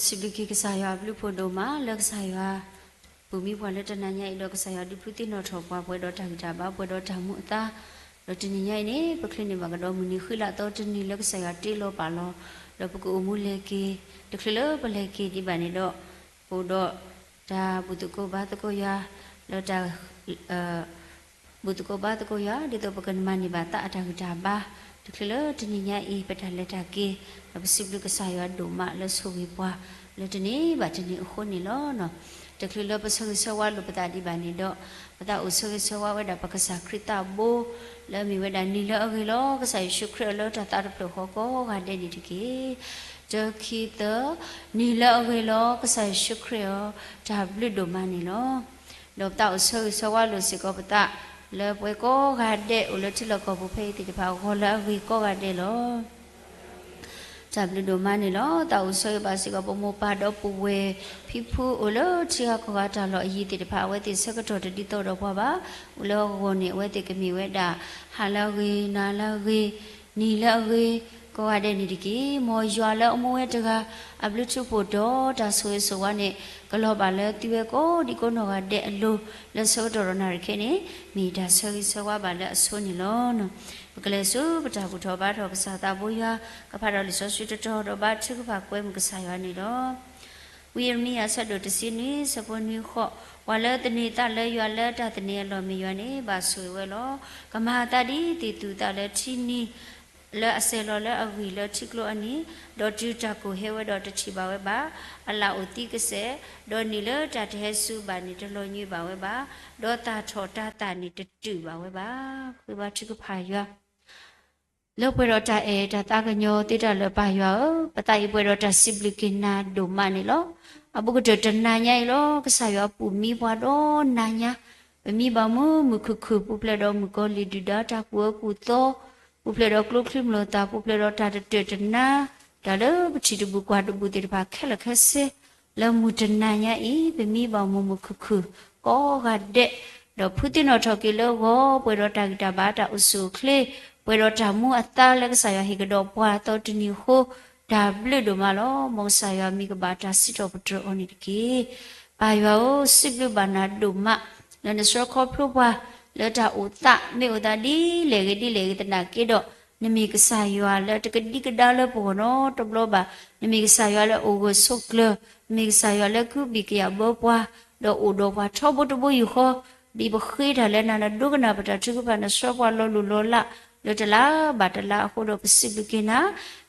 စံးဘျုးက့ၤကစၢ်ယွၤအဘျုးဖးဒိၣ်မး လၢကစၢ်ယွၤ ပူၤမံပှၤလၢတနၤညါအံၤဒီး ကစၢ်ယွၤဒုးဖုသံနီၣ်ထီၣ်ပှၤ ပှဲၤဒီးတၢ်ဂံၢ်တၢ်ဘါ ပှဲၤဒီးတၢ်မူအသါ, ဒီးတနံၤညါအံၤန့ၣ် ပချ့န့ၢ်ဘၣ်ကဒီးမုၢ်နံၤဃံလၤသီတနံၤလၢကစၢ်ယွၤတ့လီၤပာ်လီၤ, ဒီးပကအိၣ်မူလဲၤက့ၤ တချုးလၢပလဲၤက့ၤဒံးဘၣ်န့ၣ်ဒီး ပအိၣ်ဒီးတၢ်ဘူၣ်သကိးဘါသကိးယွၤ လၢတၢ် ဘူၣ်သကိးဘါသကိးယွၤ ဒ်သိးပကမၤန့ၢ်ဘၣ်သးအတၢ်ဂံၢ်တၢ်ဘါ, တချုးလၢတနံၤညါအံၤ ပတၢ်လဲၤတၢ်က့ၤ ဒီးပစံးဘျုးကစၢ်ယွၤဒိၣ်မးလၢဆိၣ်ဂ့ၤပှၤ လၢတနံၤဘၣ်တနံၤအဃိန့ၣ်လီၤ. တချုးလၢပဆၢဂ့ၤဆၢဝါလိာ်ပသးဒံးဘၣ်န့ၣ်ဒီး ပသးအိၣ်ဆၢဂ့ၤဆၢဝါဝဲဒၣ်ပကစၢ်ခရံာ်သးဘိ လၢအမ့ၢ်ဝဲဒၣ်နံၤလၢအဂ့ၤလီၤ. ကစၢ်ယ့ၣ်ၡူးခရံာ်အလၢတၢ်သးတဖျၢၣ်ဃီကိးဂၤဒဲးန့ၣ်တက့ၢ်. တခံသၢ, နံၤလၢအဂ့ၤလီၤ. ကစၢ်ယ့ၣ်ၡူးခရံာ်ဧၢ, တၢ်ဘျုးဒိၣ်မးန့ၣ်လီၤ. ဒီးပသးအိၣ်ဆၢဂ့ၤဆၢဝါလိာ်စ့ၢ်ကီးပသး လၢပဝဲကိးဂၤဒဲးအိၣ်လၢထံလီၢ်ကီၢ်ပူၤဖဲအံၤသ့ၣ်တဖၣ် ဂီၤလၢအဂ့ၤကိးဂၤဒဲးလီၤ. တၢ်ဘျုးဒိၣ်မးန့ၣ်လီၤ. သးအိၣ်ဆၢဂ့ၤဘၣ်စ့ၢ်ကီးပမိၢ်ပၢ်ဒီပုၢ်ဝဲၢ်ဖံဖုအိၣ်လၢထံဂၤကီၢ်ဂၤတၢ်လီၢ်အယံၤသ့ၣ်တဖၣ် အဝဲသ့ၣ်ဆၢကတီၢ်တဒ်သိးဒီးပှၤဘၣ်. အိၣ်လၢအဂီၢ်န့ၣ် အဝဲသ့ၣ်ကမ့ၢ်ဝဲဒၣ် ဟါလၢအဂ့ၤ, နၤလၢအဂ့ၤ, နံၤလၢအဂ့ၤ ကိးဂၤဒဲးန့ၣ်တက့ၢ်. မ်ယွၤလၢအမူဝဲတဂၤ အဘျုးထူးဖှိၣ်ဒီးတၢ်ဆိၣ်ဂ့ၤဆိၣ်ဝါန့ၣ် ကလီၤဘၣ်လၢသုဝဲကိးဒံကိးနီၢ်ဂၤဒဲးအလိၤ လၢဆၢကတီၢ်ဒီးနၣ်ရံၣ်ခဲအံၤန့ၣ် မ့ၢ်တၢ်ဆၢဂ့ၤဆၢဝါဘၣ်လၢအဆိန့ၣ်လီၤ. ပကလဲၤဆူပတၢ်ဘူၣ်ထီၣ်ဘါထီၣ်ကစၢ်သးဘိယွၤ ကဖးဒီးလံာ်စီဆှံတတီၤဒီး ဘါထုကဖၣ်ကွဲမုာ်ကစၢ်ယွၤန့ၣ်လီၤ. ဝံယံးရမံယၤ အဆၢဒိၣ်တဆံနွံ ဆၢဖိနွံဃိး, ပှၤလၢသန့ၤသးလၢယွၤလၢတၢ်သန့ၤအလီၢ်မ့ၢ်ယွၤန့ၣ် ဘၣ်ဆိၣ်ဂ့ၤဝဲလီၤ. ကမၤအသးဒ်သ့ၣ်သူၣ်သးလၢထံနံၤ လၢအစဲၤလီၤလၢအဂံၢ်လၢထံကျိအနံၤ, ဒီးတုၤတၢ်ကိၢ်ဟဲဝဲဒီးတထံၣ်ဘၣ်ဝဲဘၣ်. အလၣ်အိၣ်သံကစဲာ်, ဒီးနံၣ်လၢတၢ်တဟဲစူၤဘၣ်န့ၣ် တလီၤညွံးဘၣ်ဝဲဘၣ်. ဒီးသၣ်ထီၣ်တၤသၣ်န့ၣ် တတုာ်ဘၣ်ဝဲဘၣ်. ဃ့ဘါထုကဖၣ်ယွၤ လၢပှဲၤဒီးတၢ်အဲၣ်တၢ်သးကညီၤသ့တၢ်လၢာ် ပၢ်ယွၤဧၢ, ပသးအံၤပှဲၤဒီးတၢ်စံးဘျုးက့ၤနၤဒိၣ်မးန့ၣ်လီၤ. အဘူးကတၢၢ်တနၤညါအံၤလီၤ ကစၢ်ယွၤပူၤမံပှၤဒီးနၤညါ, ပမံဘၣ်မူမုာ်ခုၣ်ခုၣ် ပူၤဖျဲးဒီးမုၣ်ကီၤလံၢ်ဒုၣ်ဒါတၢ်ကူၣ်အၢကူၣ်သီ, ပူၤဖျဲးဒီးကျိချံမျိာ်သၣ်, ပူၤဖျဲးဒီးတၢ်တတၢၢ်တနါ, တၢ်လၢပထံၣ်တဘူးကွၢ်တဘူးသ့ၣ်တဖၣ်ခဲလၢာ်ခဲဆ့ လၢမုၢ်တနၤညါအံၤ ပမံဘၣ်မူမုာ်ခုၣ်ခုၣ် ကိးဂၤဒဲး, ဒီးဖုသ့ၣ်နီၣ်ထီၣ်က့ၤလၢဂီၤ ပှဲၤဒီးတၢ်ဂံၢ်တၢ်ဘါတၢ်အိၣ်ဆူၣ်အိၣ်ချ့, ပှဲၤဒီးတၢ်မူအသါလၢကစၢ်ယွၤဟ့ၣ်ကဒီးပှၤအသီတနံၤအဃိ, တၢ်ဘျုးဒိၣ်မးလီၤ. မ်ကစၢ်ယွၤမံၤကဘၣ်တၢ်စံးထီၣ်ပတြၢၤအီၤန့ၣ်တက့ၢ်. ပၢ်ယွၤဧၢ, စံးဘျုးဘၣ်နၤဒိၣ်မး လၢနဆှၢခီဖျိပှၤ လၢတၢ်အိၣ်သး မ့ၢ်အိၣ်သးဒ်လဲၣ်ဂ့ၤဒ်လဲၣ်ဂ့ၤသနာ်က့ဒီး, နမ့ၢ်ကစၢ်ယွၤလၢတကဒံကဒါလၢပဂီၢ်နီတဘျီဘၣ်. နမ့ၢ်ကစၢ်ယွၤလၢအိၣ်ဂၢၢ်ဆိးကျၢၤ, နမ့ၢ်ကစၢ်ယွၤလၢကုဘံၣ်ကယာ်ဘၢပှၤ, ဒီးအိၣ်ဒီးပှၤထီဘိတဘိယူၢ်ဃီ, ဒ်ပဃ့တၢ်လၢနၤ နဒိကနၣ်ပတၢ်ထုကဖၣ် နဆှၢပှၤလီၤလိၢ်လီၤလး လၢတလါဘၣ်တလါအဃိဒီး ပစံးဘျုးက့ၤနၤ.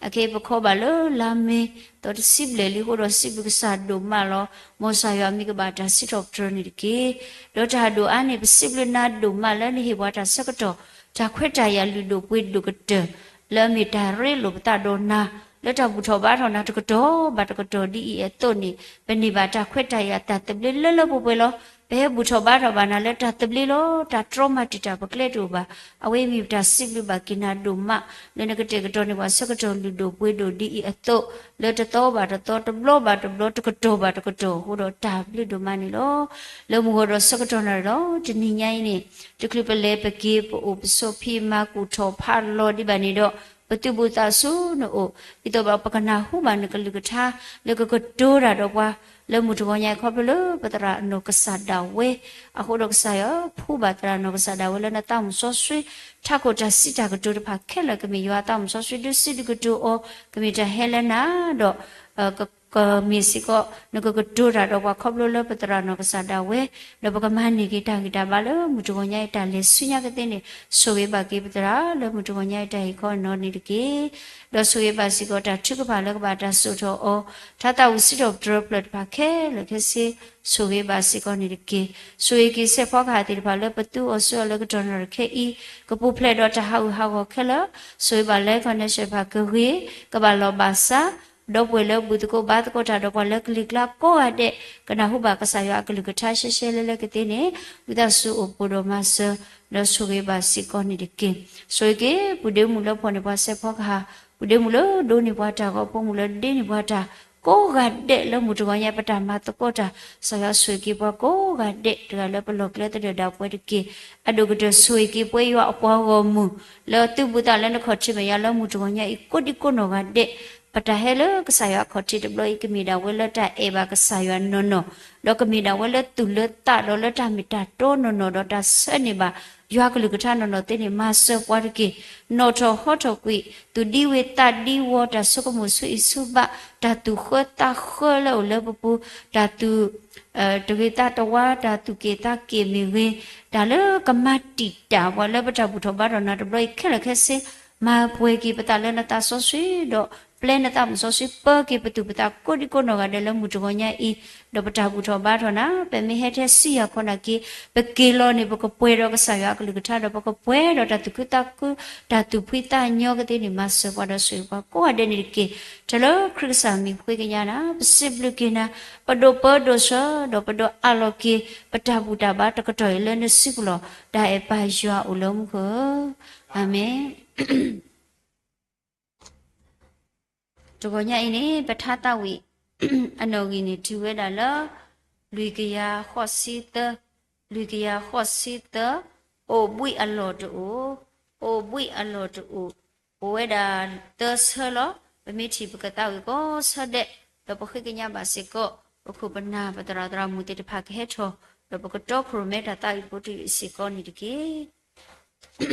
အခဲအံၤပခီဘၣ်လၢလါမ့ၤ သီတဆံဘျဲၣ်လံအဃိဒီး စံးဘျုးကစၢ်ဒိၣ်မးလီၤ. မ်ကစၢ်ယွၤမံၤကဘၣ်တၢ်စံးထီၣ်ပတြၢၤန့ၣ်တက့ၢ်. ဒီးတၢ်ဒိၣ်အါန့ၣ် ပစံးဘျုးနၤဒိၣ်မးလၢနဟ့ၣ်ပှၤတၢ်ဆၢကတီၢ် တၢ်ခွဲးတၢ်ယာ်လုၢ်ဒိၣ်ပှ့ၤဒိၣ်ကတၢၢ် လၢအမ့ၢ်တၢ်ရ့လိာ်ပသးဒီးနၤ လၢတၢ်ဘူၣ်ထီၣ်ဘါထီၣ်နၤတကတီၢ်ဘၣ်တကတီၢ်ဒ်အံၤအသိးန့ၣ် ပန့ၢ်ဘၣ်တၢ်ခွဲးတၢ်ယာ်တၢ်သဘျ့လၢလၢပှဲၤပှဲၤလီၤ. ပဟဲဘူၣ်ထီၣ်ဘါထီၣ်ဘၣ်နၤလၢတၢ်သဘျ့လီၤ. တၢ်တြီမၤတံာ်တာ်ပကျဲတအိၣ်ဘၣ်. အဝဲအံၤမ့ၢ်ပတၢ်စံးဘျုးဘၣ်က့ၤနၤဒိၣ်မး လၢနကတဲာ်ကတီၤန့ၢ်ပှၤဆၢကတီၢ်လုၢ်ဒိၣ်ပှ့ၤဒိၣ်ဒ်အံၤအသိး လၢတသီဘၣ်တသီ တဘျီဘၣ်တဘျီ တကတီၢ်ဘၣ်တကတီၢ်အဃိဒီး တၢ်ဘျုးဒိၣ်မးန့ၣ်လီၤ. လၢမုၢ်ဂီၤဒီးဆၢကတီၢ်နၣ်ရံၣ်လီၤ. တနံၤညါအံၤန့ၣ် တချုးပလဲၤပက့ၤ ပအိၣ်ပဆိးဖံးမၤကူၣ်ထီၣ်ဖးလီၤဒံးဘၣ်န့ၣ်ဒီး ပသုးဘူးသးဆူနအိၣ် ဒ်သိးဘၣ်ပကနၢ်ဟူဘၣ်နကလုၢ်ကထါ လၢကကတိၤတၢ်ဒီးပှၤ လၢမုၢ်တဂီၤညါအံၤ ခီဖျိလၢပသရၣ်နီၢ်ကစၢ်ဒၣ်ဝဲ အဃိဒီးကစၢ်ယွၤ ဖှူဘၣ်သရၣ်နီၢ်ကစၢ်ဒၣ်ဝဲလၢနသးမုၢ်စီဆှံ ထးခိၣ်တၢ်စံးတၢ်ကတိၤတဖၣ်ခဲလၢာ် ကမ့ၢ်ယွၤအသးမုၢ်စီဆှံ ဒုးစံးဒုးကတိၤအီၤ ကမ့ၢ်တၢ်ဟဲလၢနၤဒီး ကမ့ၢ်စ့ၢ်ကီး နကကတိၤတၢ်ဒီးပှၤခီဖျိလၢပသရၣ်နီၢ်ကစၢ်ဒၣ်ဝဲ ဒီးပကမၤန့ၢ်က့ၤတၢ်ဂံၢ်တၢ်ဘါလၢမုၢ်တဂီၤညါအံၤ တၢ်လဲၤဆူညါကသ့န့ၣ် ဆိၣ်ဂ့ၤဘၣ်က့ၤပသရၣ် လၢမုၢ်တဂီၤညါအံၤတၢ်ဟ့ၣ်ခီအနီၢ်န့ၣ်တက့ၢ်. ဒီးဆိၣ်ဂ့ၤဘၣ်စ့ၢ်ကီးတၢ်ထုကဖၣ်လၢကဘၣ်တၢ်စိာ်ထီၣ်အီၤ ထါသးဝံၣ်စံးထီၣ်ပတြၢၤဖျၢၣ်တဖၣ်ခဲလၢာ်ခဲဆ့ ဆိၣ်ဂ့ၤဘၣ်စ့ၢ်ကီးန့ၣ်တက့ၢ်. ဆိၣ်ဂ့ၤက့ၤစဲးဖီကဟၣ်သ့ၣ်တဖၣ်လၢပသူအီၤဆှၢအီၤလၢကတီၢ်နၣ်ရံၣ်ခဲအံၤ ကပူၤဖျဲးဒီးတၢ်ဟးဂူာ်ဟးဂီၤခဲလၢာ် ဆိၣ်ဂ့ၤဘၣ်လၢ connection တဖၣ်ကဂ့ၤ ကဘၣ်လီၤဘၣ်စး ဒီပုၢ်ဝဲၢ်လၢဘူၣ်သကိးဘါသကိးတၢ်ဒီးပှၤလၢကလံၤကျါကိးဂၤဒဲး ကနၢ်ဟူဘၣ်ကစၢ်ယွၤအကလုၢ်ကထါရှဲရှဲလၢလၢကသ့န့ၣ် ဝံသးစူၤအိၣ်ဖှိၣ်ဒီးမၤစၢၤ ဒီးဆိၣ်ဂ့ၤဘၣ်စ့ၢ်ကီးန့ၣ်တက့ၢ်. ဆိၣ်ဂ့ၤက့ၤ ပုၢ်ဒ့မုၣ်လၢဖီၣ်န့ၢ်ပှၤစဲးဖီကဟၣ်, ပုၢ်ဒ့မုၣ်လၢဒိးန့ၢ်ပှၤတၢ်ဂီၤ ဖိမုၣ်လၢဒ့န့ၢ်ပှၤတၢ် ကိးဂၤဒဲးလၢမုၢ်တဂီၤညါ ပတၢ်မၤသကိးတၢ် ကစၢ်ယွၤဆိၣ်ဂ့ၤက့ၤပှၤကိးဂၤဒဲး တဂၤလၢပလီၢ်ကျဲသဒၢးဒၣ်ပှဲၤတက့ၢ်. အဒိၣ်ကတၢၢ်ဆိၣ်ဂ့ၤက့ၤပှၤယွၤအပှၤဂီၢ်မုၢ် လၢသုးဘူးသးလၢနခီၣ်ထံးမဲာ်ညါလၢမုၢ်တဂီၤညါအံၤ ကိးဒံကိးနီၢ်ဂၤဒဲး ပတၢ်ဟဲလၢကစၢ်ယွၤအခီၣ်ထံးတဘျီအံၤ ကမ့ၢ်ဒၣ်ဝဲလၢတၢ်အဲၣ်ဘၣ်ကစၢ်ယွၤနီၢ်နီၢ်, ဒီးကမ့ၢ်ဒၣ်ဝဲလၢသူၣ်လၢသးဒီးလၢတၢ်မ့ၢ်တၢ်တီနီၢ်နီၢ် ဒီးတၢ်ဆၢန့ၢ်ဘၣ်ယွၤကလုၢ်ကထါနီၢ်နီၢ်သ့န့ၣ် မၤစၢၤပှၤတက့ၢ်. နီၣ်ထီၣ်ဟီထီၣ်ကွံာ် သူၣ်ဒံဝ့ၤသးဒံဝီၤ တၢ်ဆိကမိၣ်ဆူအံၤဆူဘး, တၢ်သူၣ်ဃၢသးဃၢလၢအအိၣ်လၢပပူၤ, တၢ်သူၣ် တဂ့ၤသးတဝါ တၢ်သူၣ်က့ၣ်သးက့ၣ်မ့ၢ်ဂ့ၤ, တၢ်လၢကမၤတံာ်တာ်ပှၤလၢပတၢ်ဘူၣ်ထီၣ်ဘါထီၣ်နၤတဘျီအံၤခဲလၢာ်ခဲဆ့, မၤပှဲၤက့ၤပသးလၢနသးစီဆှံ, ဒီးပျဲနသးမုၣ်စီဆှံ ပၢက့ၤပသူၣ်ပသးကိးဒံကိးနီၢ်ဂၤဒဲးလၢမုၢ်တဂီၤညါအံၤ, ဒီးပတၢ်ဘူၣ်ထီၣ်ဘါထီၣ်နၤ, ပမ့ၢ်ဟဲထဲစံယၤခီနာ်က့ၤ, ပက့ၤလီၤန့ၣ် ပကပှဲၤဒီးကစၢ်ယွၤအကလုၢ်ကထါ ဒီးပကပှဲၤဒီးတၢ်သူၣ်ခုသးခု, တၢ်သူၣ်ဖှံသးညီကသ့န့ၣ် မၤစၢၤပှၤဒီးဆိၣ်ဂ့ၤပှၤကိးဂၤဒဲးန့ၣ်တက့ၢ်. တၢ်လၢခရံာ်ကစၢ်မံၤဃ့ကညးနၤ, ပစံးဘျုးက့ၤနၤ, ပဒိၣ်ပၢဒိၣ်ဆှၢ, ဒီးပဒိးအးလီၤက့ၤ ပတၢ်ဘူၣ်တၢ်ဘါတကတီၢ်အံၤလၢနစုပူၤလီၤ. တၢ်အဲၣ်ပၢ်ယွၤအိၣ်လၢမူခိၣ်ဧၢ, အၤမ့ၣ်. တဂီၤညါအံၤန့ၣ် ပထါသးဝံၣ်အနီၣ်ဂံၢ်န့ၣ် တုၤဝဲဒၣ်လၢ လွံၢ်ကယၤဃိးဆံသၢ, လွံၢ်ကယၤဃိးဆံသၢ, အိၣ်ဘှံးအလီၢ်တအိၣ်, အိၣ်ဘှံးအလီၢ်တအိၣ်, အိၣ်ဝဲဒၣ်သၢဆၢလီၤ. ပမ့ၢ်ထံၣ်ပကသးဝံၣ်ကိးဆၢဒဲး, ဒီးပဃ့ကညးဘၣ်စ့ၢ်ကီး ပခိၣ်ပနၢ်ပသရၣ်သရၣ်မုၣ်သ့ၣ်တဖၣ်ကဟဲထီၣ်, ဒီးပကတီခိၣ်ရိၣ်မဲတၢ်သးဝံၣ်ဖိတယုၢ်စ့ၢ်ကီးန့ၣ်တက့ၢ်.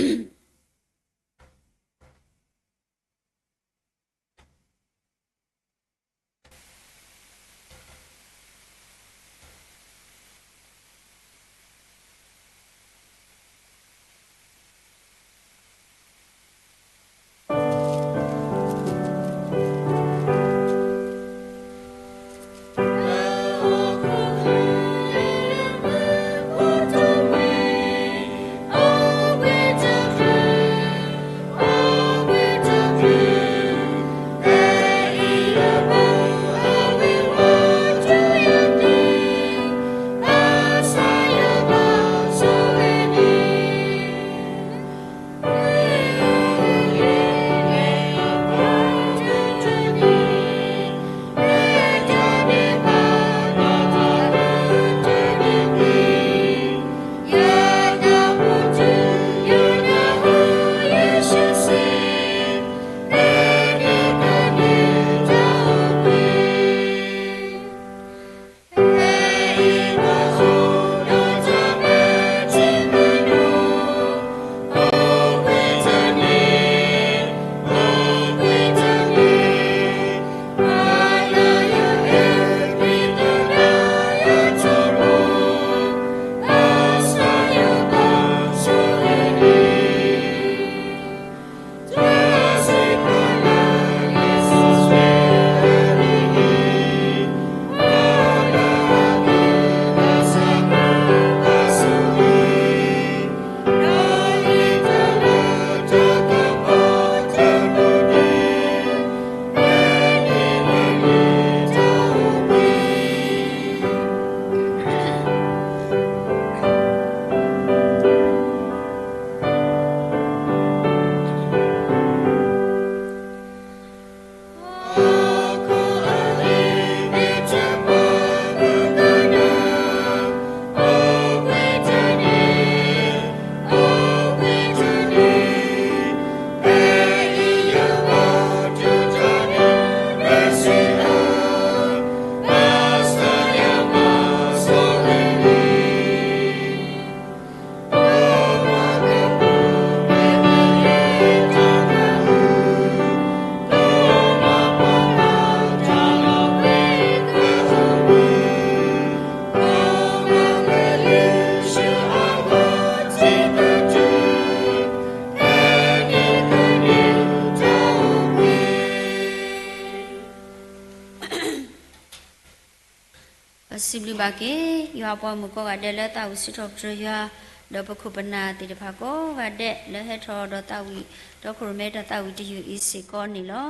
ပစံးဘျုးဘၣ်က့ၤ ယွၤအပှၤမုၣ်ကိးဂၤဒဲးလၢသးဝံၣ်စံးထီၣ်ပတြၢၤယွၤ, ဒီးပခိၣ်ပနၢ်သ့ၣ်တဖၣ်ကိးဂၤဒဲးလၢဟဲထီၣ်ဒီးသးဝံၣ် တီခိၣ်ရိၣ်မဲတၢ်သးဝံၣ်တယုၢ်အံၤစ့ၢ်ကီးန့ၣ်လီၤ.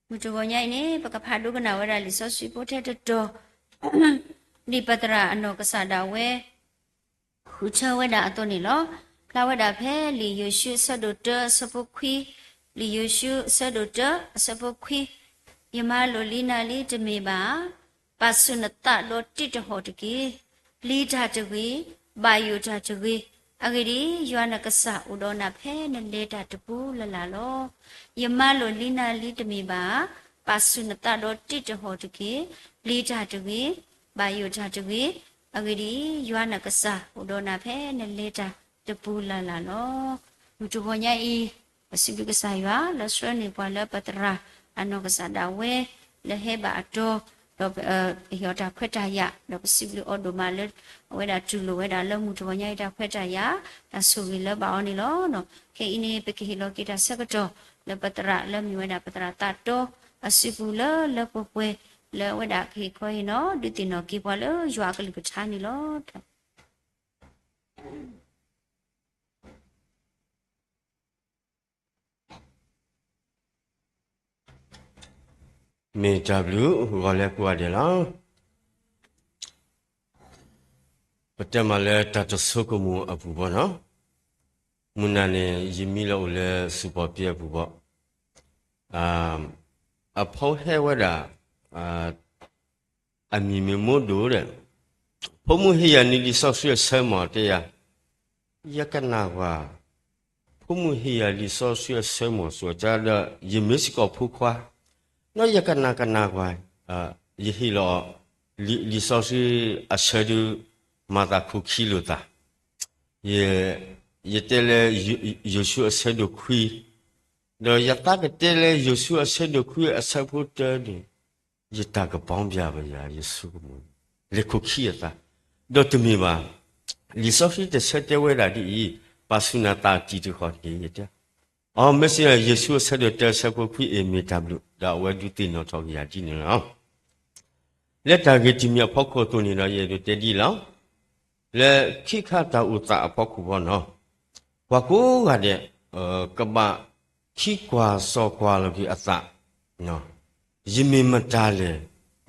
မုၢ်တဂီၤညါအံၤန့ၣ် ပကဖးဒိကနၣ်ဝဲဒၣ်လံာ်စီဆှံဖိထဲတတီၤ ဒ်ပသရၣ်အနီၢ်ကစၢ်ဒၣ်ဝဲ ဃုထၢဝဲဒၣ်အသိးန့ၣ်လီၤ. ဖျါဝဲဒၣ်ဖဲလံာ်ယိၤၡူအဆၢဒိၣ်တၢအဆၢဖိခွံ, လံာ်ယိၤၡူအဆၢဒိၣ်တၢအဆၢဖိခွံ, ယမၤလိာ်လံနၤလံတမ့ၢ်ဘၣ်, ပာ်ဆူၣ်နသးဒီးတံးတဟီၣ်တက့ၢ်. ပျံၤတၢ်တဂ့ၤ, ဘၣ်ယိၣ်တၢ်တဂ့ၤ, အဂ့ၢ်ဒ်အံၤ, ယွၤနကစၢ်အိၣ်ဒီးနၤဖဲနလဲၤတၢ်တပူၤလၢ်လၢ်လီၤ. ယမၤလိာ်လံနၤလံတမ့ၢ်ဘၣ်ဧါ. ပာ်ဆူၣ်နသးဒီးတ့တဟီၣ်တက့ၢ်. ပျံၤတၢ်တဂ့ၤ, ဘၣ်ယိၣ်တၢ်တဂ့ၤ. အဂ့ၢ်ဒ်အံၤ, ယွၤနကစၢ်အိၣ်ဒီးနၤဖဲနလဲၤတၢ်တပူၤလၢ်လၢ်လီၤ. မုၢ်တဂီၤညါအံၤ, ပစံးဘျုးကစၢ်ယွၤလၢဆှၢန့ၢ်ပှၤလၢပသရၣ်အနီၢ်ကစၢ်ဒၣ်ဝဲ လၢဟဲဘၣ်အတီၤ, ဒီးပဟ့ၣ်အီၤတၢ်ခွဲးတၢ်ယာ်, ဒီးပစံးဘျုးအီၤဒိၣ်မးလၢ အဝဲဒၣ်တူၢ်လိာ်ဝဲဒၣ်လၢမုၢ်တဂီၤညါအံၤတၢ်ခွဲးတၢ်ယာ်, တၢ်ဆိၣ်ဂ့ၤလၢဘၣ်အီၤန့ၣ်လီၤ. ခဲအံၤန့ၣ် ပကဟ့ၣ်လီၤက့ၤတၢ်ဆၢကတီၢ် လၢပသရၣ်လၢမ့ၢ်ဝဲဒၣ်ပသရၣ်သးတီအစုပူၤလၢလၢပှဲၤပှဲၤ လၢအဝဲဒၣ်ကဟ့ၣ်ခီဟ့ၣ်နီၤ ဒုးသ့ၣ်နီၣ်က့ၤပှၤလၢယွၤအကလုၢ်ကထါန့ၣ်လီၤ. မ့ၢ်တၢ်ဘျုးဂီၤလၢကိးဂၤဒဲးလီၤ. ပတဲမးလၢတၢ်တဆိကမိၣ်အပူၤဘၣ်နီၤ, မုၢ်နၤန့ၣ် ယမံလီၤအိၣ်လၢစူၢ်ပီၣ်ပ့အပူၤဘၣ်, အဖီဟဲဝဲဒၣ် အမံၤမ့ၢ်မိၢ်ဒိၣ်ဒီး, ဖိမုၣ်ဟ့ၣ်ယၤန့ၢ်လံာ်စီဆှံအဆၢမီၢ်တဲယၤ, ယကနၣ်ကွၢ်, ဖိမုၣ်ဟ့ၣ်ယၤလံာ်စီဆှံအဆၢမီၢ်စိၤအကါဒီး ယမ့ၢ်စ့ၢ်ကီးဖိခွါ, ဒီးယကနၣ်ကနၣ်ကွၢ်, ယဟ့ၣ်လီၤ လံာ်စီဆှံအဆၢဒုး မၤသးခိၣ်ခံလိာ်သး, ယတဲလၢ ယိၤၡူအဆၢဒိၣ်ခွံ, ဒီးယသးကတဲလၢယိၤၡူအဆၢဒိၣ်ခွံအဆၢဖိတၢန့ၣ်, ယတၢ်ကပီၤပျၢ်ဘၣ်ယၤ ယဆိကမိၣ်, လဲၤခိၣ်ခံအသး, ဒီးတမ့ၢ်ဘၣ်, လံာ်စီဆှံတဆၢတဲဝဲဒၣ်ဒ်အံၤ, ပာ်ဆူၣ်နၤသးတံၢ်တဃီၣ်တက့ၢ် ယတဲ, အမ့ၢ်စ့ၢ် ယိၤၡူအဆၢဒိၣ်တၢအဆၢဖိခွံအံၤမ့ၢ်တၢ်ဘျုး, ဒီးအဝဲဒုးသ့ၣ်နီၣ်ထီၣ်က့ၤယၤဒ်န့ၣ်လီၤ. လၢတၢ်ဂ့ၢ်တမံၤအဖီခိၣ်အသိးန့ၣ်ဒီး ယအဲၣ်ဒိးတဲဒ်အံၤလီၤ. လၢခံခါတၢ်အိၣ်သးအဖီခိၣ်ဘၣ်နီၤ, ပှၤကိးဂၤဒဲး ကဘၣ်ခံကွၢ်စီကွၢ်လီၤက့ၤအသး, ယမ့ၢ်မတၤလဲၣ်,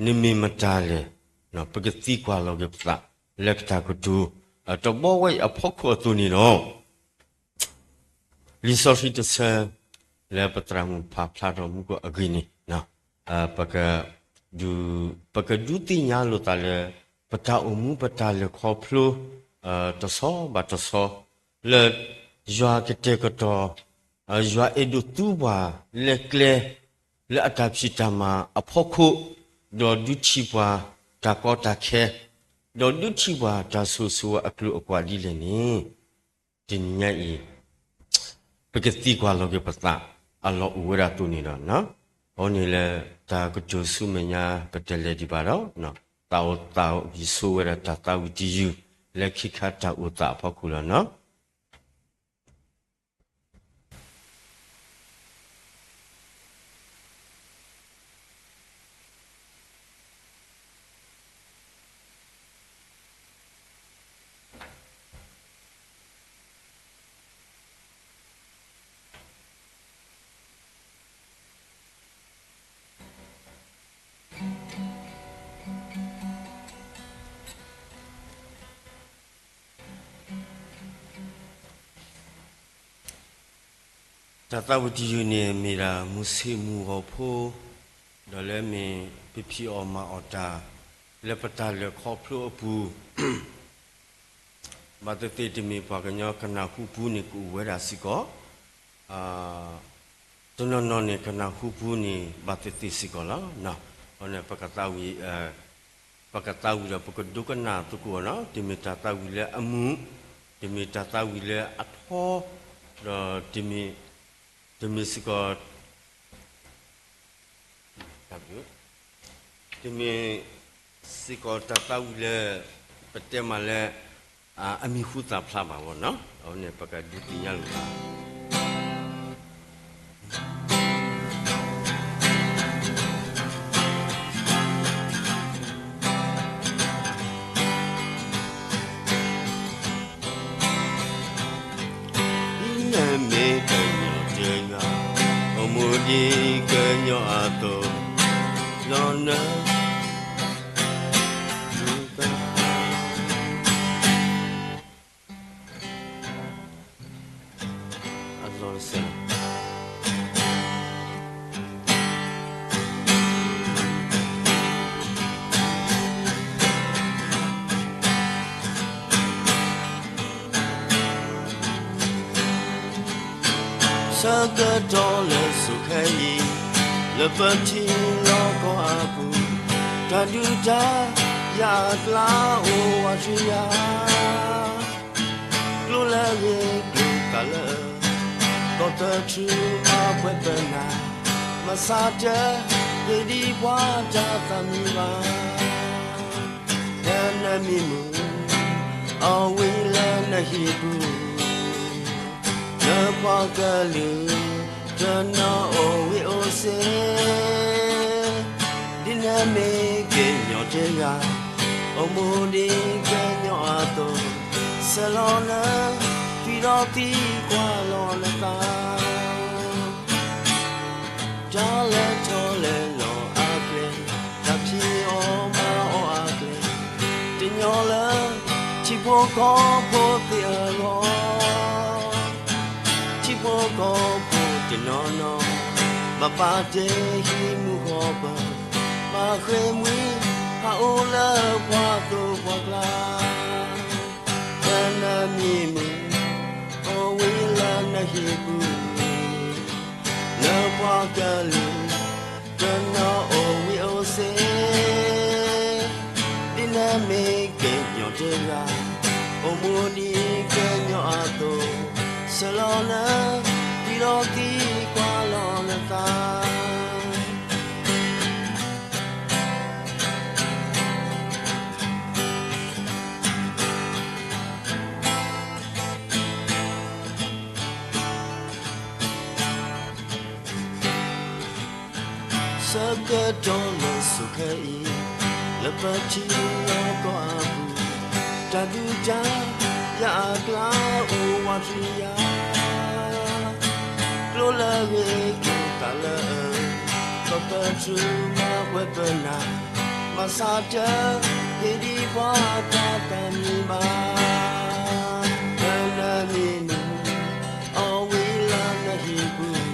နမ့ၢ်မတၤလဲၣ်, ပကသံကွၢ်လီၤက့ၤပသး လၢကတၢၢ်ကတိၤ တဘီဝဲအံၤအဖီခိၣ်အသိးန့ၣ်ဒီး လံာ်စီဆှံတဆၢ လၢပသရၣ်မုၣ်ဖးဖျါထီၣ်မူကီၢ်အဂ့ၢ်န့ၣ်, ပကဒုးသ့ၣ်ညါလိာ်သးလၢ ပတၢ်အိၣ်မူပတၢ်လဲၤခီဖျိ တဆီဘၣ်တဆီ လၢယွၤကတဲာ်ကတီၤ, ယွၤအဲၣ်ဒိးသူပှၤလဲၤကျဲ လၢအတၢ်ဖံးတၢ်မၤအဖီခိၣ်, ဒီးဒုးထံၣ်ပှၤတၢ်ကီတၢ်ခဲ, ဒီးဒုးထံၣ်ပှၤတၢ်ဆိၣ်ဂ့ၤဆိၣ်ဝါအကျိၤအကွာ်ဒ်လဲၣ်န့ၣ်, တနံၤညါအံၤ ပကသံကွၢ်လီၤက့ၤပသးအလီၢ်အိၣ်ဝဲဒၣ်အသိးန့ၣ်ဒီး, အဃိန့ၣ်လၢတၢ်ကတိၤဆူမဲာ်ညါ ပတလဲၤဒံးဘၣ်ဒီး သးအိၣ်သးအိၣ်ယဆိဝဲဒၣ်တၢ်သးဝံၣ်တယုၢ် လၢခံခါတၢ်အိၣ်သးအဖီခိၣ်လီၤနီၤ. တၢ်သးဝံၣ်တယုၢ်န့ၣ်မ့ၢ်ဒၣ် မုၢ်ဆ့ၣ်မုၢ်ဂီၤဖိ, ဒီးလၢမ့ၢ်ပဖံးအီၣ်မၤအီၣ်တၢ် လၢပတၢ်လဲၤခီဖျိအပူၤ, ဘၣ်သ့ၣ်သ့ၣ်တမ့ၢ်ပှၤကညီကနၢ်ဟူပူၤန့ၣ် ကအိၣ်ဝဲဒၣ်စ့ၢ်ကီး, တနီၤနီၤန့ၣ် ကနၢ်ဟူပူၤန့ၣ် ဘၣ်သ့ၣ်သ့ၣ်စ့ၢ်ကီးလီၤ. အဃိန့ၣ် ပကသးဝံၣ်, ပကသးဝံၣ်ဒီးပကဒိကနၣ်သကိးနီၤ, တမ့ၢ်တၢ်သးဝံၣ်လၢအမုာ်, တမ့ၢ်တၢ်သးဝံၣ်လၢအထီ, ဒီးတမ့ၢ်, တမ့ၢ်စ့ၢ်ကီး တမ့ၢ်စ့ၢ်ကီးတၢ်သးဝံၣ်လၢ ပတဲမးလၢ အမံၤဟူသၣ်ဖျါဘၣ်အဂီၢ်နီၤ, အဃိန့ၣ် ပကဒုးသ့ၣ်ညါလိာ်သး မ့ၢ်ကညီတဂၤ, အိၣ်မူဒ်ကညီအသိး, လီၤနၢ အလီၤစဲး ဆၢကတီၢ်လၢစိၤခဲအံၤ, လၢပထံလီၢ်ကီၢ်အပူၤ, တၢ်ဒုးတၢ်ယၤအကျါအိၣ်ဝးတရံးယၤ, ကျိလၢအဂ့ၤကျိသးလၢအ, ကီၢ်သထြူးမၤပှဲၤပနၢ်, မၤဆါတၢ် ဂ့ၤဒံးပှၤတၢ်သးမံဘၣ်. လၢနမံၤမုာ်, အီၣ်ဝံၤလၢနဟံၣ်ပူၤ, လၢပှၤကလုာ် တနီၤအိၣ်ဝံၤအိၣ်စ့, ဒ်နမ့ၢ်ကညီတဂၤ, အိၣ်မူဒ်ကညီအသိး, ဆဲးလီၤန, သံဒီးသံကွၢ်လီၤနသး တၢ်လဲၤထီၣ်လဲၤလီၤအကျဲ, တၢ်ဖံးအီၣ်မၤအီၣ်အကျဲ, တညီလၢ ထံဖိကီၢ်ဖိသ့ၣ်အဂီၢ်, ထံဖိကီၢ်ဖိတနီၤနီၤ, ဘၣ်ပာ်တ့ၢ်ဟံၣ်မုၢ်ဃီပၢၤ, ဘၣ်ဃ့ၢ်မှံဟးအိၣ်လၢပှၤသိၣ်ပှၤကျါ လၢနမံၤမုာ်, အီၣ်ဝံၤလၢနဟံၣ်ပူၤ, လၢပှၤကလုာ် တနီၤအိၣ်ဝံၤအိၣ်စ့, ဒ်နမ့ၢ်ကညီတဂၤ, အိၣ်မူဒ်ကညီအသိး, ဆဲးလီၤန, သံဒီးသံကွၢ်လီၤနသး ဆၢကတီၢ်လၢစိၤခဲအံၤ, လၢပထံလီၢ်ကီၢ်အပူၤ, တၢ်ဒုးတၢ်ယၤအကျါအိၣ်ဝးတရံးယၤ, ကျိလၢအဂ့ၤကျိသးလၢအ, ကီၢ်သထြူးမၤပှဲၤပနၢ်, မၤဆါတၢ် ဂ့ၤဒံးပှၤတၢ်သးမံဘၣ်. လၢနမံၤမုာ်, အီၣ်ဝံၤလၢနဟံၣ်ပူၤ,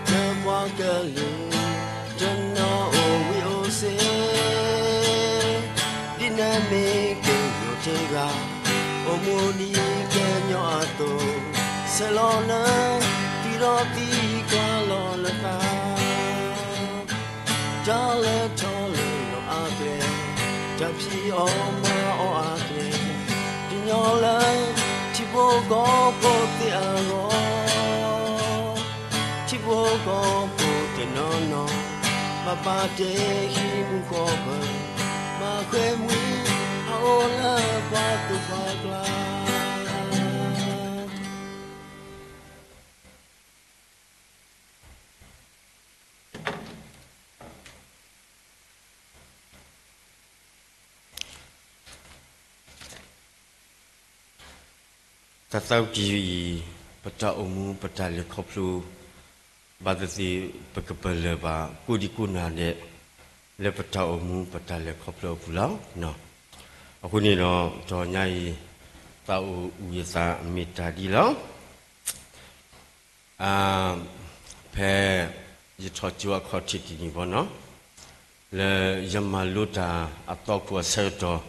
လၢပှၤကလုာ် တနီၤအိၣ်ဝံၤအိၣ်စ့, ဒ်နမ့ၢ်ကညီတဂၤ, အိၣ်မူဒ်ကညီအသိး, ဆဲးလီၤန, သံဒီးသံကွၢ်လီၤနသး တၢ်လဲၤထီၣ်လဲၤလီၤအကျဲ, တၢ်ဖံးအီၣ်မၤအီၣ်အကျဲ, တညီလၢ ထံဖိကီၢ်ဖိသ့ၣ်အဂီၢ်, ထံဖိကီၢ်ဖိတနီၤနီၤ, ဘၣ်ပာ်တ့ၢ်ဟံၣ်မုၢ်ဃီပၢၤ, ဘၣ်ဃ့ၢ်မှံဟးအိၣ်လၢပှၤသိၣ်ပှၤကျါ တၢ်သးဝံၣ်တယုၢ်အံၤ, ပတၢ်အိၣ်မူပတၢ်လဲၤခီဖျိ ဘၣ်သ့ၣ်သ့ၣ် ပကပလၢၢ်ဘၣ် ကိးဒံကိးနၤဒဲး လၢပတၢ်အိၣ်မူပတၢ်လဲၤခီဖျိအပူၤလီၤ. အဃိန့ၣ်ဒီး တနံၤညါအံၤ သးအိၣ်အုၣ်ယသးမ့ၢ်တၢ်ဒ်လီၤ. ဖဲယထီၣ်ကၠိအခီၣ်ထံးတနံၤဘီနီၤ, လၢယမၤလိတၢ်အသီခိၣ်အဆၢကတီၢ်,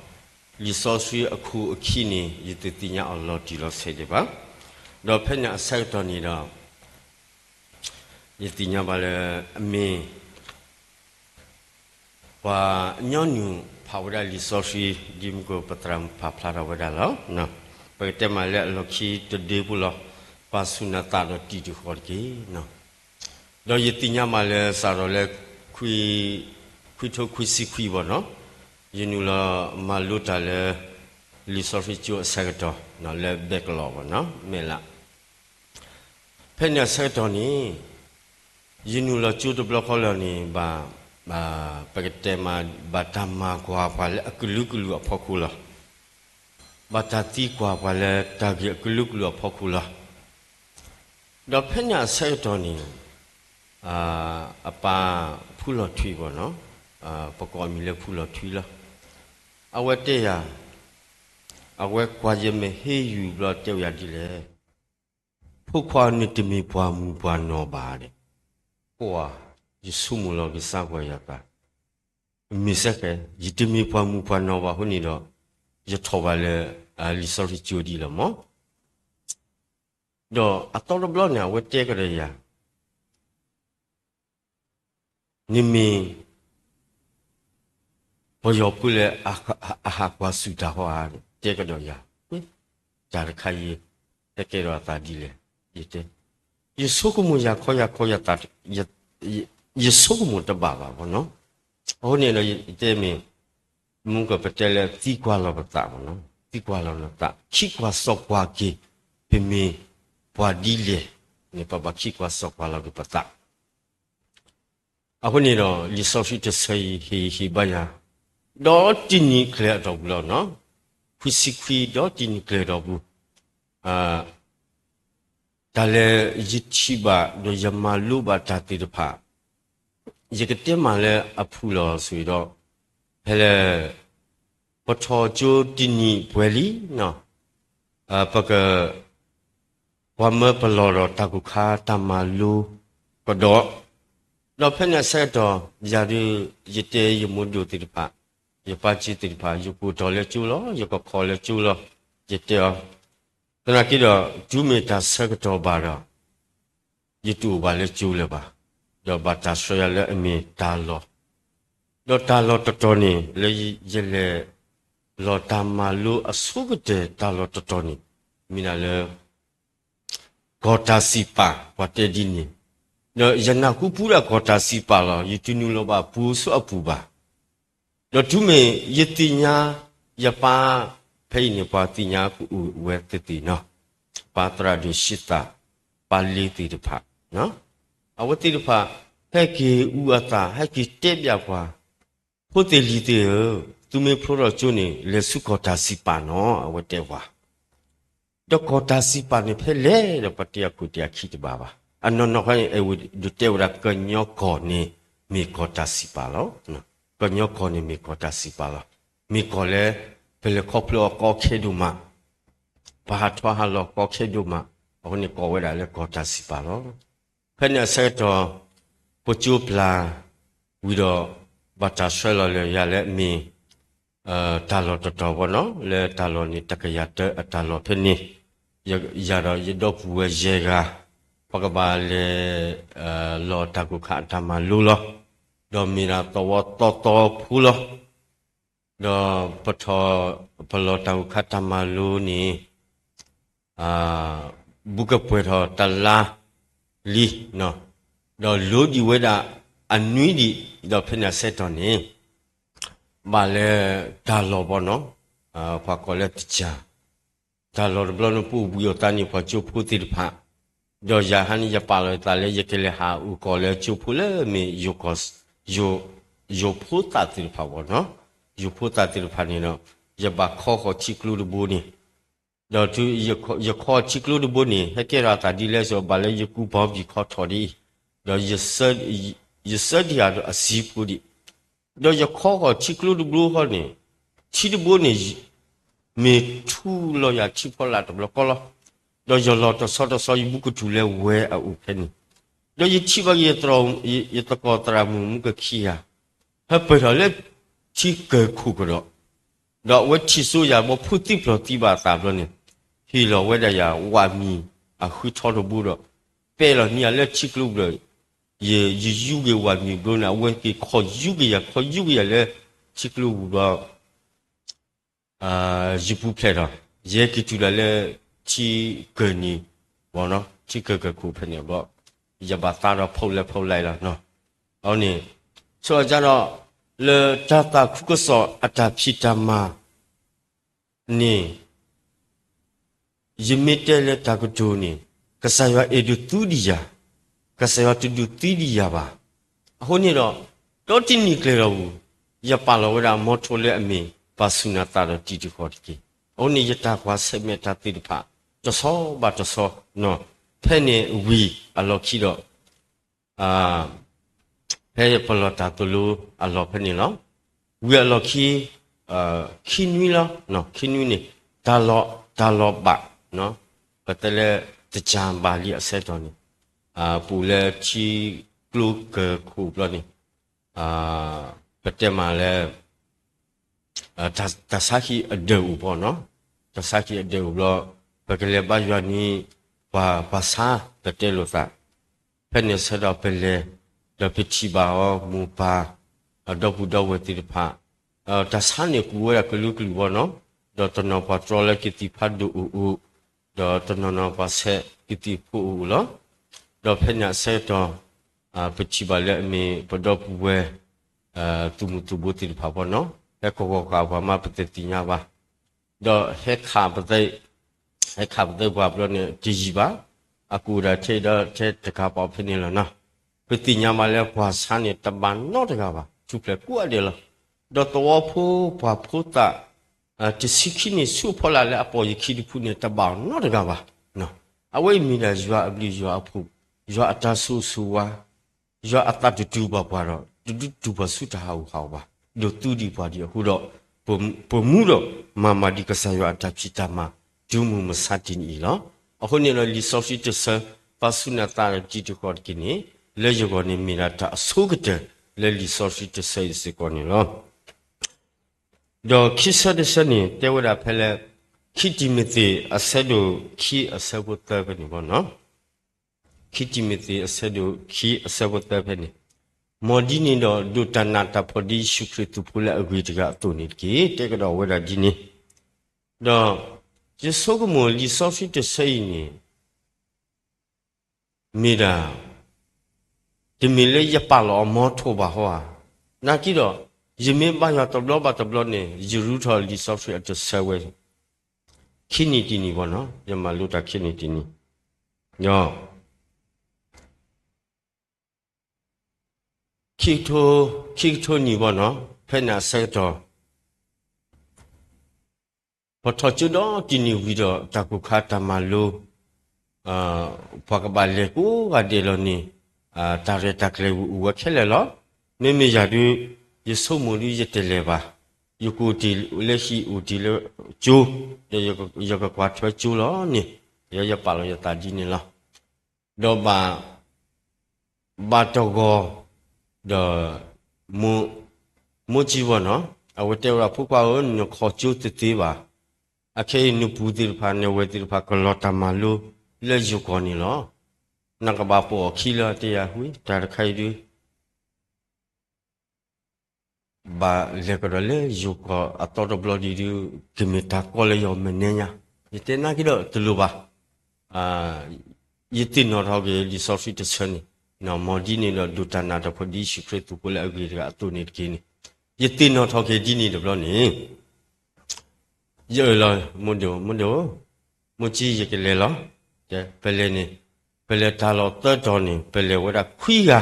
လံာ်စီဆှံအခိၣ်အခံန့ၣ် ယတသ့ၣ်ညါအီၤလီၤတံၢ်လီၤဆဲးဒံးဘၣ်. ဒီးဖဲန့ၣ်အဆၢကတီၢ်န့ၣ်ဒီး ယသ့ၣ်ညါဘၣ်လၢအမ့ၢ် ပှၤညီနုၢ်ဖးဝဲဒၣ်လံာ်စီဆှံ ဒ်မုၢ်ကီၢ်ပသရၣ်မုၣ်ဖးဖျါထီၣ်ဝဲဒၣ်လီၤ. ပကတဲမးလၢအလီၢ်ခံတဒုဖိလီၤ, ပာ်ဆူၣ်နၤသးဒီးတံၤတဃီတက့ၢ်. ဒီးယသ့ၣ်ညါမးလၢစးထီၣ်လၢ ခွံ, ခွံထိခွံဆံခွံဘီနီၤ, ယနုာ်လီၤမၤလိတၢ်လၢ လံာ်စီဆှံကၠိအဆၢကတီၢ် လၢဘဲကလီၢ်ဘီနီၤ, မဲာ်လး ဖဲန့ၣ်အဆၢကတီၢ်န့ၣ် ယနုာ်လီၤကၠိတဘျီဃီလၢာ်န့ၣ် ဘၣ်, ပကတဲမး ဘၣ်တၢ်မၤကွၢ်ပှၤလၢအကလုာ်ကလုာ်အဖီခိၣ်လီၤ. ဘၣ်တၢ်သံကွၢ်ပှၤလၢတၢ်ဂ့ၢ်အကလုာ်ကလုာ်အဖီခိၣ်လီၤ. ဒီးဖဲန့ၣ်အဆၢကတီၢ်န့ၣ် အပၢ်ဖူလီၤထွံဘီနီၤ, ပကိးအမံၤလၢဖူလီၤထွံလီၤ. အဝဲတဲယၤ, အဝဲကွၢ်ယမဲာ်ဟ့ယူၢ်ဘျီတဲဝဲယၤဒ်လဲၣ်, ဖိခွါန့ၣ်တမ့ၢ်ပှၤမုၢ်ပှၤနီၢ်ဘၣ်ဒီး, ပှၤ, ယဆိကမိၣ်လီၤကစၢ်ကွၢ်ယၤသး, မ့ၢ်စ့ၢ်ကီး ယတမ့ၢ်ပှၤမုၢ်ပှၤနီၢ်ဘၣ်အဃိန့ၣ်ဒီး, ယထီၣ်ဘၣ်လၢ လံာ်စီဆှံကၠိဒ်လီၤမး. ဒီးအသီတဘျီန့ၣ် အဝဲတဲကဒီးယၤ, နမ့ၢ် ပယီၤဖိလၢ အဟးကွၢ်ဆူၣ်တၢ်ဟီဧါ, တဲကဒီးယၤ, တၢ်တခါအံၤ ဟဲကဲထီၣ်အသးဒ်လဲၣ်, ယတဲ, ယဆိကမိၣ်ယၤခီယၤခီယၤသး, ယ, ယ, ယဆိကမိၣ်တဘၣ်ဘၣ်ဘၣ်နီၤ. အဃိန့ၣ်ဒီးယတဲမ့ၢ် မုၢ်ကပတဲလၢသံကွၢ်လီၤပသးမ့ၢ်နီၤ, သံကွၢ်လီၤနသး, ခံကွၢ်စီၣ်ကွၢ်က့ၤ, ပမ့ၢ်ပှၤဒ်လဲၣ်န့ၣ် ပဘၣ်ခံကွၢ်စီၣ်ကွၢ်လီၤက့ၤပသး. အဃိန့ၣ်ဒီး လံာ်စီဆှံတဆၢအံၤဟ့ၣ်ဟ့ၣ်ဘၣ်ယၤ, ဒီးတနံၤကျၢၤအတီၢ်ပူၤလီၤနီၤ, ခွံဆံခွံ ဒီးတနံၤကျၢၤအတီၢ်ပူၤ, တၢ်လၢယထံၣ်ဘၣ်ဒီးယမၤလိဘၣ်တၢ်သ့ၣ်တဖၣ်, ယကတဲမးလၢအဖုၣ်လီၤဆိဒီး, ဖဲလၢ ပထီၣ်ကၠိတနံၣ်ပှဲၤလံ, ပက ပှၤမၢပလီၢ်ဒီးတၢ်ကူၣ်ခါတၢ်မၤလိကဒီး, ဒီးဖဲန့ၣ်အဆၢကတီၢ် ယၤဒုး ယတဲယမိၢ်ဒိၣ်သ့ၣ်တဖၣ်, ယပၢ်ကၠ့သ့ၣ်တဖၣ်, ယကအိၣ်ထီၣ်လၢကၠိလီၤ, ယကခီၣ်လၢကၠိလီၤ, ယတဲအီၤ, သနာ်က့ဒီး တုၤမ့ၢ်တၢ်ဆၢကတီၢ်ဘၣ်ဒီး ယတအိၣ်ဘၣ်လၢကၠိလၢၤဘၣ်, ဒီးဘၣ်တၢ်ဆှၢယၤလၢအမ့ၢ်တၢ်လီၢ်, ဒီးတၢ်လီၢ်တတီၤန့ၣ် လၢယလဲၤလီၤတၢ်မၤလိအဆိကတၢၢ်တၢ်လီၢ်တတီၤန့ၣ် မ့ၢ်ဒၣ်လၢ ကီၢ်တၢ်စံးပာ် ပှၤတဲဒ်န့ၣ်, ဒီးယနၢ်ဟူပူဒၣ်ကီၢ်တၢ်စံးပာ်လီၤ, ယတနုာ်လီၤဘၣ်ပူဆိအပူၤဘၣ်. ဒီးတုၤမ့ၢ်ယသ့ၣ်ညါ ယပၢ် ဖဲအံၤန့ၣ် ပှၤသ့ၣ်ညါကအိၣ်ဝဲသ့ၣ်သ့ၣ်နီၤ, ပၢ်သရၣ်ဒိၣ်ဆံသး, ပၢ်လ့သ့ၣ်တဖၣ်, အဝဲသ့ၣ်တဖၣ် ဟဲက့ၤအုၣ်အသး ဟဲက့ၤတဲဘၣ်ပှၤ, ဖိသ့ၣ်လံၤသ့ၣ်ဧၢ, သုမ့ၢ်ဖျိထီၣ်ကၠိန့ၣ် လဲၤဆူကီၢ်တၢ်စံးပာ်နီၤ အဝဲတဲပှၤ ဒီးကီၢ်တၢ်စံးပာ်န့ၣ် ဖဲလဲၣ်ဒီး ပတဲအခိၣ်တဲအခံတဘၣ်ဘၣ်. အနီၢ်နီၢ်ခါန့ၣ် အဲၣ်ဝဲဒုးတဲဝဲဒၣ် ကညီကီၢ်န့ၣ် မ့ၢ်ကီၢ်တၢ်စံးပာ်လီၤ. ကညီကီၢ်န့ၣ် မ့ၢ်ကီၢ်တၢ်စံးပာ်လီၤ. မ့ၢ်ကီၢ်လၢ ပလဲၤခီဖျိအကီခဲဒိၣ်မး, ပဟးထီၣ်ဟးလီၤကီခဲဒိၣ်မး, အဃိန့ၣ် ကိးဝဲဒၣ်လၢကီၢ်တၢ်စံးပာ်လီၤ. ဖဲန့ၣ်အဆၢကတီၢ် ပကၠိပျၢ်ဝံၤဒီး ဘၣ်တၢ်ဆှၢလီၤလၢယၤလၢအမ့ၢ် တၢ်လီၢ်တတီၤဘၣ်နီၤ, လၢတၢ်လီၢ်န့ၣ် တကယၤတၢအတၢ်လီၢ်ဖဲန့ၣ်, ယၤဒီးယဒီပုၢ်ဝဲၢ်ယဲၢ်ဂၤ, ပကဘၣ်လဲၤ လီၤတၢ်ကူၣ်ခါအတၢ်မၤလိလီၤ. ဒီးမ့ၢ်ဒၣ်သဝီသီသီဖိလီၤ. ဒီးပထီၣ် ပလီၤတၢ်ကူၣ်ခါတၢ်မၤလိန့ၣ် ဘူးကပှဲၤထီၣ်တလါလံ, ဒီးလိၤဒံးဝဲဒၣ်အနွံဒံး, ဒီးဖဲန့ၣ်အဆၢကတီၢ်န့ၣ် ဘၣ်လၢတၢ်လီၢ်ဘၣ်နီၤ, ပှၤကိးလၢတကၢ်, တၢ်လီၢ်တဘျီန့ၣ် ပအိၣ်ဘှံးအီၤသးန့ၣ် ပှၤကၠိဖိသ့ၣ်တဖၣ်, ဒီးယၤဟါန့ၣ် ယပာ်လီၤယသးလၢ ယကလဲၤဟးအိၣ်ကီၢ်လၢကၠိဖိလၢမ့ၢ် ယိၤဖိသၣ်သ့ၣ်တဖၣ်ဘၣ်နီၤ, ယိၤဖိသၣ်သ့ၣ်တဖၣ်န့ၣ်ဒီး ယဘၣ်ခီဃီၤထံကျိတဘိန့ၣ်, ဒီးတုၤယခီထံကျိတဘိန့ၣ် ဟဲကဲထီၣ်အသးဒ်လဲၣ်ဆိ ဘၣ်လၢယကူဘီဘံၣ်ခီထီၣ်ဒ်အံၤ, ဒီး ယစၢဒံးယၤဒီးအစံဖိဒံး, ဒီးယခီဃီၤထံကျိတဘိဃီန့ၣ်, ထံတဘိန့ၣ် မ့ၢ်ထူလီၤယၤထံဖီလာ်တဘျီဃီလီၤ. ဒီးယလီၤတဆီတဆီ ယဘူးကထူၣ်လၢဝဲအအိၣ်ဖဲန့ၣ်, ဒီးယထံၣ်ဘၣ်က့ၤ ယသကိးသရၣ်မုၣ်မုၣ်ကခံဂၤ ဟဲပၢၢ်ထီၣ်လၢထံကၢၢ်ခိၣ်ကဒီး, ဒီးအဝဲထံၣ်စိယၤဘီ ဖိသံပျီၢ်သံဘၣ်အသးဘျီန့ၣ်, ဟ့ၣ်လီၤဝဲဒၣ်ယၤဝးမံၤအဃုထီတဘိဒီး ပဲာ်လီၤန့ၢ်ယၤလၢထံကျိဘျီ, ယ ယယူက့ၤဝးမံၤဘျီန့ၣ် အဝဲက့ၤခီၣ်ယူက့ၤယၤ ခီၣ်ယူက့ၤယၤလၢထံကျိပူၤဘျီ ယပူၤဖျဲးထီၣ်, ယဟဲက့ၤတုၤလၢ်လၢထံကၢၢ်နံၤ ဘီနီၤ, ထံကၢၢ်ကၢၢ်ခိၣ်ဖဲန့ၣ်ဘျီ, ယဘၣ်သးဒီးဖီၣ်လဲၢ်ဖီၣ်လဲၢ်လီၤနီၤ. အဝဲန့ၣ် ဆိကမိၣ်ဒီး လၢတၢ်သးခုကစီၣ်အတၢ်ဖံးတၢ်မၤန့ၣ် ယမ့ၢ်တဲလၢတၢ်ကတိၤန့ၣ် ကစၢ်ယွၤအဲၣ်ဒိးသူဒံးယၤ, ကစၢ်ယွၤတဒုးသံဒံးယၤဘၣ်. အဃိန့ၣ်ဒီး ဒီတနံၣ်ကျဲၤဒီးပူၤ ယပာ်လီၤဝဲဒၣ်မီထိလၢအမ့ၢ် ပာ်ဆူၣ်နၤသးဒီးတံၤတဃီၤတက့ၢ်. အဃိန့ၣ် ယတၢ်ကွၢ်ဆၢၣ်မဲာ်တၢ်သ့ၣ်တဖၣ် တဆီဘၣ်တဆီ ဖဲန့ၣ်ဝံၤအလီၢ်ခံဒီး ဖဲပလီၢ်တၢ်သိၣ်လိအလီၢ်ဖဲန့ၣ်လီၤ. ဝံၤအလီၢ်ခံ ခံနွံလီၤ, ခံနွံန့ၣ် တၢ်လီၢ်, တၢ်လီၢ်ဘၣ်, ပတဲလၢ တကၢ်ဘၣ်လံအဆၢကတီၢ်န့ၣ်, ပအိၣ်လၢထံကျိကၢၢ်ခိၣ်ဘျီန့ၣ် ပတဲမးလၢ တၢ်ဆါဟံၣ်အဒၢးအိၣ်ဘီနီၤ, တၢ်ဆါဟံၣ်အဒၢးအိၣ်ဘျီ ပကလဲၤဘါယွၤန့ၣ် ပှၤဆါတတဲလိာ်သး, ဖဲန့ၣ်ဆၢဒီးပလဲၤ, ဒီးပထံၣ်ဘၣ်အီၤမိၢ်ပၢ်, ဒီပုၢ်ဒီဝဲၢ်သ့ၣ်တဖၣ်, တၢ်ဆါန့ၣ်ကူးဝဲဒၣ်ကလုာ်ကလုာ်ဘီနီၤ, ဒီးတနီၤပှၤတြီလၢကသံၣ်ဖးဒိၣ်အိၣ်အိၣ်, ဒီးတနီၤနီၤပှၤဆဲးကသံၣ်ဖိအိၣ်အိၣ်လီၤ. ဒီးဖဲန့ၣ်အဆၢကတီၢ် ပထံၣ်ဘၣ်လၢအမ့ၢ်ပဒီပုၢ်ဝဲၢ် သုးမုၢ်သံၣ်ဘိသ့ၣ်တဖၣ်ဘီနီၤ, ဟဲကဝီၤဃာ်ပှၤမးပတသ့ၣ်ညါဘၣ်. ဒီးဟဲခးပသဲ, ဟဲခးပသဲပှၤဘျီန့ၣ် တယံာ်ဘၣ်, အကအိၣ်ဒၣ်ထဲဒီးထဲတကးပီးဖဲန့ၣ်လီၤနီၤ. ပသ့ၣ်ညါမးလၢပှၤဆါန့ၣ်တဘၣ်နီတဂၤဘၣ်, ထူၣ်ဖျဲးကိးဂၤဒဲးလီၤ. ဒီးသဝီဖိပှၤဖိသၣ် တဆံခံနံၣ်ဆူအဖီလာ်လၢအပိာ်ယခံတဖုန့ၣ် တဘၣ်အီၤနီတဂၤဘၣ်. အဝဲအံၤမ့ၢ်ဒၣ်ယွၤအဘျုးယွၤအဖှိၣ်, ယွၤအတၢ်ဆိၣ်ဂ့ၤဆိၣ်ဝါ, ယွၤအသးတတူာ်ဘၣ်ပှၤဒီး တဒုးတူာ်ပှၤဆူတၢ်ဟးဂူာ်ဟးဂီၤဘၣ်, ဒိးသူဒံးပှၤဒံးအဃိဒီး ပမူဒီးမၤမၤဒံးကစၢ်ယွၤအတၢ်ဖံးတၢ်မၤ တုၤမုၢ်မဆါတနံၤအံၤလီၤ. အဃိန့ၣ်ဒီးလံာ်စီဆှံတဆၢ ပာ်ဆူၣ်နသးတံၤတဃီတက့ၢ်န့ၣ် လၢယဂီၢ်န့ၣ်မ့ၢ်ဒၣ်တၢ်အဆိကတၢၢ်လၢလံာ်စီဆှံတဆၢအံၤစ့ၢ်ကီးန့ၣ်လီၤ. ဒီးခံဆၢတဆၢန့ၣ် တဲဝဲဒၣ်ဖဲလၢ ခံတံၤမသ့းအဆၢဒိၣ်ခံအဆၢဖိသၢဖဲန့ၣ်ဘီနီၤ, ခံတံၤမသ့းအဆၢဒိၣ်ခံအဆၢဖိသၢဖဲန့ၣ်, မ်ဒ်န့ၣ်ဒီးဒိးတၢ်နးတၢ်ဖှီၣ်ဒ်ယ့ၣ်ၡူးခရံာ်သူၣ်ဖိလၢအဂ့ၤတဂၤအသိးန့ၣ်တက့ၢ်. တဲကဒီးဝဲဒၣ်ဒ်န့ၣ်, ဒီးယဆိကမိၣ်လံာ်စီဆှံတဆၢအံၤန့ၣ် မ့ၢ်ဒၣ် တမ့ၢ်လၢယပာ်လီၤအီၤမီထိၣ်ဘၣ်ဟီဧါ, နာ်က့ဒီး ယမ့ၢ်ဘါယွၤတဘျီဘၣ်တဘျီန့ၣ် ယရူထီၣ်လံာ်စီဆှံအတဆၢဝဲ ခံနံၣ်တနံၣ်ဘီနီၤ, ယမၤလိတၢ်ခံနံၣ်တနံၣ်, ဒီး ခံကထိ, ခံကထိနံၣ်ဘီနီၤ, ဖဲန့ၣ်အဆၢကတီၢ် ပထီၣ်ကၠိဒီတနံၤဝံၤဒီး တၢ်ကိၢ်ခါတၢ်မၤလိ ပှၤကဘၣ်လဲၤကိးဂၤဒဲးလီၤန့ၣ် တၢ်ရဲၣ်တၢ်ကျဲၤဝံၤအိၣ်ဝဲခဲလၢာ်လီၤ. မ့မ့ၢ်ယၤဒုး ယဆိကမိၣ်ဒုးယတလဲၤဘၣ်. ယကအိၣ်တ့ၢ်လၢဟံၣ်အိၣ်တ့ၢ်လၢကၠိ, ဒီးယကကွၢ်ထွဲကၠိလီၤန့ၣ်, ယပာ်လီၤယသးဒ်န့ၣ်လီၤ. ဒီးဘၣ်, ဘၣ်တဂီၤ, ဒီး မိၢ်ကၠံဘီနီၤ, အဝဲတဲဝဲဒၣ် ဖိခွါဧၢ, နခီၣ်ကၠိတသ့ဘၣ်. အခဲအံၤနပူၤသ့ၣ်တဖၣ် နဝဲၢ်သ့ၣ်တဖၣ်ကလီၤတၢ်မၤလိလၢယိၤကီၢ်န့ၣ်လီၤ. နကဘၣ်ပိာ်အခံလၢတယၤဝံၤ တၢ်တခါအံၤဒုး ဘၣ်လဲၤကဒီးလၢယိၤကီၢ်အသီတဘျီဒ်ဒုး ကမ့ၢ်တၢ်ကီလၢယီၤမဲာ်ညါ, ယတဲနာ်က့ဒီးတလိၣ်ဘၣ်. ယသ့ၣ်နီၣ်ထီၣ်က့ၤလံာ်စီဆှံတဆၢန့ၣ်, မ်ဒ်န့ၣ်ဒီး ဒိးတၢ်နးတၢ်ဖှီၣ်ဒ်ယ့ၣ်ၡူးခရံာ်သူၣ်ဖိလၢအဂ့ၤတဂၤအသိးန့ၣ်တက့ၢ်န့ၣ်, ယသ့ၣ်နီၣ်ထီၣ်က့ၤဒ်န့ၣ်တဘျီန့ၣ် ယအၢၣ်လီၤ မိၢ်ဒိၣ်, မိၢ်ဒိၣ်, မိၢ်ကၠံ ယကလဲၤလီၤ. ပလဲၤန့ၣ်, ပလဲၤတၢ်လီၢ်သၢတီၤန့ၣ် ပလဲၤဝဲဒၣ်ခွံဂၤ,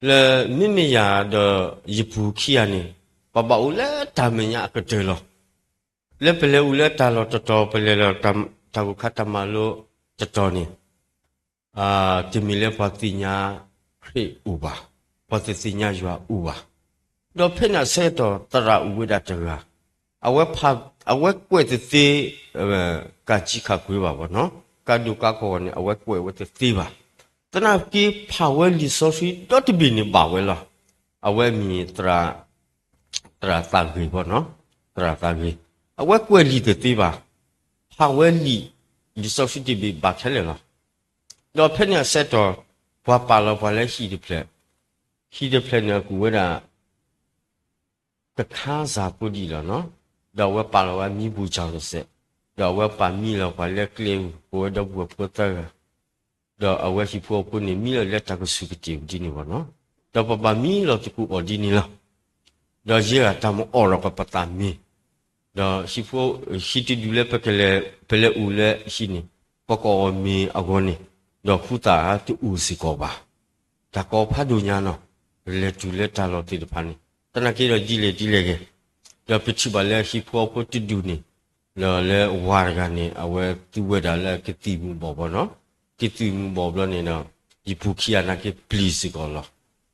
လၢမ့မ့ၢ်ယၤဒီးယပူၤခံဂၤန့ၣ် ပဘၣ်အိၣ်လၢတၢ်မဲာ်ညါအကတၢၢ်လီၤ. လၢပလဲၤအိၣ်လၢတၢ်လီၢ်တတီၤ ပလဲၤလီၤတၢ်ဂိၢ်ခါတၢ်မၤလိတတီၤန့ၣ် တမ့ၢ်လၢပှၤသ့ၣ်ညါခရံာ်အိၣ်ဘၣ်, ပှၤတသ့ၣ်ညါယွၤအိၣ်ဘၣ်. ဒီးဖဲန့ၣ်အဆၢကတီၢ် သရၣ်အိၣ်ဝဲဒၣ်တဂၤ, အဝဲကွဲးတသ့ ကးကံခးကွ့ဘၣ်ဘီနီၤ, ကးဒိၣ်ကးကီၢ်ဂီၤန့ၣ် အဝဲကွဲးဝဲတသ့ဘၣ်. သနာ်က့ဖးဝဲလံာ်စီဆှံဒီတဘ့ၣ်န့ၣ်ဘၣ်ဝဲလီၤ. အဝဲမ့ၢ် သရၣ်သးဂ့ၤဘီနီၤ, သရၣ်သးဂ့ၤ, အဝဲကွဲးလံာ်တသ့ဘၣ်, ဖးဝဲလံာ်, လံာ်စီဆှံတဘ့ၣ်ဘၣ်ခဲလၢာ်လီၤ. ဒီးဖဲန့ၣ်အဆၢကတီၢ် ပှၤပာ်လီၤပှၤလၢဟံၣ်တဖျၢၣ်, ဟံၣ်တဖျၢၣ်န့ၣ်အကူၣ်ဝဲဒၣ် တခါစၢ်ဖိဒံးလီၤနီၤ, ဒီးအဝဲပာ်လီၤဝဲမံပူၤစၢ်တစဲး, ဒီးအဝဲပာ်မံလီၤပှၤလၢကျဲအူ ပဝဲဒီပုၢ်ဝဲၢ်ဖိသၢဂၤ, ဒီးအဝဲဟံၣ်ဖိဃီဖိန့ၣ် မံလီၤလၢတၢ်ကစူၢ်ကတ့ၢ်ဒ်န့ၣ်ဘၣ်နီၤ, ဒီးပဘၣ်မံလီၤသကိးအီၤဒ်န့ၣ်လီၤ. ဒီးယဲဒၣ်တၢ်မၤအီၣ်ဒီးပသးမ့ၢ်, ဒီးဟံၣ်ဖိ, ဟံၣ်တဒူၣ်လၢပကလဲၤ, ပလဲၤအိၣ်လၢဟံၣ်န့ၣ်, ပကအီၣ်မ့ၤအဂီၢ်န့ၣ်, ဒီးဃုသးတအိၣ်စ့ၢ်ကီးဘၣ်. တၢ်ကီဖးဒိၣ်ညါနီၤ, လဲၤတုၤလၢတၢ်လီၢ်သ့ၣ်တဖၣ်န့ၣ်, သနာ်က့ဒီးဒ်လဲၣ်ဒ်လဲၣ်ဂ့ၤ, ဒီးပထံၣ်ဘၣ်လၢဟံၣ်ဖိဃီဖိတဒူၣ်န့ၣ်, ဒီးလၢဝၤတဂၤန့ၣ် အဝဲသူဝဲဒၣ်လၢကသံၣ်မူၤဘှီးဘီနီၤ, ကသံၣ်မူၤဘှီးဘျီန့ၣ်ဒီး ယပူၤခံဂၤနာ်က့ပျံၤစ့ၢ်ကီးလီၤ.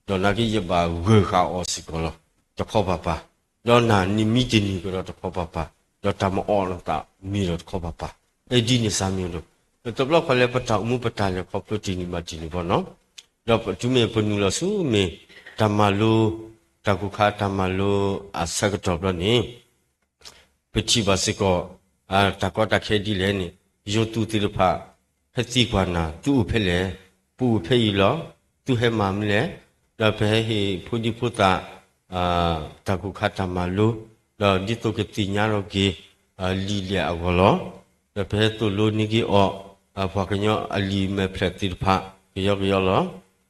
ဒီးနာ်က့ယဘၣ်ဂၢၢ်ဃာ်အီၤစ့ၢ်ကီးလီၤ, တခီပၤပၤ, ဒီးနၤနမံတန့ၢ်ကဒီးတခီပၤပၤ, ဒီးတၢ်မၤအီၣ်နသးမ့ၢ်ဒီးတခီပၤပၤ, အဒ်န့ၣ်စၢ်မ့ၢ်ဒီး, တဘျီဃီလၢပတၢ်အိၣ်မူပတၢ်လဲၤခီဖျိတနံၤဘၣ်တနံၤဘီနီၤ, ဒီးပတုၤမ့ၢ်ပနုာ်လီၤဆူမ့ၢ်တၢ်မၤလိ, တၢ်ကိၢ်ခါတၢ်မၤလိအဆၢကတီၢ်ဘျီန့ၣ် ပထံၣ်ဘၣ်စ့ၢ်ကီး တၢ်ကီတၢ်ခဲဒ်လဲၣ်န့ၣ်, ယိၤသူၣ်သ့ၣ်တဖၣ် ဟဲသံကွၢ်နၤ သုအိၣ်ဖဲလဲၣ်, ပအိၣ်ဖဲအံၤလီၤ, သုဟဲမၤမနုၤလဲၣ်, ဒီးပဟဲဟ့ၣ်ဖိဒံဖိသၣ် တၢ်ကိၢ်ခါတၢ်မၤလိ, ဒီးဒ်သိးကသ့ၣ်ညါထီၣ်က့ၤ လံာ်လဲၢ်အဂီၢ်လီၤ. ဒီးပဟဲသိၣ်လိန့ၢ်က့ၤအီၤ ပှၤကညီအလံာ်မဲာ်ဖျၢၣ်သ့ၣ်တဖၣ် ကယီကယီလီၤ.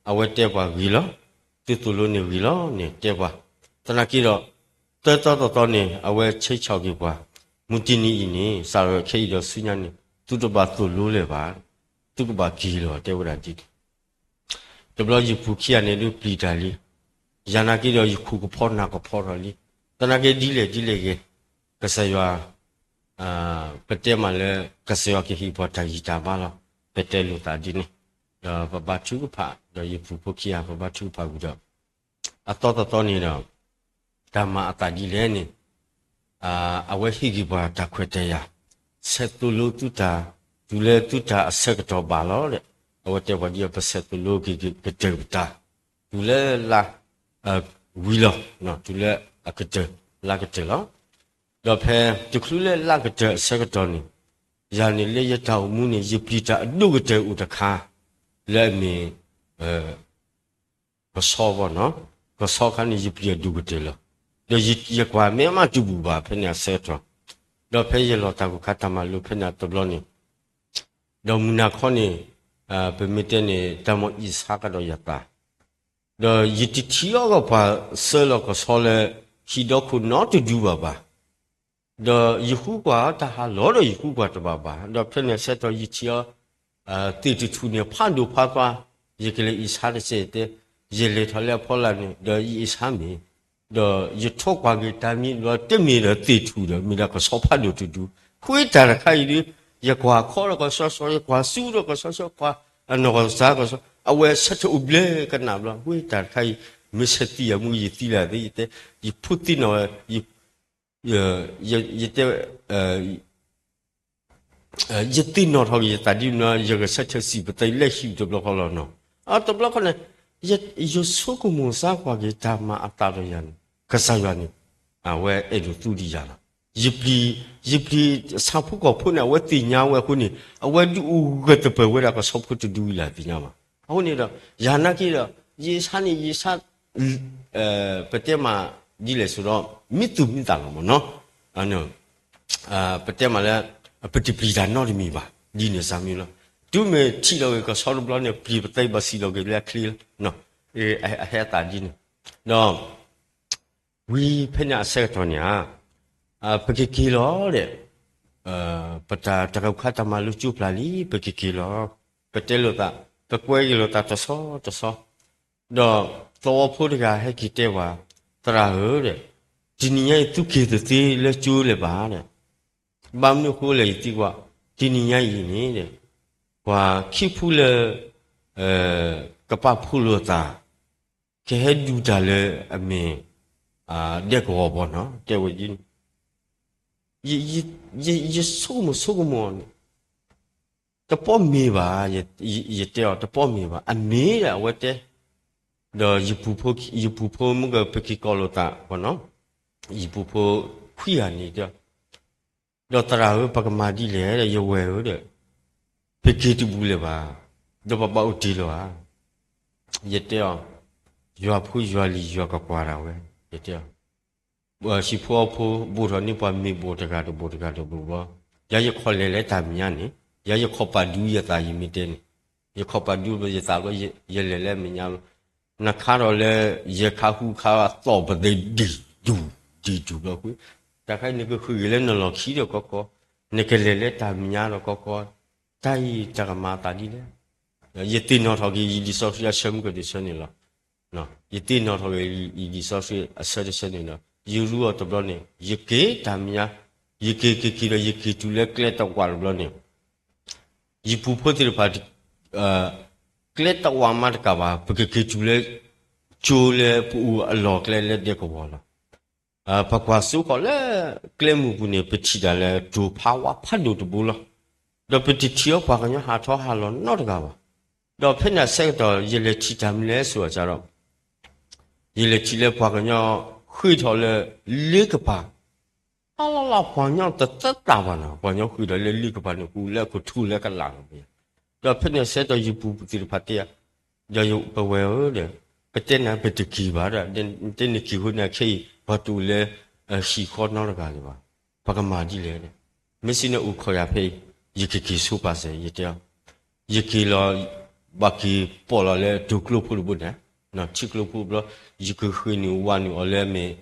အဝဲတဲပှၤဂ့ၤလီၤ, သုသိၣ်လိန့ၣ်ဂ့ၤလီၤန့ၣ်တဲပှၤ. သနာ်က့ဒီး တၢတီတီတီန့ၣ် အဝဲဆဲးဆီၣ်က့ၤပှၤ, မုၢ်တနံၤအံၤန့ၣ် စးထီၣ်ခဲအံၤဒီးဆူညါန့ၣ် သုတဘၣ်သိၣ်လိလၢၤဘၣ်, သုကဘၣ်က့ၤလီၤ တဲဝဲဒၣ်ဒ်န့ၣ်. တဘျီယပူၤခံဂၤန့ၣ်ဒုးပျံၤတၢ်လံ, ယၤနာ်က့ဒီးယခိၣ်ကဖီနၢ်ကဖီထီၣ်လံ. သနာ်က့ဒ်လဲၣ်ဒ်လဲၣ်ဂ့ၤ, ကစၢ်ယွၤ ပတဲမးလၢ ကစၢ်ယွၤကဟ့ၣ်ပှၤတၢ်ဂံၢ်တၢ်ဘါလီၤ. ပတဲလိာ်သးဒ်န့ၣ်, ဒီးပဘါထုကဖၣ်, ဒီးယပူၤဖိခံဂၤ ပဘါထုကဖၣ်ဝံၤဒီး အသီသီသီန့ၣ်ဒီး တၢ်မၤအသးဒ်လဲၣ်န့ၣ် အဝဲဟ့ၣ်က့ၤပှၤတၢ်ခွဲးတၢ်ယာ်, ဆဲးသိၣ်လိသုတၢ်, တုၤလၢသုတၢ်အဆၢကတီၢ်ဘၣ်လီၤ. အဝဲတဲပှၤဒ်အံၤ ပဆဲးသိၣ်လိက့ၤကတၢၢ်ပတၢ်, တုၤလၢလါ ဝံၤလီၤ, တုၤလၢအကတၢၢ်, လါကတၢၢ်လီၤ. ဒီးဖဲတချုးလၢလါကတၢၢ်အဆၢကတီၢ်န့ၣ်, ယၤန့ၣ်လၢယတၢ်အိၣ်မူန့ၣ် ယပျံၤတၢ်အဒိၣ်ကတၢၢ်အိၣ်တခါ လၢအမ့ၢ် ကဆီဘၣ်နီၤ, ကဆီခါန့ၣ် ယပျံၤအဒိၣ်ကတၢၢ်လီၤ. ဒီးယကွၢ်မ့ၢ်မးတဘူၣ်ဘၣ်ဖဲန့ၣ်အဆၢကတီၢ်, ဒီးဖဲယလီၤတၢ်ကိၢ်ခါတၢ်မၤလိဖဲန့ၣ်တဘျီန့ၣ်, ဒီးမုၢ်နၤခီန့ၣ် ပမ့ၢ်တဲန့ၣ် တၢ်မၤအံၣ်ဆါကဒီးယသး, ဒီးယတထံၣ်အီၤကပှၤဆှၢလီၤကဆီလၢ ဟံၣ်ဒီခိၣ်နီတဒုဘၣ်ဘၣ်. ဒီးယဃုကွၢ်တၢ်ဟးလီၤဒီးယဃုကွၢ်တဘၣ်ဘၣ်. ဒီးဖဲန့ၣ်ဆၢကတီၢ်ယထံၣ်အီၤ သ့ၣ်တထူၣ်န့ၣ် ဖးဒိၣ်ဖးသွါ, ယကလဲၤအံၣ်ဆါတစဲးတဲ, ယလဲၤထီၣ်လၢအဖီလာ်န့ၣ် ဒီးယအံၣ်ဆါမ့ၤ, ဒီးယထိၣ်ကွၢ်က့ၤတၢ်မံၤဒီးတမ့ၢ်ဒီးသ့ၣ်ထူၣ်ဒီး မ့ၢ်ဒၣ်ကဆီဖးဒိၣ်တဒု, ဃုတၢ်တခါအံၤဒီး ယကွၢ်ခီဒီးကဆီဆီ, ယကွၢ်စူဒီးကဆီဆီ, ကွၢ်အနီၢ်ကစၢ်ကဆီ, အဝဲဆၢထၢၣ်အိၣ်ဘျဲကနၣ်ဘျီ, ဃုတၢ်တခါအံၤ မ့ၢ်ဆဲးသံယၤမူယသံလၢသ့, ယတဲ, ယဖိသ့ၣ်နီၣ်ဝဲ ယတဲ, ယသ့ၣ်နီၣ်ထီၣ်က့ၤယသးဒ်မ့ၢ် ယကဆၢထၢၣ်စံးပသးလၢဟံၣ်တဘျီဃီလီၤနီၤ. အတဘျီဃီန့ၣ် ယဆိကမိၣ်စၢ်ကွၢ်က့ၤတၢ်မၤအသးဒီးယၤန့ၣ် ကစၢ်ယွၤန့ၣ် အဝဲအဲၣ်ဒိးသူဒံးယၤလီၤ. ယပျံၤ, ယပျံၤဆၣ်ဖိကီၢ်ဖိန့ၣ် အဝဲသ့ၣ်ညါဝဲအဃိန့ၣ် အဝဲဒုးအိၣ်ဂၢၢ်တပၢၢ်ဝဲဒၣ်ကဆီဖိတဒုအံၤလၢသ့ၣ်ညါဘၣ်. အဃိန့ၣ်ဒီး ယၤနာ်က့ဒီး ယဆါန့ၣ် ယဆါ ပတဲမးဒ်လဲၣ်ဆိုတော့ မ့ၢ်သူၣ်မ့ၢ်သးလီၤမ့ၢ်နီၤ. ပတဲမးလၢ ပတပျံၤတၢ်နီတမံၤဘၣ် ဒ်န့ၣ်စၢ်မံၤလီၤ. တုၤမ့ၢ်ထံၣ်လီၤက့ၤကဆီတဘျီန့ၣ် ပျံၤပသးဘၣ်စံးလီၤက့ၤလၢအချ့လီၤ. အဟဲအသးဒ်န့ၣ် ဒီး ဝံၤဖဲန့ၣ်အဆၢကတီၢ်န့ၣ်ဧါ, ပကက့ၤလီၤဒီး ပတၢ်တၢ်ကိၢ်ခါတၢ်မၤလိကၠိပျၢ်လံ ပကက့ၤလီၤ. ပတဲလိာ်သး ပကွဲက့ၤလိာ်သးတဆီတဆီ ဒီးသဝီဖိတဂၤဟဲက့ၤတဲပှၤ, သရၣ်ဧၢဒီး တနံၤညါအံၤ သုက့ၤတသ့လၢကၠိလၢၤဘၣ်ဒီး, ဘၣ်မနုၤအဃိလဲၣ်ယသံကွၢ်, တနံၤညါအံၤန့ၣ်ဒီး ပှၤခံဖုလၢ ကပာ်ဖှိၣ်လိာ်သး ကဟဲဒုးတၢ်လၢအမ့ၢ် ဒဲကဝီၤဘီနီၤ တဲဝဲဒ်န့ၣ်, ယဆိကမိၣ်ဆိကမိၣ်န့ၣ် တပီၢ်မ့ၢ်ဘၣ်, ယတဲအီၤတပီၢ်မ့ၢ်ဘၣ် အမ့ၢ်ဒီးအဝဲတဲ, ဒီးယပူၤဖိမုၢ်ကပက့ၤကိးလိာ်သး, ယပူၤဖိခွံဂၤန့ၣ်တဲ, ဒီးသရၣ်ဧၢ ပကမၤဒ်လဲၣ်ဒီး ယဝဲၢ်ဧၢဒီး ပက့ၤတဘူးလၢၤဘၣ်, ဒီးပဘၣ်အိၣ်တ့ၢ်လၢၤဧါ. ယတဲအီၤ, ယွၤဖိယွၤလံၤယွၤကကွၢ်ဒၣ်ဝဲ, ယတဲအီၤ ဟံၣ်ဖိဃီဖိ ဘိၣ်ထီၣ်န့ၢ်ပှၤမ့ၢ်ဘိၣ်တဂၤတဘိၣ်တဂၤတဘိၣ်ဘီ, ယၤယခီၣ်လဲၤလၢတၢ်မဲာ်ညါန့ၣ် ယၤယခီၣ်ပာ်ဒူယသးယမ့ၢ်တဲန့ၣ်, ယခီၣ်ပာ်ဒူယသးဘျီ ယလဲၤလၢအမဲာ်ညါဘျီ, နခါထီၣ်လၢ ယခါဟူခါသီၣ်ပသ့ဒံၣ်ဒူၣ် ဒံၣ်ဒူၣ်ဘျီဃု, တၢ်ခါအံၤနကဃုဂ့ၤလၢနလီၢ်ခံဒီးကီကီ, နကလဲၤလၢတၢ်မဲာ်ညါဒီးကီကီ, တၢ်အံၤတၢ်ကမၤအသးဒ်လဲၣ်. ယသ့ၣ်နီၣ်ထီၣ်က့ၤယလံာ်စီဆှံအဆၢမုၢ်ကဒုးဆၢန့ၣ်လီၤ. ယသ့ၣ်နီၣ်ထီၣ်က့ၤယလံာ်စီဆှံအဆၢတဆၢန့ၣ်ဒီး ယရူအီၤတဘျီန့ၣ် ယက့ၤတၢ်မဲာ်ညါ, ယက့ၤက့ၤက့ၤဒီး ယက့ၤတုၤလၢကျဲတဝးတဘျီန့ၣ် ယပူၤဖိသ့ၣ်တဖၣ် ကျဲတဝးမးတကးဘၣ် ပကက့ၤတုၤလၢ ကၠိလၢပအိၣ်အလီၢ်ကျဲလၢဒဲကဝီၤလီၤ. ပကွၢ်စိဃီၤလၢကျဲမုၢ်ပူၤန့ၣ် ပထံၣ်တၢ်လၢတိၤဖးဝါဖးဒိၣ်တဘိလီၤ. ဒီးပတထံၣ်အီၤပှၤကညီဟးထီၣ်ဟးလီၤနီတဂၤဘၣ်. ဒီးဖဲန့ၣ်အဆၢကတီၢ် ယလဲၤထံၣ်တၢ်မနုၤလဲၣ်ဆိအစးဒီး ယလဲၤထံၣ်လၢပှၤကညီဃ့ၢ်ထီၣ်လၢလ့ကပၤ, အလီၤလီၤပှၤကညီတသၢသၣ်ဘၣ်နီၤ, ပှၤကညီဃ့ၢ်ထီၣ်လၢလ့ကပၤန့ၣ် ဟူးလၢအခိၣ်ထူလၢကလာ်လီၤ. ဒီးဖဲန့ၣ်အဆၢကတီၢ်ယပူၤသ့ၣ်တဖၣ်တဲယၤ, ဒီးပဝဲဧၢဒီး, ပတဲနၤပတက့ၤဘၣ်ဒီး, တဲနက့ၤဃိန့ၣ်ခဲအံၤ ပှၤတအိၣ်လၢ ဟံၣ်ဃီနီတဂၤလၢၤဘၣ်, ပကမၤဒ်လဲၣ်န့ၣ်, မ့ၢ်စံးန့ၣ်အိၣ်ခိးယၤဖဲအံၤ, ယကက့ၤဆိပာ်စၢၤ ယတဲအီၤ, ယက့ၤလီၤ ဘၣ်က့ၤပိာ်လီၤလၢတိၤကျိဖိတဘိန့ၣ်, ထံကျိဖိဘျီ, ယကဃ့နုာ်ဝးနုာ်အီၤလၢမ့ၢ်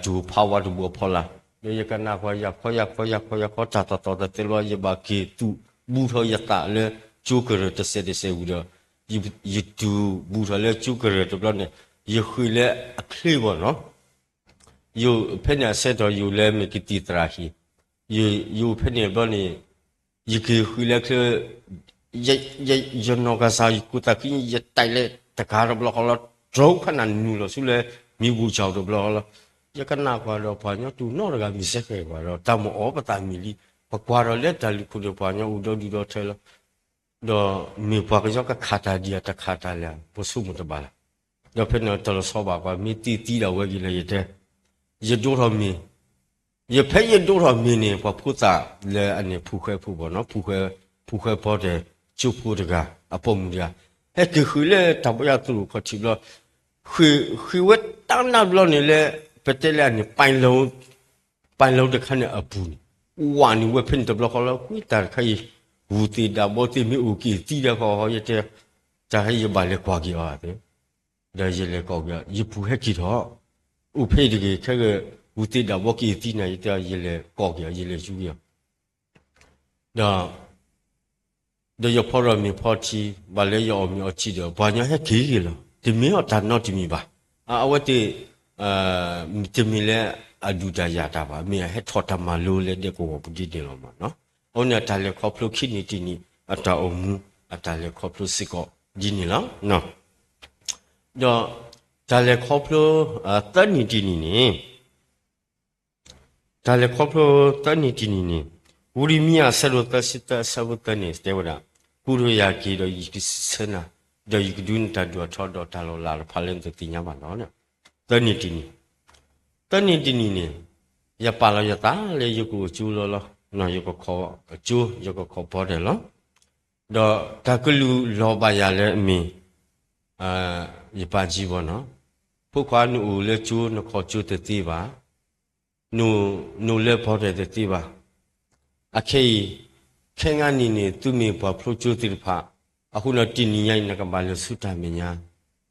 တိၤဖးဝါတဘိအဖီလာ်, ဒီးယကနၣ်ကွၢ် ယၤခီယၤခီယၤခီယၤခီ တၢ်သီၣ်သီၣ်တသဲလီၤ ယဘၣ်က့ၤသူၣ်ဘူးထီၣ်ယသးလၢကၠိကရၢၢ်တစဲးတစဲးဝံၤဒီး, ယ, ယတုၤဘူးထီၣ်လၢကၠိကရၢၢ်တဘျီန့ၣ်, ယဃ့လၢအချ့ဘၣ်နီၤ, ယိၤဖဲန့ၣ်အဆၢကတီၢ် ယိၤလၢမ့ၢ်ကသံၣ်သရၣ်ဟံၣ်, ယိၤဖဲန့ၣ်ဘျီန့ၣ်, ယက့ၤဃ့လၢချ့, ယနီၢ်ကစၢ်ယကိၢ်သးခု ယတဲာ်လၢတကးတဘျီဃီလီၤ, တြီခါနၤနုာ်လီၤဆူလၢ မံဘူးကၠီတဘျီဃီလီၤ, ယကနၣ်ကွၢ်ဒီးပှၤကညီတူၢ်နီတဂၤမံၤစဲဃဲၤကွၢ်ဒီး တၢ်မၤအီၣ်ပသးမံၤလံ, ပကွၢ်ဒီးလၢတၢ်လုၢ်ခိၣ်န့ၣ် ပှၤကညီအိၣ်ဒီဒူၣ်ဒီထၢလီၤ ဒီးမ့ၢ်ပှၤကညီကခးတၢ်ဒံးဧါ တခးတၢ်လဲၣ် ပဆိကမိၣ်တဘၣ်လၢၤ, ဒီးဖဲန့ၣ်တၢ်လီၤဆီဘၣ်ကွၢ် မ့ၢ်သံသံဒၣ်ဝဲက့ၤလၢယတဲ, ယဒိထီၣ်မ့ၤ, ယဖဲယဒိထီၣ်မ့ၤန့ၣ် ပှၤဖိသၣ်လၢအန့ၣ် ဖူဃဲဖိဘၣ်နီၤ, ဖူဃဲဖီတဲၣ် ကၠိဖိတဂၤ အပိာ်မုၣ်တဂၤ, ဟဲက့ၤဃ့လၢတၢ်ဘီယါသရိာ်ခီၣ်ထံးဘျီ, ဃ့ဝဲတၢ်နၢ်ဘျီန့ၣ်လၢ ပတဲလၢအန့ၣ် ပၢ်လီၤတခါန့ၣ်အပူၤန့ၣ်, ဝးနုာ်ဝဲဖဲန့ၣ်တဘျီဃီလီၤ, ဝံတၢ်တခါအံၤ, ဝူၤသ့ၣ်ဒၣ်ဘီသ့ၣ်မ့ၢ်အိၣ်က့ၤသံဒီးဃီဃီ ယတဲ, တၢ်ဟဲယဘၣ်လဲၤကွၢ်က့ၤအီၤသ့, ဒီးယလဲၤကွၢ်က့ၤအီၤ ယပူၤဟဲက့ၤထီၣ်, အိၣ်ဖဲအံၤတဂ့ၤ ခဲဂ့ၤ, ဝူၤသ့ၣ်ဒၣ်ဘီက့ၤသံနၤ ယတဲအီၤ ယလဲၤကွၢ်က့ၤအီၤ ယလဲၤဆူက့ၤအီၤ ဒီး, ဒီးယဖီဒီးမ့ၤဖီထံ, ဘၣ်လၢယအီၣ်မ့ၤအီထံဒီး ပှၤကညီဟဲက့ၤဂ့ၤလီၤ, တမ့ၢ်အီၣ်တၢ်နီတမံၤဘၣ်, အဝဲသ့ၣ်, တမ့ၢ်လၢအဒုးတၢ်ယၤတၢ်ဘၣ်, မ့ၢ်အဟဲထီၣ်တၢ်မၤလိလၢဒဲကဝီၤပူၤဒ်န့ၣ်လီၤမးနီၤ, အဝဲန့ၣ်အတၢ်လဲၤခီဖျိခံနံၣ်တနံၣ် အတၢ်အိၣ်မူ, အတၢ်လဲၤခီဖျိစ့ၢ်ကီးဒ်န့ၣ်လီၤ, ဒီး, တၢ်လဲၤခီဖျိ, သၢနံၣ်တနံၣ်န့ၣ် တၢ်လဲၤခီဖျိသၢနံၣ်တနံၣ်န့ၣ်, ဝံရမံယၤအဆၢဒိၣ်သၢဆံသၢအဆၢဖိသၢန့ၣ် တဲဝဲဒၣ်, ကူၣ်ထီၣ်ယၤက့ၤဒီးယကဆှၢနၤ, ဒီးယကဒုးနတၢ်ဒုးအထီဒီးတၢ်လီၤလးတဖၣ်လၢနတသ့ၣ်ညါဘၣ်လီၤ, သၢနံၣ်တနံၣ်, သၢနံၣ်တနံၣ်န့ၣ်, ယပာ်လီၤယသးလၢယကအိၣ်ကၠိလီၤလီၤ, ယကခီကၠိ ယကခီဖီဒဲးလီၤ, ဒီးတၢ်ကလုၢ်လီၤဘၣ်ယၤလၢအမ့ၢ် ယပၢ်ကံဘီနီၤ, ဖိခွါနအိၣ်လၢကၠိ နခီကၠိတသ့ဘၣ်, နအိၣ်လၢဖီတဲတသ့ဘၣ်, အခဲအံၤ, ခဲငါနံၤန့ၣ် သုမ့ၢ်ပှၤဖျိကၠိသ့ၣ်တဖၣ်, အဃိန့ၣ်တနံၤညါအံၤ နကဘၣ်လဲၤဆူတၢ်မဲာ်ညါ,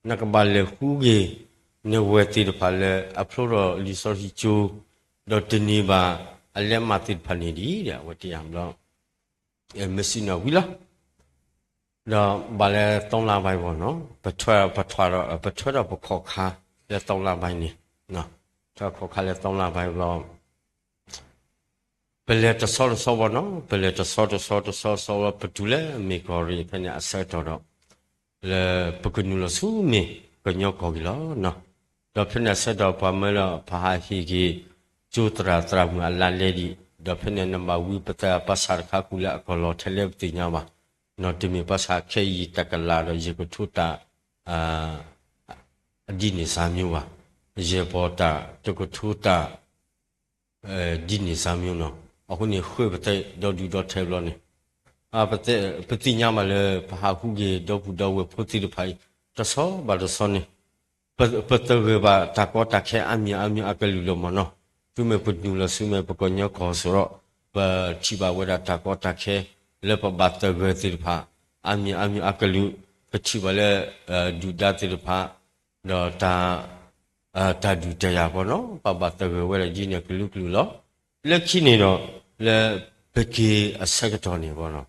နကဘၣ်လဲၤဃုက့ၤ နဝဲၢ်သ့ၣ်တဖၣ်လၢအဖျိထီၣ်လံာ်စီဆှံကၠိ, ဒီးတန့ၢ်ဘၣ်အလဲးမးသ့ၣ်တဖၣ်န့ၣ်ဒံး အဝဲတဲယၤဘျီ မ့ၢ်စံးန့ၣ်ဝံၤလီၤ, ဒီးဘၣ်လၢသီလါဘၣ်အံၤဘၣ်နီၤ, ပထွဲ, ပထွဲဒီးပခီၣ်ခါလၢသီလါဘၣ်အံၤန့ၣ်, ထွဲခီၣ်ခါလၢသီလါဘၣ်အံၤဘျီ, ပလဲၤတဆီတဆီဘၣ်နီၤ, ပလဲၤတဆီတဆီတဆီဆီဘၣ် ပတုၤလၢမ့ၢ်ကီၢ်ရ့ၣ်ဖဲန့ၣ်အဆၢကတီၢ်ဒီး လၢပကနုာ်လီၤဆူမ့ၢ်ကညီကီၢ်ဂ့ၢ်လီၤ. ဒီးဖဲန့ၣ်အဆၢကတီၢ်ပှၤမၢလၢပဟးဟ့ၣ်က့ၤ ကၠိသရၣ်သရၣ်မုၣ်အလါလဲဒံး, ဒီးဖဲန့ၣ်နဘၣ်ဝံပသးပှၤဆးတခါဃုာ်လၢအကီၢ်လီၤထဲလဲၣ်ပသ့ၣ်ညါဘၣ်, နီၢ်တမ့ၢ်ပှၤဆးခဲအံၤတၢ်ကလၤဒီးယကထိတၢ် ဒ်န့ၣ်စၢ်မံၤဘၣ်, ယဲၢ်ပီၤတၢ်တကထိတၢ် ဒ်န့ၣ်စၢ်မံၤနီၤ, အဃိန့ၣ်ဃ့ပသဲဒီဒူၣ်ဒီထၢဘျီန့ၣ်, ပသ့ၣ်ညါဘၣ်လၢပဟးဟူက့ၤဒီပုၢ်ဒီဝဲၢ်ဖိသ့ၣ်တဖၣ်အံၤ တဆီဘၣ်တဆီန့ၣ်, ပသဂၢၢ်ဘၣ်တၢ်ကီတၢ်ခဲအါမံၤအါမံၤအကလုာ်လီၤမးနီၤ, သုမ့ၢ်ပနုာ်လီၤဆူမ့ၢ်ပကညီကီၢ်စ့ၢ်ဒီး, ပထံၣ်ဘၣ်ဝဲဒၣ်တၢ်ကီတၢ်ခဲ လၢပဘၣ်သဂၢၢ်သ့ၣ်တဖၣ်, အါမံၤအါမံၤအကလုာ်, ပထံၣ်ဘၣ်လၢ ဒုၣ်ဒါသ့ၣ်တဖၣ် ဒီး တၢ်ဒုးတၢ်ယၤပီၤနီၤ ပဘၣ်သဂၢၢ်ဝဲဒၣ်ဒ်န့ၣ်ကလုာ်ကလုာ်လီၤ. လၢခံန့ၣ်ဒီး လၢပက့ၤအဆၢကတီၢ်န့ၣ်ပီၤနီၤ,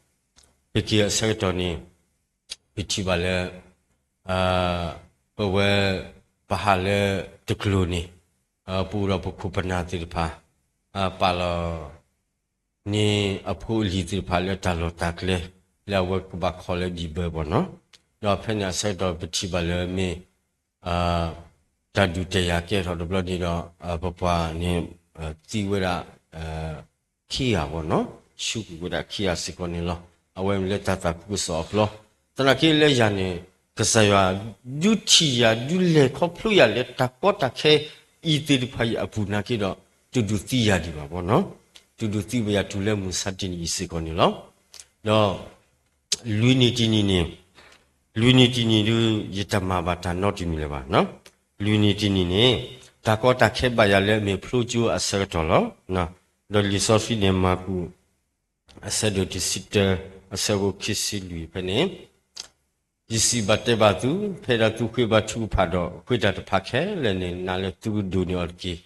ပက့ၤအဆၢကတီၢ်န့ၣ် ပထံၣ်ဘၣ်လၢ ပဝဲ ပဟးလၢတကျိၤန့ၣ် ပအိၣ်ဒီးပခိၣ်ပနၢ်သ့ၣ်တဖၣ် ပာ်လီၤ န့ၢ်အဖိအလံၤသ့ၣ်တဖၣ်လၢတၢ်လီၢ်တၢ်ကျဲ လၢအဝဲကဘၣ်ခီလၢဒံၣ်ဘၢပီၤနီၤ. ဒီးဖဲန့ၣ်အဆၢကတီၢ်ပထံၣ်ဘၣ်လၢမ့ၢ် တၢ်ဒုးတၢ်ယၤကဲထီၣ်တဘျီန့ၣ်ဒီး ပပှၤန့ၣ် သံဝဲဒၣ် ခံဂၤပီၤနီၤ, ဆူကွံာ်ဝဲဒၣ်ခံဂၤစ့ၢ်ကီးန့ၣ်လီၤ. အဝဲမ့ၢ်လၢတၢ်သးခုကစီၣ်အပျီ သနာ်က့လၢယၤန့ၣ် ကစၢ်ယွၤ ဒုးထံၣ်ယၤ ဒုးလဲၤခီဖျိယၤလၢတၢ်ကီတၢ်ခဲအံၤသ့ၣ်တဖၣ်အံၤအပူၤနာ်က့ဒီး တဒုးသံယၤဒံးဘၣ်ပီၤနီၤ, တဒုးသံဝဲယၤတုၤလၢမုၢ်ဆါတနံၤအံၤစ့ၢ်ကီးန့ၣ်လီၤ. ဒီး လွံၢ်နံၣ်တနံၣ်န့ၣ်, လွံၢ်နံၣ်တနံၣ်ဒုး ယတမၤဘၣ်တၢ်နီတမံၤလၢၤဘၣ်. လွံၢ်နံၣ်တနံၣ်န့ၣ် တၢ်ကီတၢ်ခဲဘၣ်ယၤလၢအမ့ၢ်ဖျိကၠိအဆၢကတီၢ်လီၤ. ဒီးလံာ်စီဆှံန့ၣ် မၢ်ကူး အဆၢဒိၣ်တဆံတၢ အဆၢဖိခံဆံလွံၢ်ဖဲန့ၣ်, ယစံးဘၣ်တဲဘၣ်သု, ဖဲဒၣ်သုဃ့ဘါထုကဖၣ်ဒီး ဃ့တၢ်တဖၣ်ခဲလၢာ်န့ၣ် နာ်လၢသုကဒိးန့ၢ်အီၤ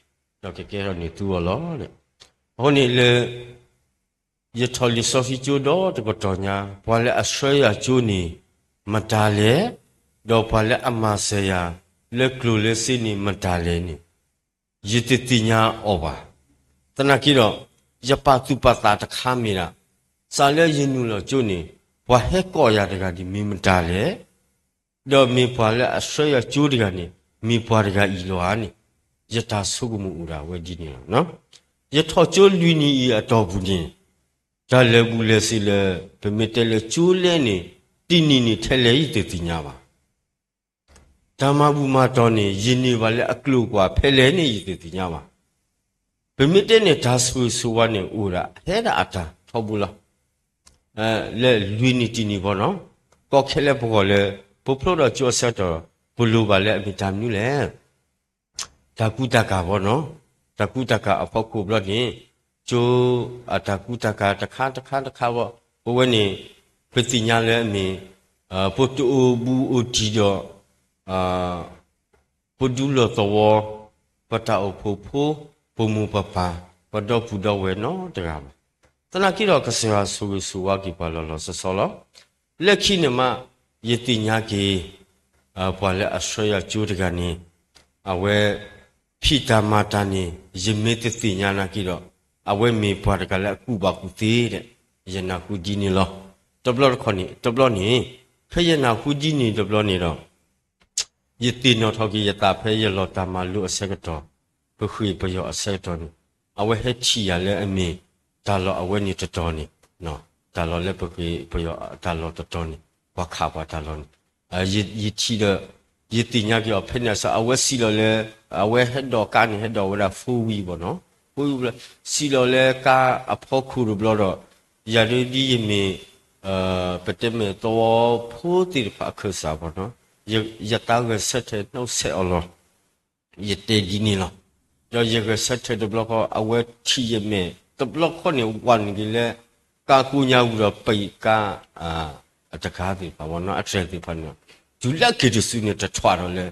တက့ၢ်, ဒီးကကဲထီၣ်န့ၢ်သုအီၤလီၤ. အဃိန့ၣ်လၢ ယထီၣ်လံာ်စီဆှံကၠိဒီတကတီၢ်ညါ, ပှၤလၢအဆှၢယၤကၠိန့ၣ် မတၤလဲၣ်, ဒီးပှၤလၢအမၤစၢၤယၤ လၢကျိၣ်လၢစ့န့ၣ် မတၤလဲၣ်န့ၣ် ယတသ့ၣ်ညါအီၤဘၣ်. သနာ်က့ဒီး ယပာ်သူၣ်ပာ်သးတခါမ့ၢ်ဒၣ် စးလၢယနုာ်လီၤကၠိန့ၣ် ပှၤဟဲကိးယၤတဂၤန့ၣ် မ့ၢ်မတၤလဲၣ်, ဒီးမ့ၢ်ပှၤလၢအဆှၢယၤကၠိတဂၤန့ၣ် မ့ၢ်ပှၤတဂၤအံၤလီၤဧါန့ၣ် ယတၢ်ဆိကမိၣ်အိၣ်ဒၣ်ဝဲဒ်န့ၣ်လီၤ. ယထီၣ်ကၠိလွံၢ်နံၣ်အံၤအတီၢ်ပူၤန့ၣ် တၢ်လၢာ်ဘူၣ်လၢာ်စ့လၢ ပမ့ၢ်တဲလၢကၠိလဲၣ်န့ၣ် တနံၣ်န့ၣ်ထဲလဲၣ်ယတသ့ၣ်ညါဘၣ်. တၢ်မၤဘူၣ်မၤတီၢ်န့ၣ် ယန့ၢ်ဘၣ်လၢအကျိၤအကွာ်ဖဲလဲၣ်န့ၣ် ယတသ့ၣ်ညါဘၣ်. ပမ့ၢ်တဲန့ၣ် တၢ်ဆိၣ်ဂ့ၤဆိၣ်ဝါန့ၣ် အိၣ်ဒၣ်ဟဲဒၣ်အတၢ်ထီဘိလီၤ. လၢလွံၢ်နံၣ်တနံၣ်ဘီနီၤ, ကီခဲလၢပဂီၢ်လၢ ပဖျိဒီးကၠိအဆၢကတီၢ် ပလိၣ်ဘၣ်လၢအမ့ၢ်တၢ်မနုၤလဲၣ်. တၢ်ကူတၢ်ကၤဘီနီၤ, တၢ်ကူတၢ်ကၤအဖီခိၣ်ဘျီန့ၣ် ကၠိအတၢ်ကူတၢ်ကၤတခါတခါတခါဘီ, ပဝဲန့ၣ် ပသ့ၣ်ညါလၢအမ့ၢ် ပတအိၣ်ဘူးအိၣ်တံၢ်ဒီး ပဒူလီၢ်သဝီ, ပတၢ်အိၣ်ဖှိၣ်ဖိ, ပမိၢ်ပပၢ်, ပဒီပုၢ်ဒီဝဲၢ်နီတဂၤဘၣ်. သနာ်က့ဒီးကစၢ်ယွၤဆိၣ်ဂ့ၤဆိၣ်ဝါက့ၤပှၤလီၤလီၤဆီဆီလီၤ. လၢခံန့ၣ်မး ယသ့ၣ်ညါက့ၤ ပှၤလၢအဆှၢယၤကၠိတဂၤန့ၣ် အဝဲ ဖံးတၢ်မၤတၢ်န့ၣ် ယမ့ၢ်တသ့ၣ်ညါနာ်က့ဒီး အဝဲမ့ၢ်ပှၤတဂၤလၢအကူၣ်ဘၣ်ကူၣ်သ့ဒီး ယနၢ်ဟူဒ်န့ၣ်လီၤ. တဘျီတခီၣ်န့ၣ် တဘျီန့ၣ် ဖဲယနၢ်ဟူဒ်န့ၣ်တဘျီန့ၣ်ဒီး ယသ့ၣ်နီၣ်ထီၣ်က့ၤယသးဖဲယလီၤတၢ်မၤလိအဆၢကတီၢ်, ပဃ့ၢ်ပယီၤအဆၢကတီၢ်န့ၣ် အဝဲဟဲထံၣ်ယၤလၢအမ့ၢ်တၢ်လီၢ်အဝဲန့ၣ်တတီၤန့ၣ်, တၢ်လီၢ်လၢပဃ့ၢ်ပယီၤတၢ်လီၢ်တတီၤန့ၣ်, ပှၤခးပှၤတၢ်လီၢ်န့ၣ်, ယထံၣ်ဒီး ယသ့ၣ်ညါက့ၤအီၤဖဲန့ၣ်အဆၢ အဝဲစံးလီၤလၢ အဝဲဟဲဒိးကါန့ၣ် ဟဲဒိးဝဲဒၣ် four wheel ဘီနီၤ, four wheel ဘျီ စံးလီၤလၢကါအဖီခိၣ်တဘျီဒီး ယၤဒ်ယမ့ၢ် ပတဲမ့ၢ်သဝီဖိသ့ၣ်တဖၣ်အခၢၣ်စးဘီနီၤ, ယသးဂဲၤဆၢထၢၣ်နှုတ်ဆက်အီၤလီၤ. ယတဲဒ်န့ၣ်လီၤ. ဒီးယဂဲၤဆၢထၢၣ်တဘျီဃီ အဝဲထံၣ်ယမဲာ်တဘျီဃီန့ၣ် ဝးနုာ်က့ၤလၢ ကါကိညါဝံၤဒီးပံးကါ အတကါသ့ၣ်တဖၣ်ဘီနီၤ အတြဲၤသ့ၣ်တဖၣ်န့ၣ် တုၤလၢက့ၤတစုန့ၣ် တထွးဒီးလၢ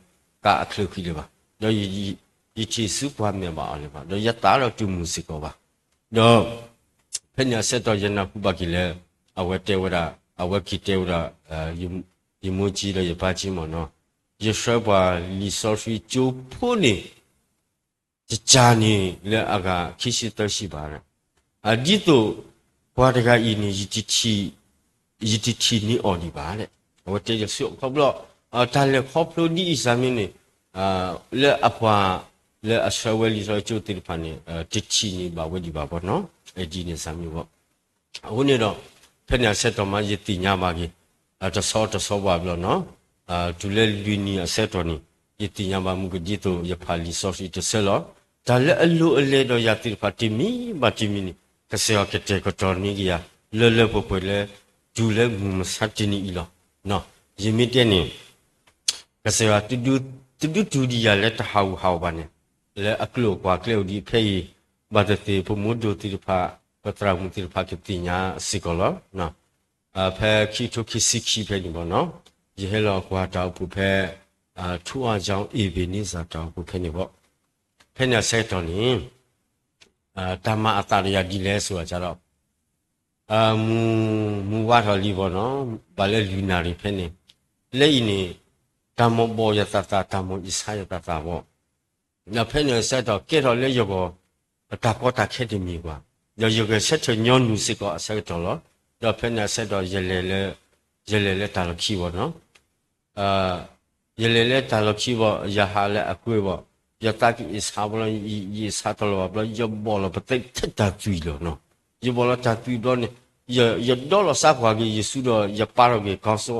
ကါအချၢဃံလၢၤဘၣ်. ဒီးယထံၣ်ဆူကွၢ်မဲာ်ဘၣ်အီၤလၢၤဘၣ်. ဒီးယသးဒီးတုၤမုၢ်စ့ၢ်ကီးဘၣ်. ဒီး ဖဲန့ၣ်အဆၢကတီၢ်ယနၢ်ဟူဘၣ်က့ၤလၢ အဝဲတဲဝဲဒၣ် အဝဲက့ၤတဲဝဲဒၣ် ယမိၢ်ကၠံဒီးယပၢ်ကၠံမ့ၢ်နီၤ, ယဆှၢပှၤလံာ်စီဆှံကၠိဖိန့ၣ် တကၢ်န့ၣ်လၢအဂၤခံဆံသၢဆံဘၣ်. ဒ်သိးပှၤတဂၤအံၤန့ၣ် ယတထံၣ်န့ၢ်အီၤဒံးဘၣ်. အဝဲတဲယဆူအခီဖျိ တၢ်လဲၤခီဖျိဒ်အံၤစၢ်မ့ၢ်န့ၣ် လၢအပှၤလၢအဆှၢဝဲလံာ်စီဆှံကၠိသ့ၣ်တဖၣ်န့ၣ် တထံၣ်န့ၢ်ဘၣ်ဝဲဒံးဘၣ်ဘီနီၤ ဒ်န့ၣ်စၢ်မ့ၢ်ဘီ အဃိန့ၣ်ဒီး ဖဲန့ၣ်အဆၢကတီၢ်မး ယသ့ၣ်ညါဘၣ်က့ၤ တဆီတဆီဘၣ်ဘျီနီၤ, တုၤလၢလွံၢ်နံၣ်အဆၢကတီၢ်န့ၣ် ယသ့ၣ်ညါဘၣ်မုၢ်ကဒ်သိးယဖးလံာ်စီဆှံတဆၢလီၤ. တၢ်လၢအလိၤအလဲဒီးယၤသ့ၣ်တဖၣ်တမံၤဘၣ်တမံၤန့ၣ် ကစၢ်ယွၤကတဲာ်ကတီၤန့ၢ်က့ၤယၤ လၢလၢပှဲၤပှဲၤလၢ တုၤလၢမုၢ်မဆါတနံၤအံၤလီၤ. ယမ့ၢ်တဲန့ၣ် ကစၢ်ယွၤ တဒုးတုၤဒံးယၤလၢတဟးဂူာ်ဟးဂီၤဘၣ်န့ၣ် လၢအကျိၤအကွာ်ကျဲအိၣ်ဒံးဖဲအံၤ ဘၣ်သ့ၣ်သ့ၣ် ပမိၢ်ဒိၣ်သ့ၣ်တဖၣ် ပသရၣ်မုၣ်သ့ၣ်တဖၣ်ကသ့ၣ်ညါစ့ၢ်ကီးလီၤ. ဖဲခံကထိခံဆံခံဖဲန့ၣ်ဘီနီၤ ယဟဲလီၤကွၢ်တၢ်အိၣ်ဖှိၣ်ဖဲ ထူအါကၠီ အ့ဘ့းနံစၢၣ်တၢ်အိၣ်ဖှိၣ်ဖဲန့ၣ်ဘီ ဖဲန့ၣ်အဆၢကတီၢ်န့ၣ် တၢ်မၤအသးဒီးယၤဒ်လဲၣ်ဆိအစးဒီး မုၢ် မုၢ်ဝါထီၣ်လံဘီနီၤ ဘၣ်လၢလွံၢ်နၣ်ရံၣ်ဖဲန့ၣ် လၢအံၤန့ၣ် တၢ်မိၣ်ဘီၣ်ယသးသး တၢ်မိၣ်အံၣ်ဆါယသးသးဘီ ဒီးဖဲန့ၣ်အဆၢကတီၢ် ကဲထီၣ်လၢယဂီၢ် အတၢ်ကီတၢ်ခဲတမံၤဘၣ်, ဒီးယဂဲၤဆၢထၢၣ်ညီနုၢ်စ့ၢ်ကီးအဆၢကတီၢ်လီၤ. ဒီးဖဲန့ၣ်အဆၢကတီၢ် ယလဲၤလၢတၢ်လီၢ်ခံဘီနီၤ ယလဲၤလၢတၢ်လီၢ်ခံဘီ ယဟးလၢအကွ့ၢ်ဘီ ယသးကအံၣ်ဆါဘီလီၤ ယအံၣ်ဆါတလီၤဘၣ်ဘျီ ယဘီၣ်လီၤပသဲထဲတၢ်သွံၣ်လီၤနီၤ. ယဘီၣ်လီၤတၢ်သွံၣ်ဘျီန့ၣ် ယဒီလီၤစးပှၤက့ၤယစုဒီး ယပာ်ထီၣ်က့ၤကီၢ်စိ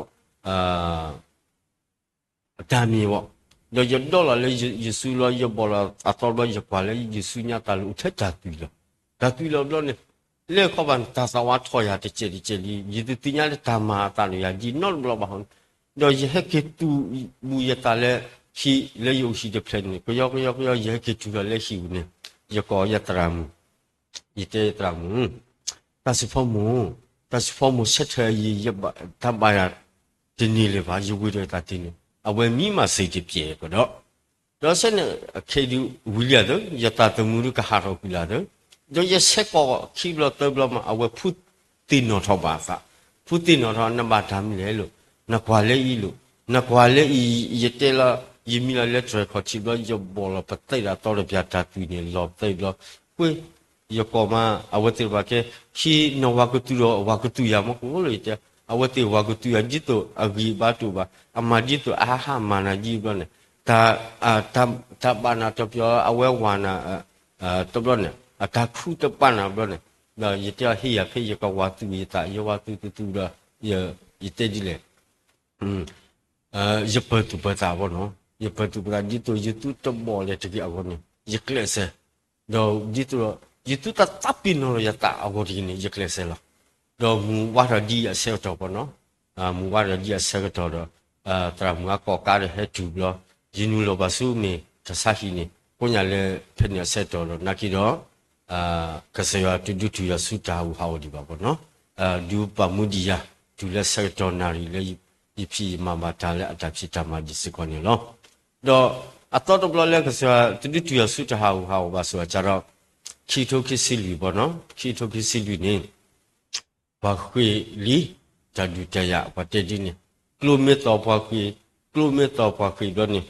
တၢ်မ့ၢ်ဘီ ဒီးယဒီလီၤလၢယစုလီၤ ယဘီၣ်လီၤအသီဘျီ ယကွၢ်လၢယစုညါတၢ်လၢအိၣ်ထဲတၢ်သွံၣ်လီၤ. တၢ်သွံၣ်လီၤဘျီန့ၣ် လဲၤခီဖျိဘၣ်နတၢ်သးဝါထီၣ်ယၤတစဲးတစဲးလံ, ယတသ့ၣ်ညါလၢတၢ်မၤအသးဒီးယၤဒ်နီတဘျီဘၣ်ဟီ, ဒီးယဟဲက့ၤတုၤဘူးယသးလၢဟံၣ်လၢယအိၣ်ဟံၣ်တဖျၢၣ်န့ၣ်, ကယီကယီကယီ ယဟဲက့ၤတုၤဒီးလၢဟံၣ်ပူၤန့ၣ်, ယကိးယသရၣ်မုၣ်, ယတဲယသရၣ်မုၣ်, တၢ်စံးဖီမိၢ်, တၢ်စံးဖီမိၢ်ဆၢထၢၣ်အံၤ ယဘၣ်တၢ်ဘၣ်ယၤတန့ၢ်လၢၤဘၣ်, ယဝံၤဒီးယသးတန့ၢ်, အဝဲမံမၤစၢၤတပျဲၢ်ကဒီး ဒီးဆဲန့ၣ်အခဲဒုးဝံၤလံဧါသၢ, ယသးသမူဒုးကဟးထီၣ်ကွံာ်လၢသၢ, ဒီးယဆဲကိးခံဘျီသၢဘျီမး အဝဲဖုသ့ၣ်နီၣ်ထီၣ်ဘၣ်အသး, ဖုသ့ၣ်နီၣ်ထီၣ် နဘၣ်တၢ်မနုၤလဲၣ်လိၤ, နကွၢ်လၢအံၤလိၤ, နကွၢ်လၢအံၤ, ယတဲလီၤ, ယမံလီၤလၢတြဲၤခီၣ်ထံးဘျီ ယဘီၣ်လီၤပသဲးဒီးသီတပျၢၤတၢ်သွံၣ်န့ၣ် လီၤပသဲးဘျီ, ကွ့ ယကိးမး အဝဲသ့ၣ်တဖၣ်ကဲ, ဟံးနဝၤကတုၤဒီးဝၤကတုၤယၤမ့ၢ်ကအိၣ်လၢယတဲ, အဝဲသ့ၣ်ဝၤကတုၤယၤဒ်သိးအဂံၢ်ဘါတအိၣ်ဘၣ်, အမၤဒ်သိးအဟးဟးမၤနၤဒ်ဘျီန့ၣ်, တၢ် တၢ်ဘၣ်နၤတပျီ အဝဲဝၤနၤ တဘျီန့ၣ်, အတၢ်ခူတပာ်နၤဘျီန့ၣ်, ဒီးယတဲအီၤ ဟ့ၣ်ယၤဖဲယကဝၤသူၣ်ယသး, ယဝၤသူၣ်သူၣ်သူၣ်ဒီး ယတဲဒ်လဲၣ် ယပၢၤသူၣ်ပၢၤသးဘၣ်နီၤ, ယပၢၤသူၣ်ပၢၤသးဒ်သိးယသူတဘီၣ်လဲၣ်တဂ့ၤအဂီၢ်န့ၣ် ယကျဲးစၢး, ဒီးဒ်သိးဒီး ယသူတၢ်သးပ့ၤနီၣ်လီၤယသးအဂီၢ်တဂ့ၤန့ၣ် ယကျဲးစၢးလီၤ. ဒီးမူဝါထီၣ်ဒ်အံၤအဆၢကတီၢ်ဘၣ်နီၤ, မူဝါထီၣ်ဒ်အဆၢကတီၢ်ဒီး သရၣ်မုၣ်အကိးကါဒီးဟဲတုၤဘျီ, ယနုာ်လီၤဘၣ်ဆူမ့ၢ်တၢ်ဆါဟံၣ်န့ၣ် ကိညၣ်လၢဖဲန့ၣ်အဆၢကတီၢ်ဒီး နာ်က့ဒီး ကစၢ်ယွၤတဒုးတုၤယၤဆူတၢ်ဟးဂူာ်ဟးဂီၤဒံးဘၣ်ဘၣ်နီၤ, ဒုးပာ်မူဒံးယၤ တုၤလၢဆၢကတီၢ်နၣ်ရံၣ်လၢယဖံးယမၤဘၣ်တၢ်လၢအတၢ်ဖံးတၢ်မၤဒံးစ့ၢ်ကီးန့ၣ်လီၤ. ဒီးအသီတဘျီလၢကစၢ်ယွၤတဒုးတုၤယၤဆူတၢ်ဟးဂူာ်ဟးဂီၤဘၣ်စ့ၢ်ကီးဒီး ခံကထိခံဆံလွံၢ်ဘၣ်နီၤ, ခံကထိခံဆံလွံၢ်န့ၣ် ပှၤဃ့ၢ်လံ တၢ်ဒုးတၢ်ယၤ ပှၤတဲဒ်န့ၣ်, ကျိမ့ၢ်သီပှၤဃ့ၢ်, ကျိမ့ၢ်သီပှၤဃ့ၢ်ဘျီန့ၣ်,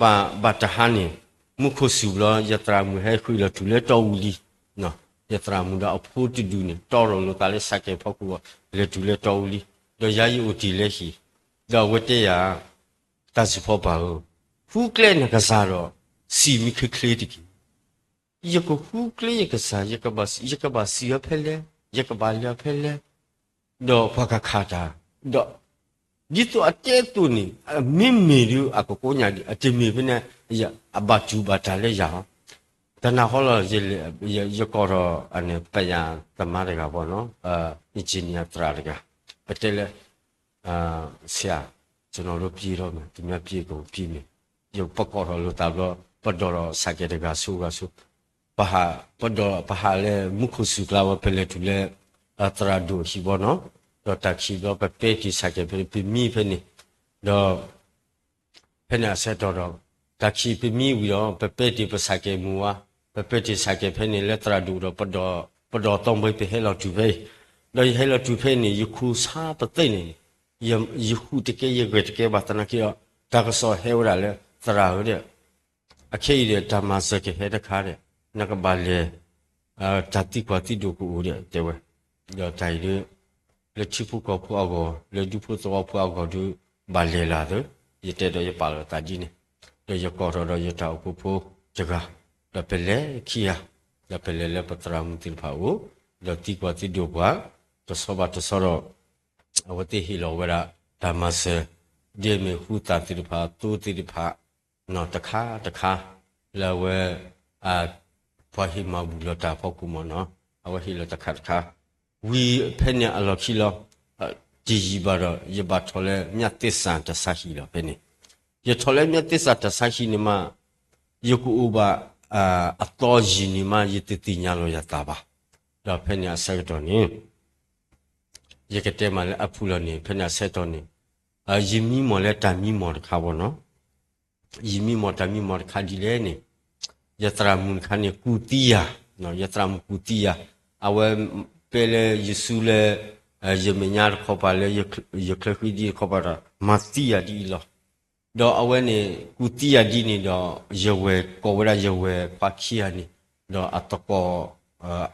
ဘၣ်တဟါန့ၣ် မူခိၣ်စူၤဘျီ ယသရၣ်မုၣ်ဟဲဃ့ၢ်လီၤတုၤလၢတီအူလံ, ယသရၣ်မုၣ်ဒီးအဖိတဒူၣ်န့ၣ် တီထီၣ်လိာ်သးလၢဆၢကဲၤဖီခိၣ်ဘၣ် လဲၤတုၤလၢတီအူလံ, ဒီးယၤယအိၣ်တ့ၢ်လၢဟံၣ်, ဒီးအဝဲတဲယၤ တၢ်စံးဖီပၢ်ဧၢ, ဃုကျဲနကစၢ်ဒီး စံးမ့ၢ်ချ့ချ့တက့ၢ်. ယကဃုကျဲယကစၢ်, ယကဘၣ်စံးအီၤဖဲလဲၣ်, ယကဘၣ်လဲၤအီၤဖဲလဲၣ်, ဒီးပှၤကခးတၢ်, ဒီး ဒ်သိးအတဲအသိးန့ၣ် မ့မ့ၢ်ဒုးအကကိညၣ်ဒံး, အတမ့ၢ်ဖဲန့ၣ် အဘၣ်တူၢ်ဘၣ်တၢ်လၢယၤဟီ, တနၤဃီလီၤ ယကိးထီၣ် ပယၤသမါတဂၤဘၣ်နီၤ, engineer သရၣ်တဂၤ, ပတဲလၢ ဆရာ, ကျွန်တော်တို့ပြေးတော့မယ်, သူများပြေးကုန်ပြီမယ်, ယပကိးထီၣ်လိာ်သးဘျီ ပဒိးထီၣ်ဆၢကဲၤတဂၤဆိဂၤဆိ, ပဟး, ပဒိးပဟးလၢမူခိၣ်စူၤကျါဝဲ ပလဲၤတုၤလၢ သရၣ်ဒိၣ်အဟံၣ်ဘၣ်နီၤ, ဒီးတၢ်ခံးဘျီ ပပဲတ့ၢ်ဆၢကဲၤဖဲန့ၣ် ပမံဖဲန့ၣ်, ဒီး ဖဲန့ၣ်အဆၢကတီၢ်ဒီး တၢ်ခံးပမံဝံၤဒီး ပပဲတ့ၢ်ပဆၢကဲၤမူဝါ, ပပဲတ့ၢ်ဆၢကဲၤဖဲန့ၣ်လၢသရၣ်ဒိၣ်ဒီး ပဒိးသီဘဲပဟဲလီၤတုၤဖဲအံၤ, ဒီးယဟဲလီၤတုၤဖဲအံၤန့ၣ် ယခူၣ်ဆါပသ့ၣ်န့ၣ်, ယဃုာ်တကဲယဂဲၤတကဲဘၣ်သနာ်က့ဒီး တၢ်ကစီၣ်ဟဲဝဲဒၣ်လၢသရၣ်ဧၢဒီး အခဲအံၤဒီး တၢ်မၤစၢၤကဟဲတခါဒီး နကဘၣ်လဲၤ တၢ်သံကွၢ်သံဒိၣ်ကအိၣ်ဒီး တဲဝဲ, ဒီးတၢ်အံၤဒီး လၢထံဖိကီၢ်ဖိအဂီၢ် လၢဒူဖိသဝီဖိအဂီၢ်ဒီး ဘၣ်လဲၤလၢသၢ, ယတဲဒီးယပာ်လီၤသးဒ်န့ၣ်, ဒီးယကိးထီၣ်ဒီးယတၢ်အိၣ်ဖှိၣ်ဖိတဂၤ, ဒီးပလဲၤခံဂၤ, ဒီးပလဲၤလၢပသရၣ်မုၣ်သ့ၣ်တဖၣ်အအိၣ်, ဒီးသံကွၢ်သံဒိၣ်ပှၤ, တဆီဘၣ်တဆီဒီး အဝဲသ့ၣ်ဟ့ၣ်လီၤဝဲဒၣ် တၢ်မၤစၢၤ, ဒ်အမ့ၢ်ဃုသၣ်သ့ၣ်တဖၣ် သိသ့ၣ်တဖၣ် တခါတခါ လၢအဝဲ ပှၤဟ့ၣ်မၤဘူၣ်လီၤတၢ်ဖီခိၣ်မ့ၢ်နီၤ, အဝဲဟ့ၣ်လီၤတခါတခါ, ဝံၤဖဲန့ၣ်အလီၢ်ခံလီၤ, တယံာ်ဘၣ်ဒီး ယဘၣ်ထီၣ်လၢမၠၣ်သ့ၣ်စၢ်တၢ်ဆါဟံၣ်လီၤဖဲန့ၣ်, ယထီၣ်လၢမၠၣ်သ့ၣ်စၢ်တၢ်ဆါဟံၣ်န့ၣ်မး ယကအိၣ်ဘၣ် အသီယံာ်န့ၣ်မး ယတသ့ၣ်ညါလီၤယသးဘၣ်, ဒီးဖဲန့ၣ်အဆၢကတီၢ်န့ၣ် ယကတဲမးလၢအဖုၣ်လီၤန့ၣ် ဖဲန့ၣ်အဆၢကတီၢ်န့ၣ် ယမံမီၢ်လၢတၢ်မံမီၢ်တခါဘၣ်နီၤ, ယမံမီၢ်တၢ်မံမီၢ်တခါဒ်လဲၣ်န့ၣ်, ယသရၣ်မုၣ်တခါန့ၣ် ကူၣ်သံယၤ, ယသရၣ်မုၣ်ကူၣ်သံယၤ, အဝဲပဲလၢယစုလၢ ယမဲာ်ညါတခီပၤလၢ ယချၢဃံဒ်တခီပၤဒီး မၤသံယၤဒ်အံၤလီၤ. ဒီးအဝဲန့ၣ် ကူၣ်သံယၤဒ်န့ၣ်ဒီး ယဝဲၢ်ကိးဝဲဒၣ်ယဝဲၢ်ခွါခံဂၤန့ၣ်, ဒီးအသကိး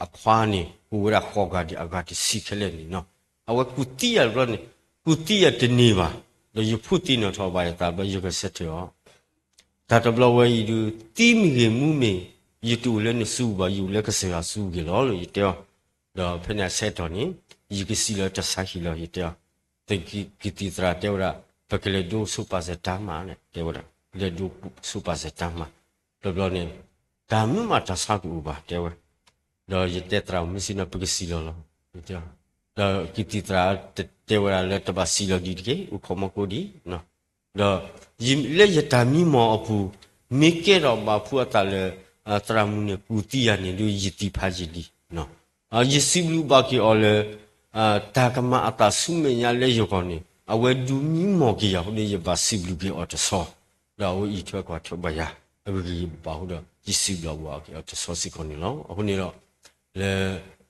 အခွါန့ၣ် ကိးဝဲဒၣ်ဃိးဂၤဒီး အဂၤတဆံခဲလၢာ်န့ၣ်နီၤ, အဝဲကူၣ်သံယၤတဘျီန့ၣ် ကူၣ်သံယၤတန့ၢ်ဘၣ်, ဒီးယဖုသ့ၣ်နီၣ်ထီၣ်ဘၣ်ယသးဘျီ ယဂဲၤဆၢထၢၣ်အီၤ တၢ်တဘျီဝဲအံၤဒုး သံမ့ၢ်ဂ့ၤမူမ့ၢ် ယတအိၣ်လၢနစုပူၤဘၣ်, ယအိၣ်လၢကစၢ်ယွၤစုပူၤက့ၤလီၤလၢယတဲအီၤ, ဒီးဖဲန့ၣ်အဆၢကတီၢ်န့ၣ် ယကစံးလၢတၢ်ဆါဟံၣ်လီၤ ယတဲအီၤ, သုးက့သံၣ်သရၣ်တဲဝဲဒၣ် ပကလဲၤဒိဆူပာ်စၢၤတၢ်မၤန့ၣ် တဲဝဲဒၣ် လဲၤဒိဆူပာ်စၢၤတၢ်မၤ, တဘျီန့ၣ် တၢ်မုာ်မးတၢ်ဆါကအိၣ်ဘၣ် တဲဝဲ ဒီးယတဲသရၣ်မုၣ်စ့ၢ်နီၤ ပကစံးလီၤလီၤ. ဒီးကသံၣ်သရၣ်တဲဝဲဒၣ်လၢတဘၣ်စံးလီၤဒံးတက့ၢ်, အိၣ်ခိးမီၢ်ကိးဒံး. ဒီးလၢယတၢ်မံမီၢ်အပူၤ, မ့ၢ်ကဲထီၣ်ဘၣ်ဖုးအသးလၢ သရၣ်မုၣ်န့ၣ်ကူၣ်သံယၤန့ၣ်ဒီး ယသံၣ်ဖးယံာ်လံ. ယစံးဘျုးဘၣ်က့ၤအီၤလၢ တၢ်ကမၤအသးဆူမဲာ်ညါလၢယဂီၢ်န့ၣ် အဝဲဒုးမံမီၢ်က့ၤယၤအဃိန့ၣ် ယဘၣ်စံးဘျုးက့ၤအီၤတဆီ, ဒီးအဝဲအံးထွဲကွၢ်ထွဲဘၣ်ယၤ အဂ့ၤကယံာ်ဘၣ်အဃိဒီး ယစံးဘျုးဘၣ်အီၤက့ၤအီၤတဆီစ့ၢ်ကီးန့ၣ်လီၤ. အဃိန့ၣ်ဒီး လၢ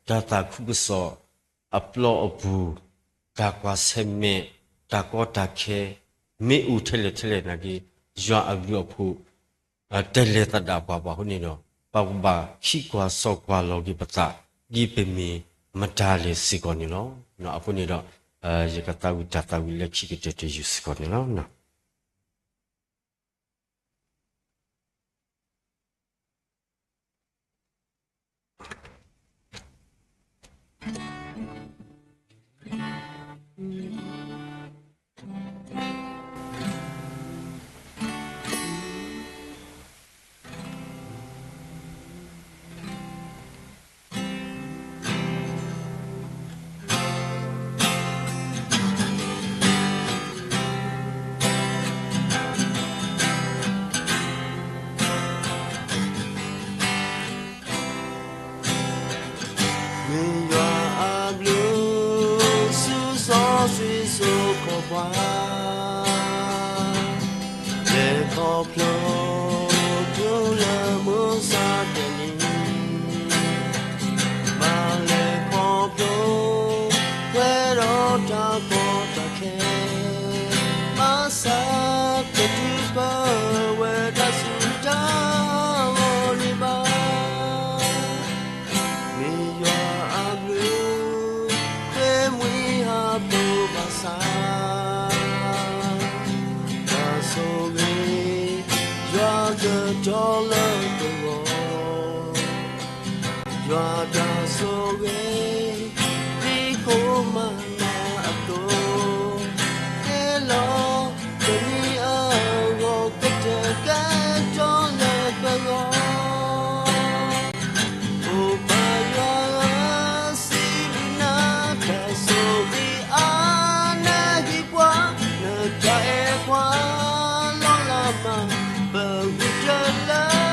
တၢ်သးခုကစီၣ်အပျီအပူၤ, တၢ်ကွၢ်ဆၢၣ်မဲာ်, တၢ်ကီတၢ်ခဲ မ့ၢ်အိၣ်ထဲလဲၣ်ထဲလဲၣ်နာ်က့ ယွၤအဘျုးအဖှိၣ် တဲလဲၤသဒၣ်ပှၤဘၣ်အဃိန့ၣ်ဒီး ပကဘၣ်ခံကွၢ်စီကွၢ်လီၤက့ၤပသး ဒ်ပမ့ၢ်မတၤလဲၣ်စ့ၢ်ကီးန့ၣ်လီၤ. အဃိန့ၣ်ဒီး ယကသးဝံၣ်တၢ်သးဝံၣ်လၢခံကတၢၢ်တယုၢ်စ့ၢ်ကီးန့ၣ်လီၤ. မ့ၢ်ယွၤအဘျုး ဆူစီဆှံစိကီၢ်ပှၤ လဲၤခီဖျိ တုၤလၢမုၢ်ဆါတနံၤ ဘၣ်လဲၤခီဖျိ ပှဲၤဒီးတၢ်ကီတၢ်ခဲ ဘၣ်ဆၣ်တတုၤပဝဲဒၣ်ဆူတၢ်ဂီၤန့ၣ်ဘၣ်. မ့ၢ်ယွၤအဘျုး ဃ့မှံဟးဖျိးဘၣ်ဆၣ် တၢ်ဆိၣ်ဂ့ၤ ယွၤကတီၤလၢပဂီၢ် ယွၤတၢ်ဆိၣ်ဂ့ၤ ဒ်ကိးမၤနၤအသိး ဟဲလီၤ တနံၤအဂီၢ် ကတၢၢ်ကတီၤလၢပဂီၢ် အိၣ်ပၢ်ယွၤဧၢ စံးဘျုးနၤ တၢ်ဆိၣ်ဂ့ၤအါ နဟ့ၣ်ပှၤ နတၢ်အဲၣ်ပှၤ လီၤလးမး ပဂုာ်တလၢ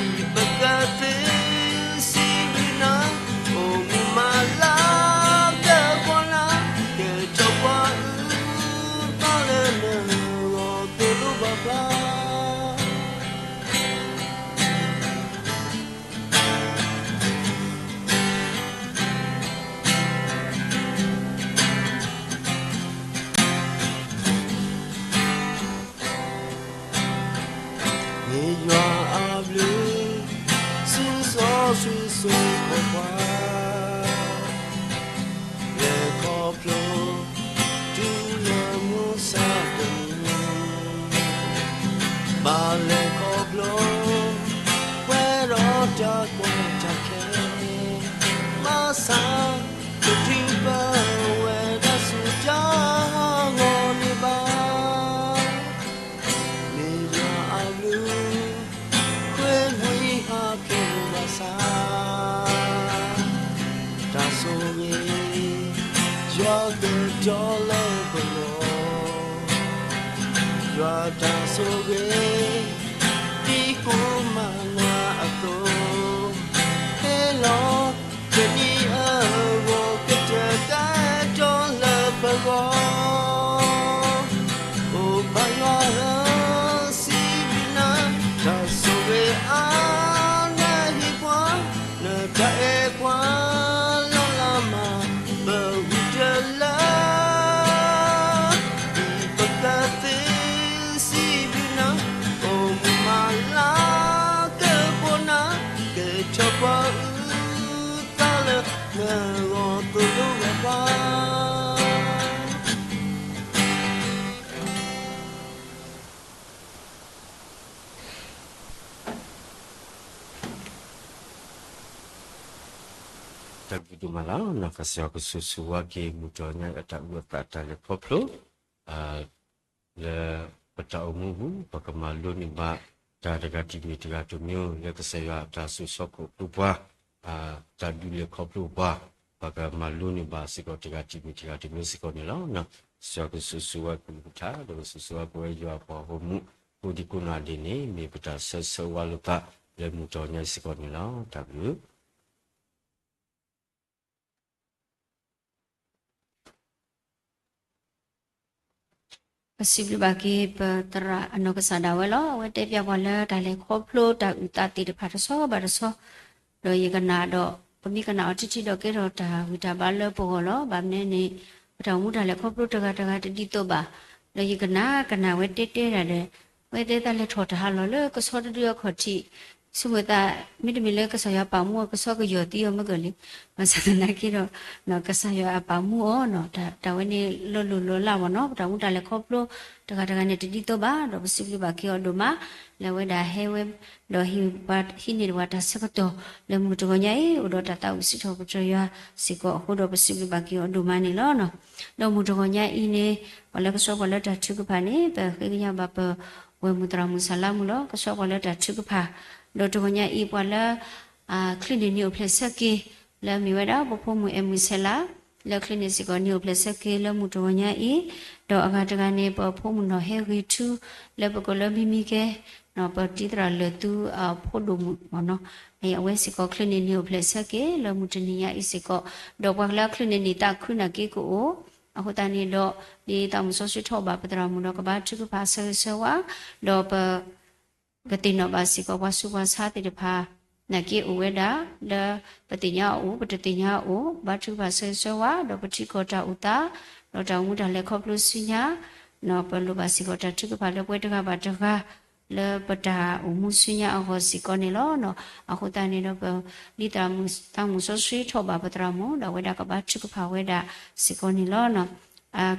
ဒ်ပကသ့ စံးဘျုးနၤ အိၣ်မူမၤလၤ ကပီၤနၤ ကထီၣ်ပှၤအုၣ်သီလၢနဂီၢ် သိၣ်လိဘၣ်ဖျါ မ့ၢ်ယွၤအဘျုး ဆူစီဆှံစိကီၢ်ပှၤ လဲၤခီဖျိ တုၤလၢမုၢ်ဆါတနံၤ ဘၣ်လဲၤခီဖျိ ပှဲၤဒီးတၢ်ကီတၢ်ခဲ ဘၣ်ဆၣ် တတုၤပဝဲဒၣ်ဆူတၢ်ဂီၤန့ၣ်ဘၣ်. မ့ၢ်ယွၤအဘျုး ဃ့မှံဟးဖျိးဘၣ်ဆၣ် တၢ်ဆိၣ်ဂ့ၤ ယွၤကတီၤလၢပဂီၢ် ယွၤတၢ်ဆိၣ်ဂ့ၤ ဒ်ကိးမၤနၤအသိး ဟဲလီၤ တနံၤအဂီၢ် ကတၢၢ်ကတီၤလၢပဂီၢ် အိၣ်ပၢ်ယွၤဧၢ စံးဘျုးနၤ တၢ်ဆိၣ်ဂ့ၤအါ နဟ့ၣ်ပှၤ နတၢ်အဲၣ်ပှၤ လီၤလးမး ပဂုာ်တလၢ ဒ်ပကသ့ စံးဘျုးနၤ အိၣ်မူမၤလၤ ကပီၤနၤ ကထီၣ်ပှၤအုၣ်သီလၢ နဂီၢ်သိၣ်လိဘၣ်ဖျါ တၢ်ဘျုးဒိၣ်မးလီၤ. နီၢ်ကစၢ်ယွၤကဆိၣ်ဂ့ၤဆိၣ်ဝါက့ၤ မုၢ်တနံၤအတၢ်အုၣ်အသးတၢ်လဲၤခီဖျိ လၢပတၢ်အိၣ်မူပူၤ ပကမၤလိန့ၢ်ဘၣ် တၢ်တဂၤတမံၤတဂၤတမံၤ လၢကစၢ်ယွၤအတၢ်ဆိၣ်ဂ့ၤဆိၣ်ဝါပှၤ, တၢ်ဒုးလဲၤခီဖျိပှၤ, ပှၤကမၤလိန့ၢ်ဘၣ်စ့ၢ်ကီးတဂၤတမံၤတဂၤတမံၤစ့ၢ်ကီးန့ၣ်လီၤ. ကစၢ်ယွၤကဆိၣ်ဂ့ၤဆိၣ်ဝါကလုၢ်ကထါ ဒီးကဆိၣ်ဂ့ၤဆိၣ်ဝါပဝဲယွၤအပှၤဂီၢ်မုၢ် ကိးဒံကိးနီၢ်ဒဲးန့ၣ် မ့ၢ်ပတၢ်ဆၢဂ့ၤဆၢဝါလိာ်သး လၢမုၢ်တနံၤညါအံၤစ့ၢ်ကီးန့ၣ်လီၤ. တၢ်ဘျုး ပစံးဘျုးဘၣ်က့ၤ ပသရၣ်အနီၢ်ကစၢ်ဒၣ်ဝဲလီၤ. အဝဲတဲပၠးပှၤလၢတၢ်လဲၤခီဖျိတၢ်အုၣ်သးသ့ၣ်တဖၣ်တဆီဘၣ်တဆီ, ဒီးယကနၣ်ဒီး ပမ့ၢ်ကနၣ်အီၤထံထံဒီးကဲထီၣ်တၢ်ဂံၢ်တၢ်ဘါလၢပဂီၢ်လီၤ. ဘၣ်မနုၤန့ၣ် ပတၢ်အိၣ်မူတၢ်လဲၤခီဖျိတဂၤတဂၤတဒ်သိးဘၣ်, ဒီးယကနၣ်ကနၣ်ဝဲတဲတဲဒၣ်ဒီး အဝဲတဲသးလဲၤထီၣ်တၢ်ဟးလီၤလၢကဆီတဒုအခီၣ်ထံး, ဆိမိၣ်သး မ့တမ့ၢ်လၢကစၢ်ယွၤပာ်မူအီၤကဆီကယီၤသံအီၤမ့ၢ်ဂ့ၤလံ, ဘၣ်ဆၣ်သနာ်က့ဒီး ကစၢ်ယွၤအပာ်မူအီၤ တၢ်ဝဲန့ၣ်လီၤလိၢ်လီၤလးဘၣ်နီၤ, ပတၢ်မူတၢ်လဲၤခီဖျိ တဂၤတဂၤန့ၣ်တဒ်သိးဘၣ်, ဒီးပစံးဘျုးဘၣ်က့ၤအီၤဒိၣ်မး လၢအဝဲဒၣ်ဟဲဝဲ ဒီးဟံးန့ၢ်တၢ်ဆၢကတီၢ် လၢမုၢ်တဂီၤညါအံၤ အိၣ်ဒီးတၢ်သးဝံၣ်စံးထီၣ်ပတြၢၤယွၤစ့ၢ်ကီးအဃိဒီး ပစံးဘျုးဘၣ်က့ၤအီၤဒိၣ်မးန့ၣ်လီၤ. ဒီးမုၢ်တဂီၤညါအံၤန့ၣ် ပှၤလၢကဆှၢပှၤလၢတၢ်ထုကဖၣ်န့ၣ် ပဃ့ကညးဘၣ်ပဝဲၢ်မုၢ်သရၣ်မုၣ်စၢ်လါမုၢ်လီၤ. ကဆှၢပှၤလၢတၢ်ထုကဖၣ်, ဒီးတဂီၤညါအံၤပှၤလၢ ချံးန့ၢ်နံၤအိၣ်ဖျဲၣ်ဆၢက့ၤ လၢအမ့ၢ်ဝဲဒၣ် ပဖိမုၣ်အဲၣ်မုၢ်ဆဲးလး လၢချံးန့ၢ်စ့ၢ်ကီးနံၤအိၣ်ဖျဲၣ်ဆၢက့ၤလၢမုၢ်တဂီၤညါအံၤ, ဒီးအဂၤတဂၤန့ၣ် ပဖိမုၣ်နီၢ်ဟဲဂ့ၤထူ လၢပကိးလၢမံမံကဲ ပတံၤသရၣ်လၢာ်သူအဖိဒိၣ်မုၣ်မ့ၢ်နီၤ, အဝဲစ့ၢ်ကီးချံးန့ၢ်နံၤအိၣ်ဖျဲၣ်ဆၢက့ၤလၢမုၢ်တနံၤညါအံၤစ့ၢ်ကီး, ဒီးပှၤလၢအချံးန့ၢ်နံၤသးခုနာ်က့ကအိၣ်, အဃိသတးန့ၣ်ဒီး ဒ်သးမုၢ်စီဆှံထီၣ်ဘၣ်ပသရၣ်မုၣ်ဒီးကဘါထုကဖၣ်ဆၢဂ့ၤဆၢဝါ, ဒီးပ ကသ့ၣ်နီၣ်ဘၣ်စ့ၢ်ကီးပှၤဆူးပှၤဆါသ့ၣ်တဖၣ် နာ်က့အိၣ်ဝဲဒၣ် လၢပသ့ၣ်ညါအအိၣ် ပတသ့ၣ်ညါအအိၣ် ဘါထုကဖၣ်ဆၢဂ့ၤဆၢဝါ ဒီးပထံကီၢ်တၢ်အိၣ်သး ဒီးတၢ်အိၣ်မူတၢ်လဲၤခီဖျိဆူညါ, ပလိၣ်ဘၣ်စ့ၢ်ကီးတၢ်ထုကဖၣ်လၢပဝဲတဂၤဘၣ်တဂၤ လၢပတၢ်အိၣ်မူဆူညါအဂီၢ်စ့ၢ်ကီးန့ၣ်လီၤ. အဃိသတးန့ၣ်ဒီး ပ ဒ်သးမုၢ်စီဆှံထီၣ်ဘၣ်ပသရၣ်မုၣ် ဒီးအဝဲဒၣ်ကဘါထုကဖၣ်ဝဲဒၣ်စ့ၢ်ကီးန့ၣ်လီၤ.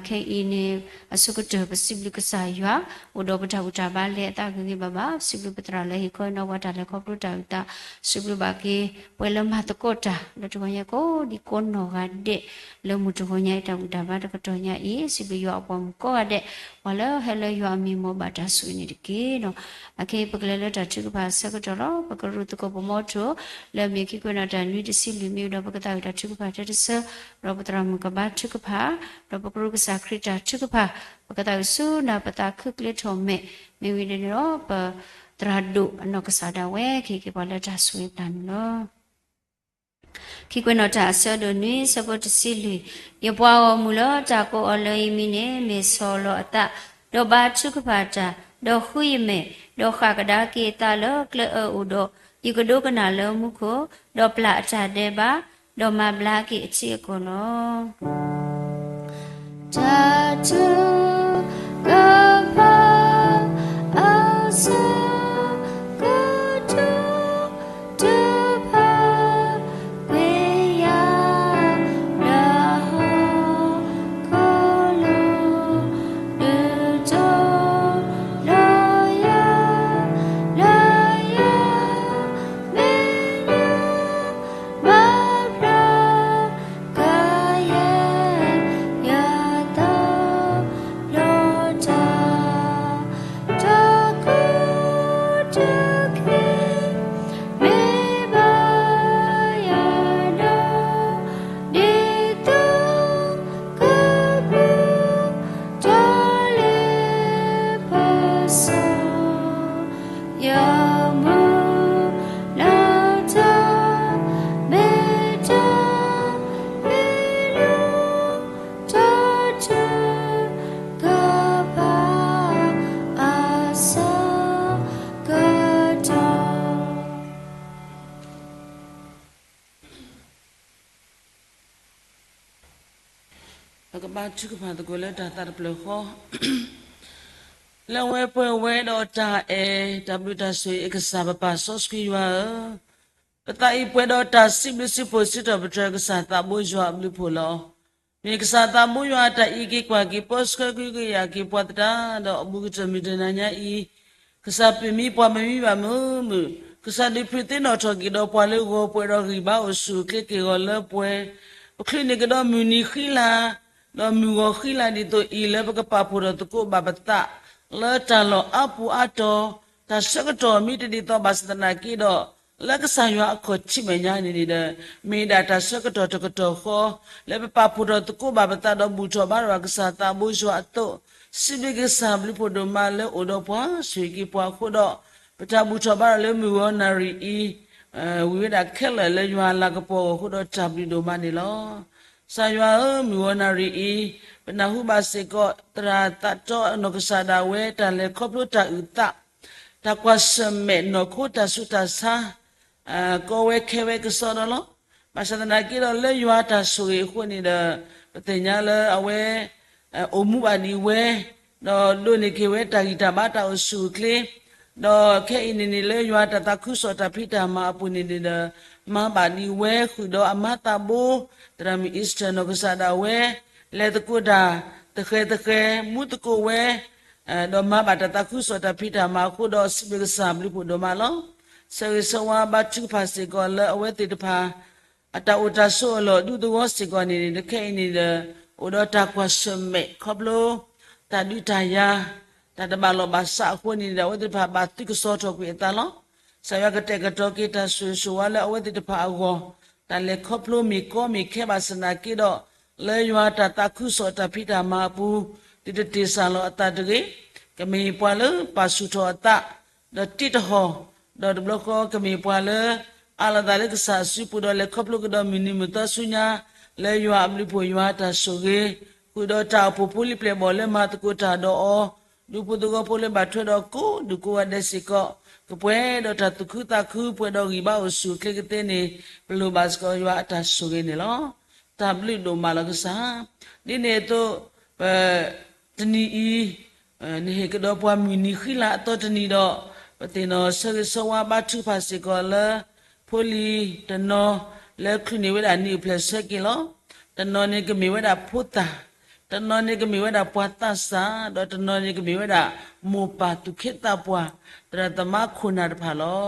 ခဲအံၤန့ၣ် အဆိကတၢၢ် ပစံးဘျုးကစၢ်ယွၤ အိၣ်ဒီးပတၢ်ဘူၣ်တၢ်ဘါလဲၤအသးဂ့ၤဂ့ၤဘၣ်ဘၣ်, ပစံးဘျုးပသရၣ်လၢဟ့ၣ်ခီနီၣ်ပှၤတၢ်လဲၤခီဖျိတၢ်အုၣ်သး, စံးဘျုးဘၣ်က့ၤပှၤလၢမၤသကိးတၢ် လၢတဂီၤညါကိးဒံကိးနီၢ်ဂၤဒဲး လၢမုၢ်တဂီၤညါအံၤတၢ်ဘူၣ်တၢ်ဘါတကတီၢ်ညါအံၤ, စံးဘျုးယွၤအပှၤမုၣ်ကိးဂၤဒဲး ပှၤလၢဟဲလၢယွၤအမံၤမ့ၢ်ဘၣ်တၢ်ဆိၣ်ဂ့ၤန့ၣ်တက့ၢ်. အခဲအံၤပကလဲၤလၢတၢ်ထုကဖၣ်အဆၢကတီၢ်လီၤ. ပကရူၢ်သကိးပမီထိၣ် လၢအမ့ၢ်ခံကွဲးနီၣ်တၢ်နွံတဆံလွံၢ် မ့ၢ်ဝံၤဒီးပကသးဝံၣ်တၢ်ထုကဖၣ်ထဲတဆၢ, ဒီးပသရၣ်မုၣ်ကဘါထုကဖၣ်, ဒီးပကရူၢ်ကစၢ်ခရံာ်တၢ်ထုကဖၣ်, ပကသးဝံၣ်ဆူနၢ်ပသးခုကျ့ထီၣ်မဲာ်, မ့ၢ်ဝံၤဒီး ပသရၣ်ဒိၣ်အနီၢ်ကစၢ်ဒၣ်ဝဲ ကဟ့ၣ်က့ၤပှၤလၢတၢ်ဆိၣ်ဂ့ၤတၢ်န့ၣ်လီၤ. ခံကွဲးနီၣ်တၢ်အဆၢဒိၣ်နွံ ဆၢဖိတဆံလွံၢ်, ယပှၤဂီၢ်မုၢ်လၢတၢ်ကိးအီၤလၢယမံၤန့ၣ် မ့ၢ်ဆီၣ်လီၤအသး, ဒီးဘါထုကဖၣ်တၢ်, ဒီးဃုယမဲာ်, ဒီးဃၣ်ကဒါက့ၤအသးလၢကျဲအၢအိၣ်ဒီး, ယကဒိကနၣ်လၢမူခိၣ်, ဒီးပျၢ်အတၢ်ဒဲးဘး, ဒီးမၤဘျါက့ၤအထံအကီၢ်လီၤ. တၢ်ထုကဖၣ်အဆၢကတီၢ် တဖၣ် ကွ့ယၤလၢဟီၣ်ခိၣ်လိၤ ဒုးတီၤလီၤယၤ လၢယၤ မ့ၢ်နၤ မၤဘျါ ကယဲၢ်ယသး လီၤတၢ် တၢ်ကူၣ်တၢ်က့ၤ မ့ၢ်ဘၣ်ယၤဒီး ဒ်သိးကပူၤ တၢ်လ့ပစီ ယမုၢ်လၢ်တၢ် မ့ၢ်တၢ်မ့ၢ်လၢ တၢ်ထုကဖၣ်အဆၢကတီၢ် ပကဘါထုကဖၣ်သကိးလၢတၢ်သးတဖျၢၣ်ဃီ, လၢအဝဲပှဲၤဝဲဒီးတၢ်အဲၣ် တၢ်ဘျုးတၢ်ဆိၣ်ဂ့ၤအကစၢ် ပပၢ်စီဆှံယွၤဧၢ, ပသးအံၤပှဲၤဒီးတၢ်စံးဘျုးစံးဖှိၣ်စံးထီၣ်ပတြၢၤကစၢ်သးဘိယွၤအဘျုးအဖှိၣ်လီၤ. မ့ၢ်ကစၢ်သးဘိယွၤအတၢ်အံးက့ၤကွၢ်က့ၤ ပၢဆှၢကဟုကယာ်က့ၤပှၤသတးဒီး အဘူးကတၢၢ်မုၢ်တနၤညါအံၤ, ကစၢ်ပၢၢ်မံပှၤမၤမံဘၣ်မုာ်မုာ်, ကစၢ်ဒုးဖြူသ့ၣ်နီၣ်ထီၣ်က့ၤဒီးပှၤလၢဂီၤပှဲၤဒီးဂံၢ်ဘါအိၣ်ဆူၣ်အိၣ်ချ့က့ၤဂီၤလၢပှဲၤ, ပချုးန့ၢ်ကဒီးမုၢ်နံၤဃံလၤ ဒီးမုၢ်ဂီၤဃံလၤဒ်သိးအံၤ လၢပကပာ်ဖှိၣ်ထီၣ်သကိးဘၣ်ပသး လၢတၢ်လီၢ်အါပူၤအါတီၤ, တၢ်ဆၢကတီၢ်မ့ၢ်တဒ်သိးဘၣ်ဆၣ်သနာ်က့ဒီး, လၢကစၢ်ယွၤအခီၣ်ထံးမဲာ်ညါန့ၣ်န့ၣ်ဒီး, မ့ၢ်ဒၣ်တၢ်ဆၢကတီၢ်တကတီၢ်ဃီ, လၢပပာ်ဖှိၣ်ထီၣ်သကိးဘၣ်ပသးဒီးဘူၣ်ထီၣ်ဘါထီၣ်ဘၣ်ကစၢ်သးဘိယွၤအသိး, စံးဘျုးကစၢ်ဘျုးဖှိၣ်ဒိၣ်မးလၢအိၣ်ဒီးပှၤဆိၣ်ဂ့ၤက့ၤပှၤအဃိဒီး, ပတၢ်ဘူၣ်ထီၣ်ဘါထီၣ်လၢမုၢ်ဂီၤနၣ်ရံၣ်အံၤ ဝံၤဝဲဒၣ်ခဲလၢာ်လၢယွၤလၤကပီၤအဂီၢ်အဃိဒီးတၢ်ဘျုးဒိၣ်မးန့ၣ်လီၤ. ကစၢ်ယွၤဧၢ, မုၢ်ဂီၤနၣ်ရံၣ်အံၤ, ပနၢ်ဟူဘၣ်စ့ၢ်ကီး သရၣ်သးတီအနီၢ်ကစၢ်ဒၣ်ဝဲ တၢ်လဲၤခီဖျိတၢ်အုၣ်သး, တၢ်ကွၢ်ဆၢၣ်မဲာ်နီၢ်ခိတၢ်ဆူးတၢ်ဆါ ကီဝဲခဲဝဲကစီဒီလီၤ. ဘၣ်ဆၣ်သနာ်က့ဒီးလၢယွၤတၢ်ဆိၣ်ဂ့ၤအဃိန့ၣ်ဒီး, ပသ့ၣ်ညါလၢအဝဲ အိၣ်မူဘၣ်ဒံးဝဲ, ဒီးဒိးန့ၢ်က့ၤဝဲတၢ်ဂံၢ်တၢ်ဘါတၢ်အိၣ်ဆူၣ်အိၣ်ချ့, ဒီးခဲအံၤန့ၣ်န့ၣ်လၢယွၤတၢ်သးခုကစီၣ်တၢ်ဖံးတၢ်မၤအပူၤန့ၣ်န့ၣ်ဒီး, မၤဘၣ်ဒံးဝဲဃုာ်ဒီးအမါသးဘိ, သရၣ်မုၣ်အ့စတၢၢ်နီၢ်ကစၢ်ဒၣ်ဝဲ, လဲၤသကိးတၢ်သဃဲၤသဃဲၤ မူသကိးဝဲ ဒီးမၤဘၣ်တၢ်သးခုကစီၣ်တၢ်ဖံးတၢ်မၤအဃိဒီးစံးဘျုးကစၢ်ဘျုးဖှိၣ်ဒိၣ်မးလီၤ. ဆၢဂ့ၤဆၢဝါဘါထုကဖၣ်စ့ၢ်ကီးလၢအဝဲသ့ၣ်တဖၣ် အတၢ်အိၣ်တၢ်ဆိးအလီၢ်ဒူသဝီစ့ၢ်ကီးန့ၣ်န့ၣ် ခဲအံၤန့ၣ်ဒီး အိၣ်ဒီးတၢ်ကွၢ်ဆၢၣ်မဲာ်ခီဖျိ တၢ်ဒုးတၢ်ယၤ တၢ်တဘၣ်လီၢ်ဘၣ်စးအဃိန့ၣ်ဒီး အဝဲသ့ၣ်တဖၣ်ဘၣ်သုးကစီထီၣ်ကွံာ်အသးလီၤ. ကစၢ်ယွၤကတဲာ်ကတီၤက့ၤတၢ်ဆိၣ်ဂ့ၤဆိၣ်ဝါလၢအဝဲသ့ၣ်တဖၣ်အဂီၢ်, တၢ်လဲၤခီဖျိမ့ၢ်ကီမ့ၢ်ခဲဘၣ်ဆၣ်သနာ်က့ဒီး, လၢယွၤတၢ်သးခုကစီၣ်တၢ်ဖံးတၢ်မၤအပူၤ, သုတတ့ၢ်စၢ်လီၤအသးတဂ့ၤ, ကမ့ၢ်ပှၤလၢပာ်ဆူၣ်ထီၣ်အသး ဒီးတ့တဟီၣ်, ဒီးတဘျီဃီကမ့ၢ်ပှၤလၢ အးလီၤသးလၢကစၢ်အစုပူၤဒီးလဲၤခီဖျိကဒီးမုၢ်နံၤမုၢ်သီဆူညါ, လၢယွၤအဘျုးဖှိၣ်ယွၤတၢ်ဆိၣ်ဂ့ၤ, ဃုာ်ဒီးတၢ်အိၣ်ဖှိၣ်ဖိလံၤပျဲၢ်ဘီၣ်လၢမၤသကိးတၢ်ဒီးအီၤ, ဒူဖိသဝီဖိလၢဘၣ်ထွဲဒီးကိးဒူၣ်ကိးဂၤဒဲးစ့ၢ်ကီး, ကပှဲၤဒီးတၢ်သူၣ်ခုသးခု ပှဲၤဒီးဂံၢ်ဘါအိၣ်ဆူၣ်အိၣ်ချ့ကသ့န့ၣ်, ပလိၣ်ဘၣ်စ့ၢ်ကီးယွၤအတၢ်ဆိၣ်ဂ့ၤန့ၣ်လီၤ. တၢ်ဘျုးဒိၣ်မးလီၤကစၢ်. ဒ်န့ၣ်အသိး, ပ တနံၤအံၤ, နဟ့ၣ်ကဒီးပှၤမုၢ်နံၤဃံလၤအသီတနံၤဒီး, ပသ့ၣ်နီၣ်ဆၢဂ့ၤဆၢဝါဘါထုကဖၣ်စ့ၢ်ကီးလၢ ဖိလံၤတနီၤလၢချုးန့ၢ်ဝဲဒၣ်နံၣ်အိၣ်ဖျဲၣ်ဆၢက့ၤလီၤ. တနီၤန့ၣ်ကမ့ၢ်ဝဲဒၣ်ဖိသၣ်, တနီၤန့ၣ်ကမ့ၢ်ဝဲဒၣ်ပှၤသးစၢ်, ဒီးတနီၤန့ၣ်ကမ့ၢ်ဝဲဒၣ်မိၢ်ပၢ်သူၣ်က့သးပှၢ်, သရၣ်သမါခိၣ်နၢ်တဖၣ်လီၤ.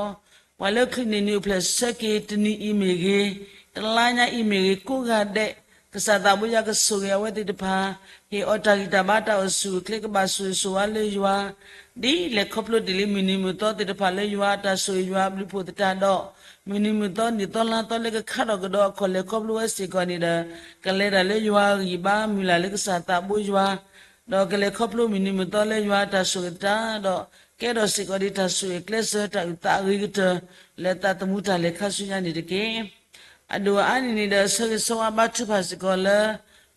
ပှၤလၢချုးန့ၢ်နံၣ်အိၣ်ဖျဲၣ်ဆၢက့ၤတနံၤအံၤမ့ၢ်ဂ့ၤ, တလါညါအံၤမ့ၢ်ဂ့ၤ, ကိးဂၤဒဲး, ကစၢ်သးဘိယွၤကဆိၣ်ဂ့ၤအဝဲသ့ၣ်တဖၣ်, ဟ့ၣ်အီၤတၢ်ဂံၢ်တၢ်ဘါတၢ်အိၣ်ဆူၣ်အိၣ်ချ့ကဘၣ်ဆိၣ်ဂ့ၤဆိၣ်ဝါလၢယွၤ, ဒ်လဲၤခီဖျိတ့ၢ်လံမုၢ်နံၤမုၢ်သီသ့ၣ်တဖၣ်လၢယွၤအတၢ်ဆိၣ်ဂ့ၤယွၤအဘျုးဖှိၣ်သတးဒီး, မုၢ်နံၤမုၢ်သီနံၣ်သီလါသီလၢကခါထီၣ်ကဒီးအခီၣ်လဲၤခီဖျိဝဲစ့ၢ်ကီးန့ၣ်ဒီး, ကလဲၤဒၣ်လၢယွၤအဂံၢ်ဘါမုၢ်လၢ်လၢကစၢ်သးဘိယွၤ ဒီးကလဲၤခီဖျိမုၢ်နံၤမုၢ်သီလၢယွၤအတၢ်ဆိၣ်ဂ့ၤသတးဒီး, ကဲထီၣ်စ့ၢ်ကီးဒ်တၢ်ဆိၣ်ဂ့ၤကျဲးစၢးတၢ်အုၣ်သးအဂ့ၤကတၢၢ် လၢသးသမူတၢ်လဲၤခါဆူညါန့ၣ်တက့ၢ်. အဒိၣ်အအါန့ၣ်န့ၣ်ဒီး ဆၢဂ့ၤဆၢဝါဘါထုကဖၣ်စ့ၢ်ကီးလၢ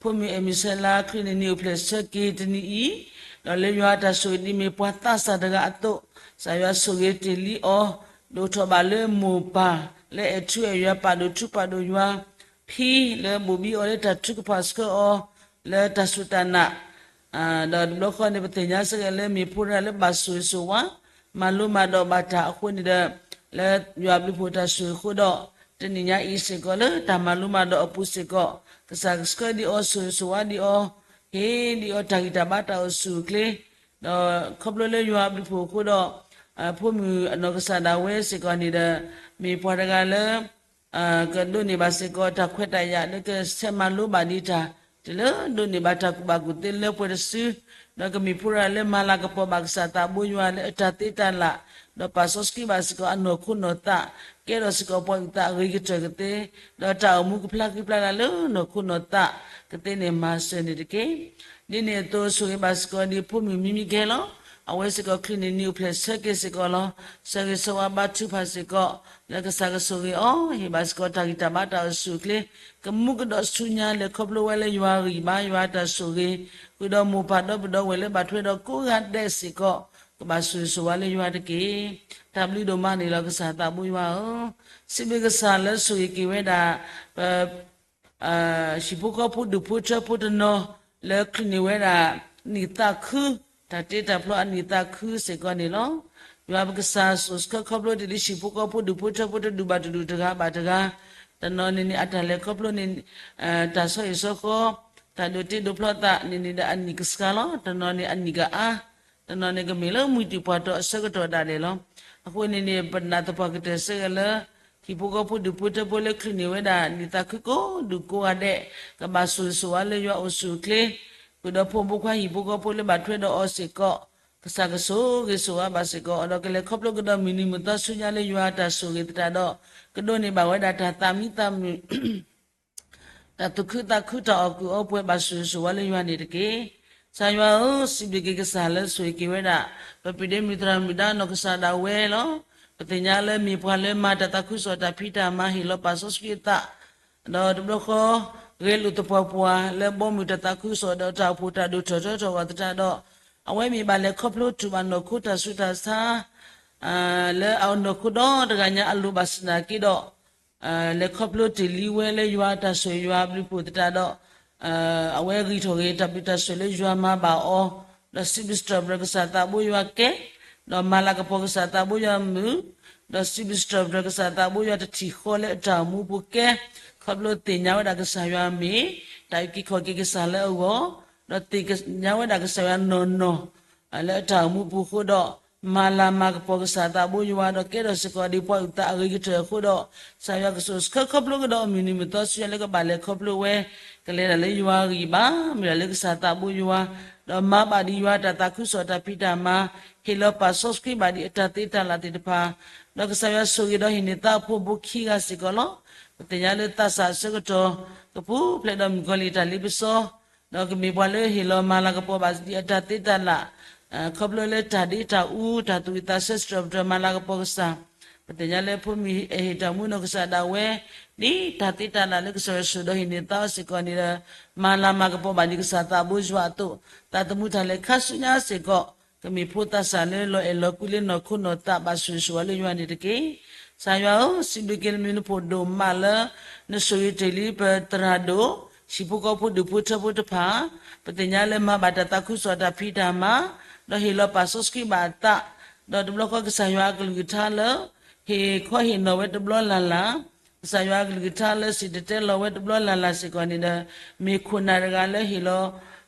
ဖိမုၣ်အဲၣ်မုၢ်ဆဲလါချုးန့ၢ်နံၣ်အိၣ်ဖျဲၣ်ဆၢက့ၤတနံၤအံၤ, ဒီးလၢယွၤအတၢ်ဆိၣ်ဂ့ၤဒ်မ့ၢ်ပှၤသးစၢ်တဂၤအသိး, ကစၢ်ယွၤဆိၣ်ဂ့ၤတ့ၢ်လံအီၤ, ဒိၣ်ထီၣ်ဘၣ်လၢမိၢ်ပၢ်လၢအဲၣ်ထူအဲၣ်ယွၤပာ်ဒိၣ်ထူပာ်ဒိၣ်ယွၤ, ဖံလၢဘိၣ်ဘံအီၤလၢတၢ်ထုကဖၣ်ဆှၢအီၤ လၢတၢ်စူၢ်တၢ်နာ် ဒီးတဘျီဃီန့ၣ် ပသ့ၣ်ညါစ့ၢ်ကီးလၢမ့ၢ်ဖိတဂၤလၢဘၣ်ဆိၣ်ဂ့ၤဆိၣ်ဝါ, မၤလိမၤဒိးဘၣ်တၢ်အဃိန့ၣ်ဒီး, လၢယွၤအဘျုးဖှိၣ်တၢ်ဆိၣ်ဂ့ၤအဃိဒီး, တနံၤညါအံၤစ့ၢ်ကီးလၢတၢ်မၤလိမၤဒိးအပူၤစ့ၢ်ကီး, ကစၢ်ကဆှၢဒံးအီၤဆိၣ်ဂ့ၤဆိၣ်ဝါဒံးအီၤ, ဟ့ၣ်ဒံးအီၤတၢ်ဂံၢ်တၢ်ဘါတၢ်အိၣ်ဆူၣ်အိၣ်ချ့, ဒီးခီဖျိလၢယွၤအဘျုးဖှိၣ်အဃိဒီး, ဖိမုၣ်အနီၢ်ကစၢ်ဒၣ်ဝဲစ့ၢ်ကီးန့ၣ်ဒီး, မ့ၢ်ပှၤတဂၤလၢ ကဒိးန့ၢ်ဘၣ်စ့ၢ်ကီးတၢ်ခွဲးတၢ်ယာ်လၢကဆဲးမၤလိဘၣ်ဒံးတၢ်, တုၤလၢဒိးန့ၢ်ဘၣ်တၢ်ကူၣ်ဘၣ်ကူၣ်သ့လၢပှဲၤတစု, ဒီးကမ့ၢ်ဖိတဂၤလၢမၤလၤကပီၤဘၣ်ကစၢ်သးဘိယွၤလၢအတၢ်သ့တၢ်လၢ်, ဒီးပာ်စီဆှံဘၣ်စ့ၢ်ကီးအနီၢ်ခိနီၢ်သး, ကဲထီၣ်စ့ၢ်ကီးပှၤအုၣ်သးအဂ့ၤကတၢၢ်ကသ့, ဒီးတၢ်အိၣ်မူကဖျါဃံဖျါလၤလၢနီၢ်ခိနီၢ်သးကသ့န့ၣ်မၤစၢၤန့ၣ်တက့ၢ်. ဒ်န့ၣ်အသိးဆိၣ်ဂ့ၤဘၣ်စ့ၢ်ကီးဒ်ဖိမုၣ်မံမံကဟဲလီၤ, အဝဲစ့ၢ်ကီးချုးန့ၢ်နံၣ်အိၣ်ဖျဲၣ်ဆၢက့ၤစ့ၢ်ကီးလီၤ. ဆၢဂ့ၤဆၢဝါဘါထုကဖၣ်စ့ၢ်ကီး, လၢကစၢ်ကဆိၣ်ဂ့ၤအီၤ, ဟ့ၣ်ဘၣ်စ့ၢ်ကီးတၢ်ဂံၢ်တၢ်ဘါတၢ်အိၣ်ဆူၣ်အိၣ်ချ့, ကမူကဒီးဆူညါလဲၤခီဖျိဝဲလၢယွၤအဂံၢ်ဘါယွၤအတၢ်ဆိၣ်ဂ့ၤ, ဃုာ်ဒီးမိၢ်ပၢ်ဒီပုၢ်ဒီဝဲၢ်လၢဘၣ်ထွဲဒီးကိးဂၤဒဲးစ့ၢ်ကီး, ကဘၣ်ဆိၣ်ဂ့ၤဆိၣ်ဝါလၢယွၤတက့ၢ်. တၢ်ဘျုးဒိၣ်မးန့ၣ်လီၤကစၢ်သးဘိယွၤဧၢ, စံးဘျုးကစၢ်လၢဆိၣ်ဂ့ၤက့ၤဝဲဒၣ် ပ ဟံၣ်ဖိဃီဖိဒူၣ်ဖိထၢဖိတနီၤ လၢချုးန့ၢ်ဝဲဒၣ် နံၣ်သးခု, တၢ်တ့တၢ်ဖျီအနံၣ်သးခုစ့ၢ်ကီးန့ၣ်လီၤ. ယွၤပကစၢ်စိာ်ဆှၢခီဖျိတ့ၢ်လံဟံၣ်ဖိဃီဖိဒူၣ်ဖိထၢဖိတဒူၣ်ဘၣ်တဒူၣ်တဂၤဘၣ်တဂၤ, တနီၤန့ၣ်န့ၣ် အတၢ်လဲၤခီဖျိန့ၣ် တၢ်ဆီဟံၣ်ဆီဃီ, တၢ်ဒိးတ့ဒိးဖျီသးန့ၣ်န့ၣ်ဒီးအနံၣ်ကဆှါလီၤ. တနီၤန့ၣ်အနံၣ်ကအါ, တနီၤန့ၣ်ကမ့ၢ်လၢမုၢ်တံၢ်ပှၢ်တီၤအဆၢကတီၢ်ဒၣ်လဲာ်လီၤ. အဃိန့ၣ်န့ၣ် ပနာ်သပှၢ်ကတၢၢ်စ့ၢ်ကီးလၢ ဟံၣ်ဖိဃီဖိဒူၣ်ဖိထၢဖိလၢချုးန့ၢ်ဝဲဒၣ် နံၣ်သးခုကိးဒူၣ်ကိးဂၤဒဲး ကဘၣ်ဆိၣ်ဂ့ၤဆိၣ်ဝါလၢယွၤအိၣ်ဆူၣ်အိၣ်ချ့, ဃုာ်ဒီးဖိမုၣ်ဖိခွါဟံၣ်ဖိဃီဖိလၢဘၣ်ထွဲဒီးအီၤစ့ၢ်ကီး, ကစၢ်ကဆိၣ်ဂ့ၤဆိၣ်ဝါဘၣ်စ့ၢ်ကီး ဒီးကလဲၤခီဖျိကဒီးမုၢ်နံၤမုၢ်သီဆူညါလၢယွၤအတၢ်ဆိၣ်ဂ့ၤသတးဒီး ကဒိးန့ၢ်ဘၣ်ဝဲဒၣ်တၢ်သးမံသးမုာ် တၢ်သူၣ်ခုသးခုတၢ်အီၣ်ကုၢ်အီပှဲၤဘၣ်ဆိၣ်ဂ့ၤဆိၣ်ဝါလၢယွၤန့ၣ်တက့ၢ်. ကစၢ်ယွၤဧၢ, စံးဘျုးက့ၤကစၢ်လၢဆိၣ်ဂ့ၤက့ၤဝဲဒၣ် ပပၢ်ဒ့မုၣ်သရၣ်မုၣ်ဒါနီၢ်ကစၢ်ဒၣ်ဝဲလီၤ. ပသ့ၣ်ညါလၢမ့ၢ်ပှၤလၢမၤတၢ်သးခုကစီၣ်တၢ်ဖံးတၢ်မၤဟ့ၣ်လီၤပာ်စီဆှံအသး ဒီးတဘျီဃီ ဂဲၤလိာ်သပှၢ်ပှၢ်လၢဘီမုၢ်တၢ်သးခုကစီၣ်ဒီးတၢ်အိၣ်ဖှိၣ်တၢ်ဒိၣ်ထီၣ်ထီထီၣ်အဂီၢ်သတးဒီး အဝဲမ့ၢ်ဘၣ်လဲၤခီဖျိတူၢ်ဘၣ်နီၢ်ခိတၢ်ဆူးတၢ်ဆါ လၢအနီၢ်ခိဒီတဂၤညါအလိၤဘၣ်ဆၣ်သနာ်က့ဒီး လဲၤခီဖျိတ့ၢ်လံဝဲလၢယွၤအတၢ်ဆိၣ်ဂ့ၤယွၤအဘျုးဖှိၣ်သတးဒီး အဝဲဂံၢ်ထီၣ်က့ၤတၢ်ဘျုးတၢ်ဆိၣ်လၢယွၤမၤဘၣ်အီၤ, ဒီးစံးဘျုးစံးထီၣ်ပတြၢၤကစၢ်သးဘိယွၤကဲ, ဒီးမၤလၤကပီၤကစၢ်သးဘိယွၤမုာ်, ဒီးစံးဘျုးစံးထီၣ်ပတြၢၤကစၢ်သးဘိယွၤတထံၣ်ဃီလၢအတၢ်အိၣ်မူပူၤကဲ, ခီဖျိသ့ၣ်ညါဝဲဒၣ်ကစၢ်ယွၤမ့ၢ် တၢ်အုၣ်က့ၤခီၣ်က့ၤကစၢ်လၢအဂီၢ်, ဒီးသ့ၣ်ညါဝဲဒၣ်ကစၢ်ယွၤနီၢ်နီၢ် လၢအတၢ်အိၣ်မူပူၤအဃိဒီး မၤလၤမၤကပီၤကစၢ်သးဘိယွၤ ဒီးကဲထီၣ်စ့ၢ်ကီးဒ်ပှၤအုၣ်သးအဂ့ၤကတၢၢ်အဃိဒီး ကစၢ်ယွၤကဆိၣ်ဆှၢခီဖျိကဒီးအမုၢ်နံၤမုၢ်သီဆူညါလၢကဘၣ်လဲၤခီဖျိဝဲ ကလဲၤဒၣ်လၢယွၤအဂံၢ်ဘါ မ့ၢ်ဒၣ်လၢကစၢ်သးဘိယွၤ, ဒီးမၤဘၣ်ဒ်ယွၤတၢ်သးခုကစီၣ်တၢ်ဖံးတၢ်မၤ, ဟ့ၣ်လီၤပာ်စီဆှံဘၣ်ဒ်အတၢ်သ့တၢ်လၢ်သ့ၣ်တဖၣ်, ဒီးကစၢ်ယွၤဆိၣ်ဂ့ၤဒီးဟ့ၣ်န့ၢ်သါအဖိဘိခံဂၤစ့ၢ်ကီးလီၤ. ပသ့ၣ်ညါလၢသးစၢ်အဆၢကတီၢ် ကပူၤဖျဲးဒီးမုၣ်ကီၤလံၢ်တၢ်လ့ပစီ ဒီးကမ့ၢ်ပှၤလၢဟ့ၣ်လီၤမၤလၤကပီၤဘၣ်ဒ်အတၢ်သ့တၢ်လၢ်, ခီဖျိလၢတၢ်ဒ့တၢ်အူ တၢ်သူၣ်ဝံၣ်သးဆၢစံးထီၣ်ပတြၢၤမၤလၤကပီၤကစၢ်, ပသ့ၣ်ညါလၢဖိမုၣ်အဟ့ၣ်တၢ်မူနီၢ်ကစၢ်ဒၣ်ဝဲ ဒ်တၢ်သ့တၢ်လၢ်လၢကစၢ်ယွၤဆိၣ်ဒီးဟ့ၣ်န့ၢ်သါအီၤစ့ၢ်ကီးန့ၣ်ဒီး မၤလၤမၤကပီၤဘၣ်ဒ်ကစၢ်သးဘိယွၤအသိး, သးသမူတၢ်လဲၤခါဆူညါစ့ၢ်ကီး ကမ့ၢ်ဖိသးစၢ်လၢလီၤအဲၣ်လီၤကွံလၢနီၢ်ခိနီၢ်သးဘၣ်ဆိၣ်ဂ့ၤဆိၣ်ဝါလၢယွၤန့ၣ်တက့ၢ်. ကစၢ်ယွၤဧၢ, စံးဘျုးက့ၤနမံၤနဖိၣ်ဒိၣ်မးလၢ နဆိၣ်ဂ့ၤတ့ၢ်လံပသရၣ်ဒိၣ်, ဟံၣ်ဖိဃီဖိဒူၣ်ဖိထၢဖိတဖၣ်, ပသ့ၣ်ညါလၢမၤဘၣ်တၢ်သးခုကစီၣ်တၢ်ဖံးတၢ်မၤ, ဒီးဟ့ၣ်လီၤပာ်စီဆှံဘၣ်အသး, ဒီးတဘျီဃီကစၢ်ယွၤအကလုၢ်ကထါလၢ ဟ့ၣ်ခီဟ့ၣ်နီၤဝဲတဘျီလၢ်လၢ် ကစၢ်ယွၤအကလုၢ်ကထါလၢစံၣ်တဲၤတဲလီၤဝဲတဘျီလၢ်လၢ်စ့ၢ်ကီးန့ၣ်ဒီး မ့ၢ်ခိၣ်နၢ်တဂၤလၢဟ့ၣ်လီၤ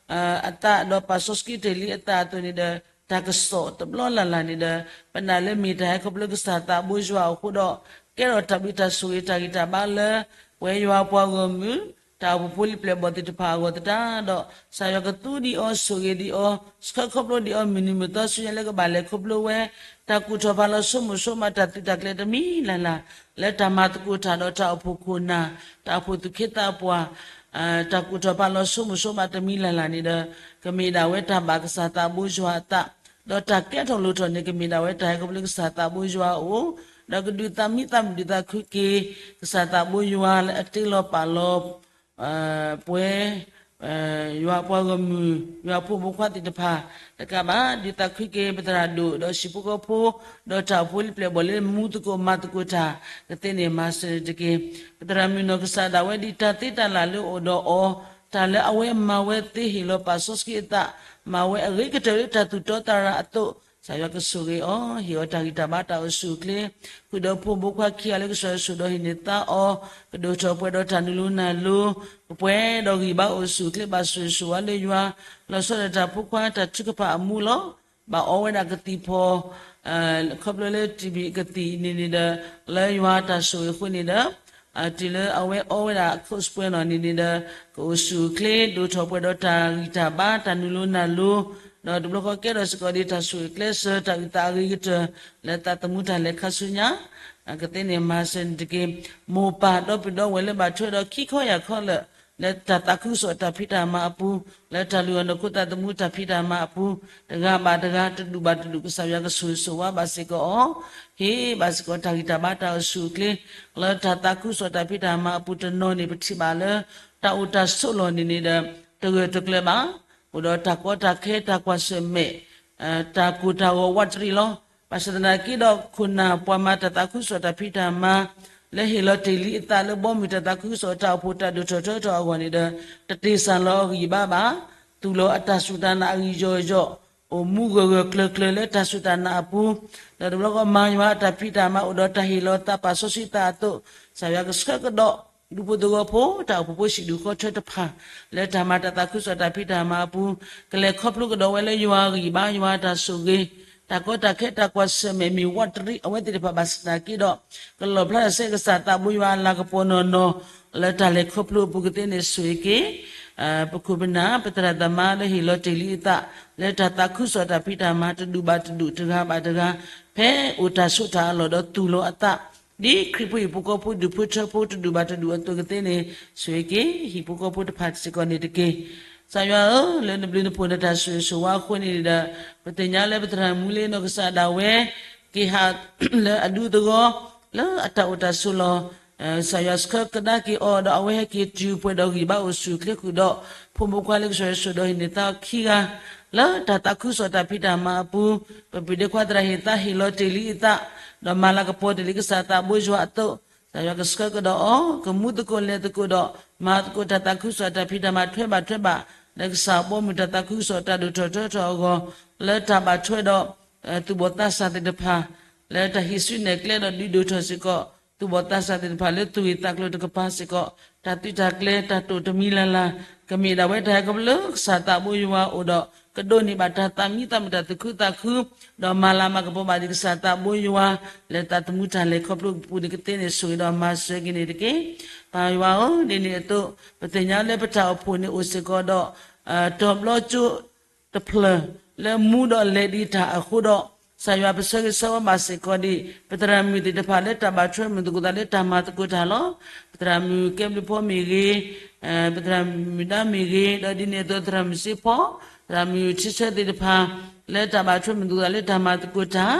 အသးဒီးပာ်စီဆှံတ့ၢ်လံအသးအသိးန့ၣ်ဒီး တၢ်ကစီၣ်တဘျီလၢ်လၢ်န့ၣ်ဒီး ပနာ်လၢမ့ၢ်တၢ်ဟဲခီဖျိကစၢ်သးဘိယွၤအဃိဒီး ကဲထီၣ်တၢ်ဘျုးတၢ်ဆိၣ်ဂ့ၤတၢ်ဂံၢ်တၢ်ဘါလၢ ပဝဲယွၤပှၤဂီၢ်မုၢ် တၢ်အိၣ်ဖှိၣ်ဖိလံာ်ပျဲၢ်ဘီၣ်သ့ၣ်တဖၣ်အဂီၢ်သတးဒီး ကစၢ်ယွၤကသူဒံးအီၤ ဆိၣ်ဂ့ၤဒံးအီၤ ဆှၢခီဖျိဒံးအီၤ မုၢ်နံၤမုၢ်သီဆူညါလၢကဘၣ်လဲၤခီဖျိဝဲ တၢ်ကူၣ်ထီၣ်ဖးလီၤဆိကမိၣ်ဆိကမးတၢ်သုးတၢ်ကျဲၤတမံၤလၢ်လၢ် လၢတၢ်မၤသကိးတၢ်ဒီးတၢ်အိၣ်ဖှိၣ်ခိၣ်နၢ် တၢ်အိၣ်ဖှိၣ်သူၣ်က့သးပှၢ် တၢ်ကူၣ်ထီၣ်ဖးလီၤဆိကမိၣ်ဆိကမးတမံၤလၢ်လၢ်န့ၣ်ဒီး ကမ့ၢ်ဒၣ်ဝဲတၢ်ဘၣ်ကစၢ်သးဘိယွၤအသး ဒီးတၢ်ကဲထီၣ်လိၣ်ထီၣ်န့ၣ် ကမ့ၢ်ဒၣ်ဝဲတၢ်ဟဲခီဖျိကစၢ်သးဘိယွၤအအိၣ် ဒီးကဒုးသးမံသးမုာ်ဒုးသးခုက့ၤ ကစၢ်သးဘိယွၤလၢအတ့လီၤပာ်လီၤ ပဝဲ ယွၤပှၤဂီၢ်မုၢ် ယွၤဖိမုၣ်ဖိခွါသ့ၣ်တဖၣ် တကးဘၣ် ဒုးသးခုက့ၤပသရၣ်ဒိၣ် ဒီးဟံၣ်ဖိဃီဖိ ဒီးတၢ်အိၣ်ဖှိၣ်ဖိလံာ်ပျဲၢ်ဘီၣ်လၢမူသကိးမၤသကိးတၢ် ကသ့န့ၣ်မၤစၢၤန့ၣ်တက့ၢ်. ပသရၣ်မုၣ်နီၢ်ကစၢ်ဒၣ်ဝဲဒ်တၢ်သ့တၢ်လၢ်လၢအိၣ်ဒီးအီၤ တၢ်လၢအဝဲမၤဝဲသ့ဟ့ၣ်လီၤပာ်စီဆှံအသး မၤဝဲအဂ့ၤကတၢၢ်လၢတၢ်သူၣ်တီသးရၤအသိး ကစၢ်ယွၤကဆိၣ်ဂ့ၤအီၤ ဟ့ၣ်အီၤတၢ်ဂံၢ်တၢ်ဘါတၢ်အိၣ်ဆူၣ်အိၣ်ချ့ ဃုာ်ဒီးဖိမုၣ်ဖိခွါခံဂၤလၢကစၢ်ယွၤဆိၣ်ဒီးဟ့ၣ်န့ၢ်သါအီၤ ကဒိၣ်ထီၣ်ပှဲၤဒီးတၢ်နုာ်လီၤနုာ်လီၤ ကပှဲၤဒီးဂံၢ်ဘါအိၣ်ဆူၣ်အိၣ်ချ့ဘၣ်ဆိၣ်ဂ့ၤဆိၣ်ဝါလၢယွၤ လီၤဆီဒၣ်တၢ်ဖိခွါတၢ်ထုကဖၣ်အမူလီၤ. ဘၣ်အီဝဲဒၣ်ကသံၣ်ဖီ ခီဖျိလၢ TB ကသံၣ်န့ၣ်န့ၣ်ဒီး လၢယွၤတၢ်ဆိၣ်ဂ့ၤအဃိန့ၣ်ဒီး တုၤလၢအဝဲအီဝဲဒၣ် Coke စပွဲလီၤန့ၣ်န့ၣ်ဒီး ကအိၣ်ဆူၣ်အိၣ်ချ့ ဒိၣ်ထီၣ်ပှဲၤဒီးတၢ်ဂံၢ်တၢ်ဘါ တၢ်နုာ်လီၤနုာ်လီၤ ဒီးတဘျီဃီကဲထီၣ်စ့ၢ်ကီးဒ်တၢ်ဆိၣ်ဂ့ၤကျဲးစၢး တၢ်အုၣ်သးအဂ့ၤကတၢၢ် လၢသးသမူတၢ်လဲၤခါဆူညါ ကသ့န့ၣ်မၤစၢၤန့ၣ်တက့ၢ်. မိၢ်ပၢ်ဒီပုၢ်ဒီဝဲၢ်လၢဘၣ်ထွဲဒီးခံခီယၢ်ခီလၢာ် လၢတၢ်သးခုကစီၣ်တၢ်ဖံးတၢ်မၤအပူၤ လၢတၢ်လုၢ်အီၣ်နီၢ်ခိသးသမူတၢ်ဖံးတၢ်မၤအပူၤ တဂၤဘၣ်တဂၤ တဒူၣ်ဘၣ်တဒူၣ် ကစၢ်ယွၤကဆိၣ်ဂ့ၤဆိၣ်ဝါဘၣ်စ့ၢ်ကီးအီၤ ဟ့ၣ်ဘၣ်စ့ၢ်ကီးတၢ်ဂံၢ်တၢ်ဘါတၢ်အိၣ်ဆူၣ်အိၣ်ချ့ လၢတၢ်သးခုကစီၣ်တၢ်ဖံးတၢ်မၤအပူၤတနီၤန့ၣ် ပထံၣ်ဘၣ်လၢ တၢ်အိၣ်တၢ်ဆိးလီၢ်န့ၣ်န့ၣ်ဒီး တဂၢၢ်တကျၢၤဘၣ် အိၣ်ဒီးတၢ်ကီတၢ်ခဲတၢ်ကွၢ်ဆၢၣ်မဲာ် တၢ်ကိၢ်တၢ်ဂီၤဝးတရံးလီၤ. ဘၣ်ဆၣ်သနာ်က့ဒီး ခိၣ်နၢ်ပှၤမၤတၢ်သးခုကစီၣ်တၢ်ဖံးတၢ်မၤ လၢဟ့ၣ်လီၤတ့ၢ်လံအသးလၢဘီမုၢ်တၢ်သးခုကစီၣ်တၢ်အိၣ်ဖှိၣ်တၢ်ဒိၣ်ထီၣ်ထီထီၣ်အဂီၢ်န့ၣ်ဒီး တတ့ၢ်စၢ်လီၤအဂံၢ်ဘါဘၣ်. သူၣ်လီၤအတၢ်စူၢ်တၢ်နာ်အဂံၢ်ယီၢ်ယီၢ် အိၣ်မူဂၢၢ်ဂၢၢ်ကျၢၤကျၢၤလၢတၢ်စူၢ်တၢ်နာ်အပူၤ ဒီးတဘျီဃီမၤယွၤအတၢ်ဖံးတၢ်မၤအိၣ်ဒီးတၢ်ဟ့ၣ်လီၤသးပာ်စီဆှံသးအသိး ကစၢ်ယွၤကဆှၢကဒီး ဒူဖိသဝီဖိ တၢ်အိၣ်ဖှိၣ်ဖိဟံၣ်ဒူၣ်ဃီထွဲတဖၣ် လၢတၢ်မၤတၢ်သးခုကစီၣ်တၢ်ဖံးတၢ်မၤအပူၤ ကလဲၤခီဖျိကဒီးဝဲလၢယွၤအဂံၢ်ဘါ ယွၤအတၢ်ဆိၣ်ဂ့ၤ တၢ်ကီတၢ်ခဲတၢ်ကွၢ်ဆၢၣ်မဲာ်မ့ၢ်ဝးတရံးအဝဲသ့ၣ်တဖၣ်ဘၣ်ဆၣ်သနာ်က့ဒီး ကလီၣ်ဖျါတၢ်ဆဲးကစၢ်သးဘိယွၤအလၤကပီၤနီၢ်နီၢ် လၢတၢ်လဲၤခီဖျိအပူၤကသ့န့ၣ်ဆိၣ်ဂ့ၤက့ၤ ပခိၣ်ပနၢ် ပသရၣ်သမါလၢဟ့ၣ်လီၤတ့ၢ်လံအသး လၢတၢ်သးခုကစီၣ်တၢ်ဖံးတၢ်မၤတဒူၣ်ဘၣ်တဒူၣ်တဂၤဘၣ်တဂၤ ဖဲအိၣ်တၢ်ဆိးတၢ်အလီၢ်ဒီးသူၣ်လီၤအသး ဒ်ခရံာ်ဖိဟံၣ်ဖိဃီဖိဒူၣ်ဖိထၢဖိတဒူၣ်ဘၣ်တဒူၣ်အသိးကသ့န့ၣ် ဆိၣ်ဂ့ၤက့ၤ ဟံၣ်ဖိဃီဖိတဖၣ်စ့ၢ်ကီးန့ၣ်တက့ၢ်. ကစၢ်ယွၤဧၢ, လၢနဘျုးနဖှိၣ်နတၢ်ဆိၣ်ဂ့ၤဆိၣ်ဝါအဃိန့ၣ်ဒီး ပသ့ၣ်ညါလၢပသရၣ်မုၣ်လၢနီၢ်ကစၢ်ဒၣ်ဝဲ က့ၤဟးလၢအဒူသဝီ လၢအတၢ်အိၣ်တၢ်ဆိးလီၢ် ကစၢ်ယွၤဆှၢကဒါက့ၤအီၤ ဒီးအဝဲဟဲက့ၤတုၤပှဲၤဒီးဂံၢ်ဘါအိၣ်ဆူၣ်အိၣ်ချ့ဃုာ်ဒီး ဖိမုၣ်ခွါလၢကစၢ်ယွၤဆိၣ်ဒီးဟ့ၣ်န့ၢ်သါအီၤခံဂၤ လၢတၢ်သးခုကစီၣ်တၢ်ဖံးတၢ်မၤအပူၤ ပပၢ်ဒ့ခွါသရၣ်ဟ့ၣ်သါဟ့ၣ်လီၤတ့ၢ်လံအသး ဒီးမၤလၤကပီၤတ့ၢ်လံကစၢ်သးဘိယွၤအသိး ကစၢ်ယွၤကဆှၢကဒီးအီၤ ကမူသကိးလဲၤသကိးဒီး မၤသကိးတၢ်သးခုကစီၣ်တၢ်ဖံးတၢ်မၤထွဲဘၣ်ထွဲဘၣ် လၢကစၢ်အဘီအမုၢ်တၢ်သးခုကစီၣ်တၢ်ဒိၣ်ထီၣ်ထီထီၣ်အဂီၢ် လၢတၢ်ဘၣ်ထွဲဒီး သူၣ်ဘီၣ်သးစၢ်သ့ၣ်တဖၣ် လၢတၢ်ဟံးစုနဲၣ်ကျဲဒီးဒုးဒိၣ်ထီၣ်စ့ၢ်ကီး သူၣ်ဘီၣ်သးစၢ်သ့ၣ်တဖၣ်လၢသူၣ်ဂ့ၢ်သးကျိၤတကပၤစ့ၢ်ကီး တၢ်သုးတၢ်ကျဲၤတၢ်တိာ်တမံၤလၢ်လၢ် ကမ့ၢ်ဒၣ်ဝဲတၢ်ဟဲခီဖျိလၢကစၢ်သးဘိယွၤအအိၣ်ဒီး ကဒိးန့ၢ်ဘၣ်တၢ်သးမံသးမုာ်တၢ်သူၣ်ခုသးခု ဒီးမၤလၤမၤကပီၤဘၣ်ဒံးကစၢ်သးဘိယွၤ လၢသးသမူတၢ်လဲၤခီဖျိအပူၤန့ၣ်ကသ့န့ၣ် ဆိၣ်ဂ့ၤဒီးမၤစၢၤက့ၤန့ၣ်တက့ၢ်. ပၢ်ယွၤဧၢ, ဒ်န့ၣ်အသိး ပသ့ၣ်ညါလၢပတၢ်အိၣ်ဖှိၣ်န့ၣ်အိၣ်စ့ၢ်ကီးဒီး တီၤဘျီကၠိ တဖျၢၣ် လၢမူဒီးလဲၤဒံးတၢ်အဃိဒီး ကစၢ်ယွၤပဆၢဂ့ၤဆၢဝါဘၣ်စ့ၢ်ကီးဒံး ပသရၣ်မုၣ်သ့ၣ်တဖၣ်လၢတၢ်ဘၣ်ထွဲမုာ်သကိးသးလၢတၢ်မၤသကိးတၢ်လီၤ. ပသရၣ်မုၣ်ကဲဘျုးဖီမ့ၢ်ဂ့ၤ, ပသရၣ်မုၣ်ဒါမ့ၢ်ဂ့ၤ, ဒီးဒ်န့ၣ်အသိးသရၣ်မုၣ်စ့ဖီ, သရၣ်မုၣ်ထံဆၢသ့ၣ်တဖၣ် လၢတၢ်ဘၣ်ထွဲမုာ်သကိးသးလၢတၢ်မၤသကိးတၢ်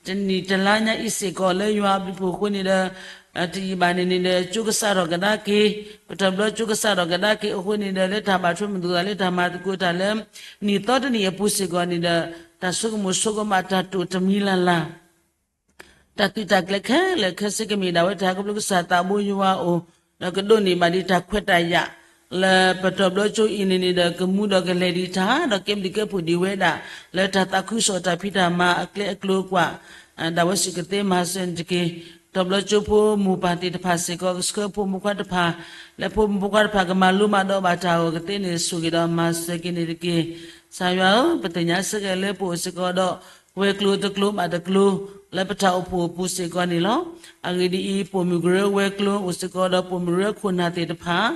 တနံၣ်တလါညါအံၤစ့ၢ်ကီးလၢယွၤအဘျုးဖှိၣ်အဃိန့ၣ်ဒီး တယံာ်ဘၣ်န့ၣ်န့ၣ်ဒီး ကၠိကစးထီၣ်ကဒါက့ၤ, ပတီၢ်ဘျီကၠိကစးထီၣ်ကဒါက့ၤအဃိန့ၣ်ဒီး လၢတၢ်ဘၣ်ထွဲမုာ်သကိးသးလၢတၢ်မၤသကိးတၢ်လၢ နံၣ်သီတနံၣ်အပူၤစ့ၢ်ကီးန့ၣ်ဒီး တၢ်ဆိကမိၣ်ဆိကမးတၢ်တိာ်တမံၤလၢ်လၢ် တၢ်သုးတၢ်ကျဲၤခဲလၢာ်ခဲဆ့ကမ့ၢ်ဒၣ်ဝဲတၢ်ဟဲခီဖျိကစၢ်သးဘိယွၤအအိၣ်, ဒီးကဒိးန့ၢ်ဘၣ်ဒံးတၢ်ခွဲးတၢ်ယာ် လၢပတီၢ်ဘျီကၠိအံၤန့ၣ်န့ၣ်ဒီး ကမူဒီးကလဲၤဒံးတၢ် ဒီးကဲဘျုးကဲဖှိၣ်ဒံးဝဲဒၣ် လၢတၢ်သးခုကစီၣ်တၢ်ဖံးတၢ်မၤအကျဲအကျိၤအကွာ် ဒၣ်ဝဲစ့ၢ်ကသ့မၤစၢၤန့ၣ်တက့ၢ်. တီၢ်ဘျီကၠိဖိမိၢ်ပၢ်သ့ၣ်တဖၣ်စ့ၢ်ကီး ကဆှၢဖိမုၣ်ဖိခွါတဖၣ် လၢဖိမုၣ်ဖိခွါတဖၣ်ကမၤလိမၤဒိးဘၣ်တၢ်အဂီၢ်ကသ့န့ၣ် ဆိၣ်ဂ့ၤဒီးမၤစၢၤက့ၤန့ၣ်တက့ၢ်. ကစၢ်ယွၤဧၢ, ပသ့ၣ်ညါစ့ၢ်ကီးလၢပအိၣ်စ့ၢ်ကီးဒီး ဝဲၤကျိၤတကျိၤဘၣ်တကျိၤ လၢပတၢ်အိၣ်ဖှိၣ်အပူၤစ့ၢ်ကီးန့ၣ်လီၤ. အဂ့ၢ်ဒ်အံၤ, ပိာ်မုၣ်ကရၢဝဲၤကျိၤအိၣ်စ့ၢ်ကီးဒီးပိာ်မုၣ်ကရၢခိၣ်နၢ်သ့ၣ်တဖၣ်,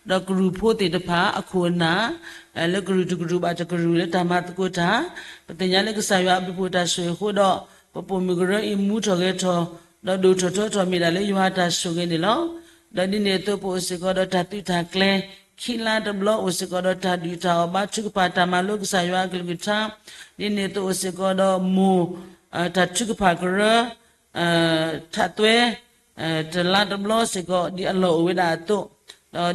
ဒီးကရူၢ်ဖိသ့ၣ်တဖၣ်အခိၣ်အနၢ် လၢကရူၢ်တကရူၢ်ဘၣ်တကရူၢ်လၢတၢ်မၤသကိးတၢ်, ပသ့ၣ်ညါလၢကစၢ်ယွၤအဘျုးဖှိၣ်တၢ်ဆိၣ်ဂ့ၤအဃိဒီး ပပိာ်မုၣ်ကရၢအံၤမူထီၣ်ဂဲၤထီၣ် ဒီးဒိၣ်ထီၣ်ထီထီၣ်မ့ၢ်ဒၣ်လၢယွၤအတၢ်ဆိၣ်ဂ့ၤန့ၣ်လီၤ. ဒီးဒ်န့ၣ်အသိးပအိၣ်စ့ၢ်ကီးဒီးတၢ်သုးတၢ်ကျဲၤ ခံလါတဘျီအိၣ်စ့ၢ်ကီးဒီးတၢ်ဒုၣ်တၢ်အီၣ်ဘါထုကဖၣ်တၢ်မၤလိကစၢ်ယွၤအကလုၢ်ကထါ, ဒ်န့ၣ်အသိးအိၣ်စ့ၢ်ကီးဒီးမိၢ် တၢ်ထုကဖၣ်ကရၢ ထးသွဲ တလါတဘျီစ့ၢ်ကီး ဒ်အလီၢ်အိၣ်ဝဲဒၣ်အသိး,